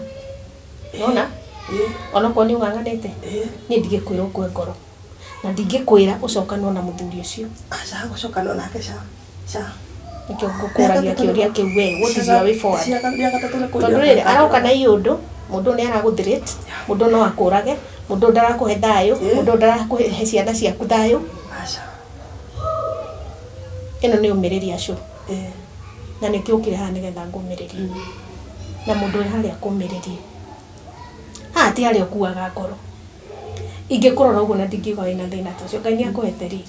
Nĩwona? Onokorwo nĩ ũng'ang'anĩte. Niĩ ndingĩkwĩra ũkue ngoro. Na ndingĩkwĩra ũcokanwo na mũthuri ũcio. Aca gũcokanwo nake ca. Ca. Nĩkĩo ngũkũragia kĩũria kĩu we, what is your way forward? Tondũ rĩrĩ aroka na iũndũ, mũndũ nĩ aragũthirĩte, mũndũ no akũrage, mũndũ ndarakũhe thayũ, mũndũ ndarakũhe ciana ciaku thayũ. Aca. Ĩno nĩ ũmĩrĩria acio. Na nĩkĩo ũkire haha nĩgetha ngũmĩrĩrie. Na mũndũ wĩ harĩa akũmĩrĩrie. Haha ti harĩa ũkuaga ngoro. Ingĩkũrora ũguo na ndingiuga wĩna thĩna ta ũcio, Ngai nĩ akũhete riri.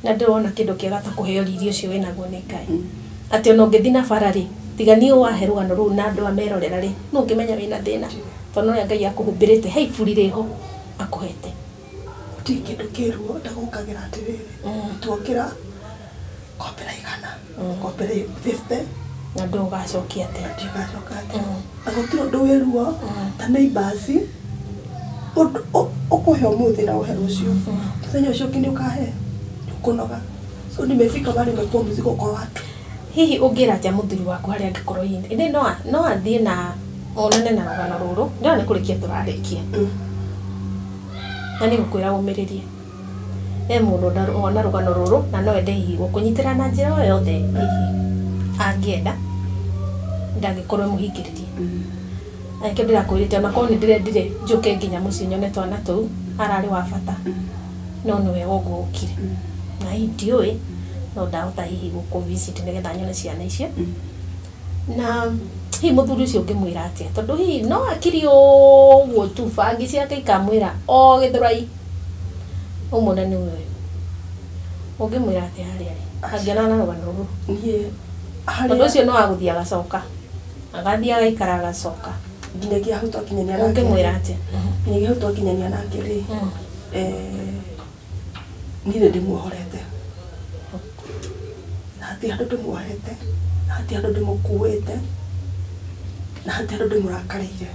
Na ndĩrona kĩndũ kĩega ta kũheo riri ũcio wĩnaguo nĩ Ngai. Atĩ ona ũngĩthiĩ na bara rĩ, tiga niĩ wahe rũgano rũu na andũ a merorera rĩ, no ũngĩmenya wĩna thĩna. Tondũ ũrĩa Ngai akũhumbĩrĩte, he iburi rĩho akũhete. Gũtirĩ kĩndũ kĩruo ndagũkagĩra atĩrĩrĩ. Tuokĩra kombera 100, kombera 50. Na ndũgacokia atĩa. Ndigacoka atĩa. Na gũtirĩ ũndũ wĩ ruo ta neighbours ũkũhe ũmũthĩ na ũhe rũciũ. Mũthenya ũcio ũngĩ nĩ ũkahe, ũkũnoga. So nimefika mahali nimekuwa mzigo kwa watu. Hihi ũngĩra atĩa mũthuri waku harĩa angĩkorwo hihi ĩndĩ no athiĩ na onane na rũgano rũrũ, ndĩrona nĩ kũrĩkia tũrarĩkia. Na nĩ ngũkwĩra ũmĩrĩrie. He mũndũ wona rũgano rũrũ na no ende hihi gũkũnyitĩra na njĩra o yothe hihi angĩenda ndangĩkorwo ĩmũhingĩrĩrie. Na nĩkĩo ndĩrakwĩrĩte onakorwo nĩ ndĩrendire njũke nginya mũciĩ nyone twana tũu ararĩ wa bata. No nĩ wega ũguo ũkire. Na hihi ndiũĩ no ndahota hihi gũkũ visit nĩgetha nyone ciana icio. Na hihi mũthuri ũcio ũngĩmwĩra atĩa? Tondũ hihi no akiri ũguo tu bangi ciake ikamwĩra o Gĩthũrai ũmũne nĩ ũyũ. Ũngĩmwĩra atĩa harĩa arĩ? Angĩonana na rũgano rũrũ. Niĩ Tondũ ũcio no agũthiĩ agacoka. Agathiĩ agaikara agacoka. Nginyagia hau twakinyania nake. Ũngĩmwĩra atĩa? Nginyagia hau twakinyania nake rĩ, niĩ nĩ ndĩmuohorete. Na hatirĩ handũ ndĩmuohete, na hatirĩ handũ ndĩmũkuĩte, na hatirĩ handũ ndĩmũrakarĩire.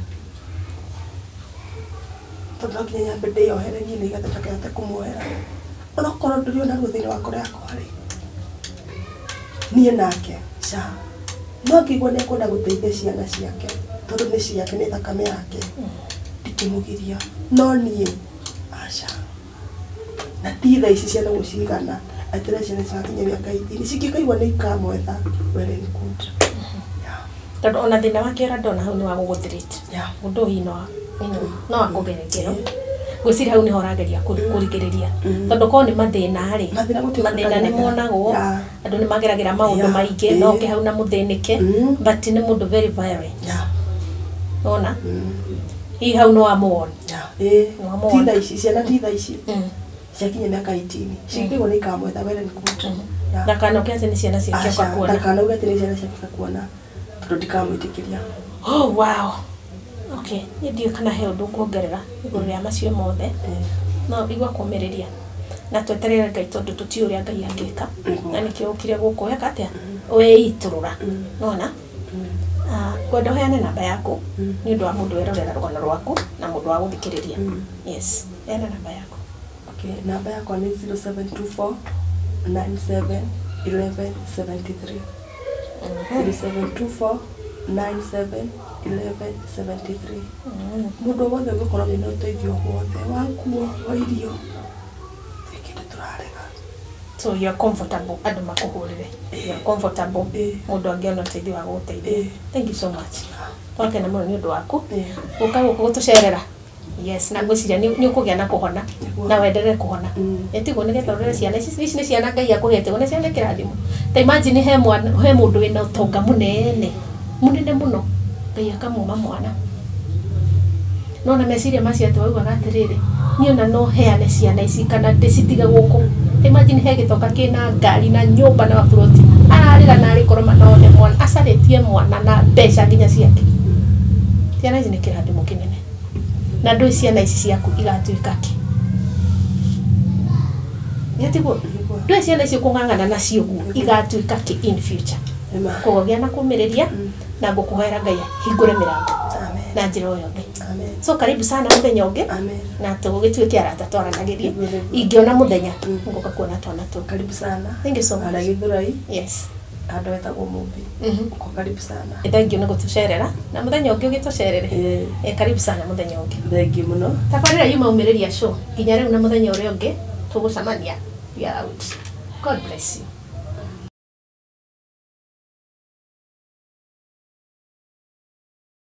Tondũ no nginya nyambe ndĩyohere niĩ nĩgetha njoke hote kũmuohera. Onokorwo ndũrĩ ona ruo thĩinĩ wa ngoro yakwa rĩ, niĩ nake ca. No angĩigua nĩ ekwenda gũteithia ciana ciake, tondũ nĩ ciake nĩ thakame yake, ndingĩmũgiria. No niĩ aca. Na ti thaa ici ciana gũcigana, atĩ rĩrĩa ciana cirakinya mĩaka 18, cingĩkaigua nĩ ikamwetha, well and good. Tondũ ona thĩna wake ũrĩa ndona hau nĩ wa gũgũthirĩte. Mũndũ hihi no akũgere ngero. Ngwĩciria hau nĩho ũrageria kũrigĩrĩria. Tondũ korwo nĩ mathĩna rĩ, mathĩna nĩ monagwo, andũ nĩ mageragĩra maũndũ maingĩ, no ũke hau na mũthĩnĩke, but nĩ mũndũ very violent. Wona? Hihi hau nĩ wamuona. Ti thaa ici, ciana ti thaa ici. Ciakinya mĩaka 18, cingĩkaigua nĩ ikamwetha, well and good. Ndakanoke atĩ nĩ ciana ciake oka kuona. Ndakanauge atĩ nĩ ciana ciake oka kuona, tondũ ndikamwĩtĩkĩria. Oh, wow. Okay, niĩ ndiũĩ kana he ũndũ nguongerera igũrũ rĩa macio mothe. No igua kũmĩrĩria. Na tweterere Ngai tondũ tũtiũĩ ũrĩa Ngai angĩka. Na nĩkĩo ũkire gũkũ weka atĩa? Weitũrũra. Nĩwona? Ngwenda ũheane namba yaku nĩ ũndũ wa mũndũ werorera rũgano rwaku na mũndũ wa gũthikĩrĩria. Yes, heana namba yaku. Okay, namba yakwa nĩ 0724 97 11 73. 0724 97 11 73. Mũndũ wothe ũngĩkorwo wĩna ũteithio wothe wa nguo, wa irio, gũtirĩ kĩndũ tũrarega. So you are comfortable andũ makũhũrĩre. You are comfortable mũndũ angĩona ũteithio wa gũgũteithia. Thank you so much. Twakena mũno nĩ ũndũ waku Yeah. gũka gũkũ gũtũcerera. Yes, na ngwĩciria nĩ ũkũgĩa na kũhona Nĩguo. na wenderere kũhona. Ĩtiguo nĩgetha ũrere ciana ici, ici nĩ ciana Ngai akũhete, nĩ ciana kĩrathimo. Ta imagine he mwana, he mũndũ wĩna ũtonga mũnene mũnene mũno, Ngai akamũma mwana. Nona meciria macio atĩ waugaga atĩrĩrĩ, niĩ ona no heane ciana ici kana ndĩcitige gũkũ. Ta imagine he gĩtoka kĩna ngari na nyũmba na maburoti, ararĩra na arĩ koroma no one mwana acarĩtie mwana na mbeca nginya ciake. Ciana ici nĩ kĩrathimo kĩnene, na ndũĩ ciana ici ciaku igatuĩka kĩ. Nĩtiguo? Nĩguo. Ndũĩ ciana ici ũkũng'ang'ana nacio ũguo igatuĩka kĩ in future. Nĩma. Koguo gĩa na kũmĩrĩria na ngũkũhoera Ngai hingũre mĩrango Amen. na njĩra o yothe. Amen. So karibu sana mũthenya ũngĩ Amen. na tũgĩtuĩke arata twaranagĩrie. Nĩguo, nĩguo. Ingĩona mũthenya ngũka kuona twana tũu. Karibu sana. Thank you so much. Harĩa Gĩthũrai, Yes. handũ hetagwo Mũmbi. Uko karibu sana. Thank you nĩ gũtũcerera na mũthenya ũngĩ ũgĩtũcerere. Eh, Eh, karibu sana mũthenya ũngĩ. Thank you mũno. Tabarĩra yuma umĩrĩria show nginya rĩu na mũthenya ũrĩa ũngĩ tũgũcemania. We are out. God bless you.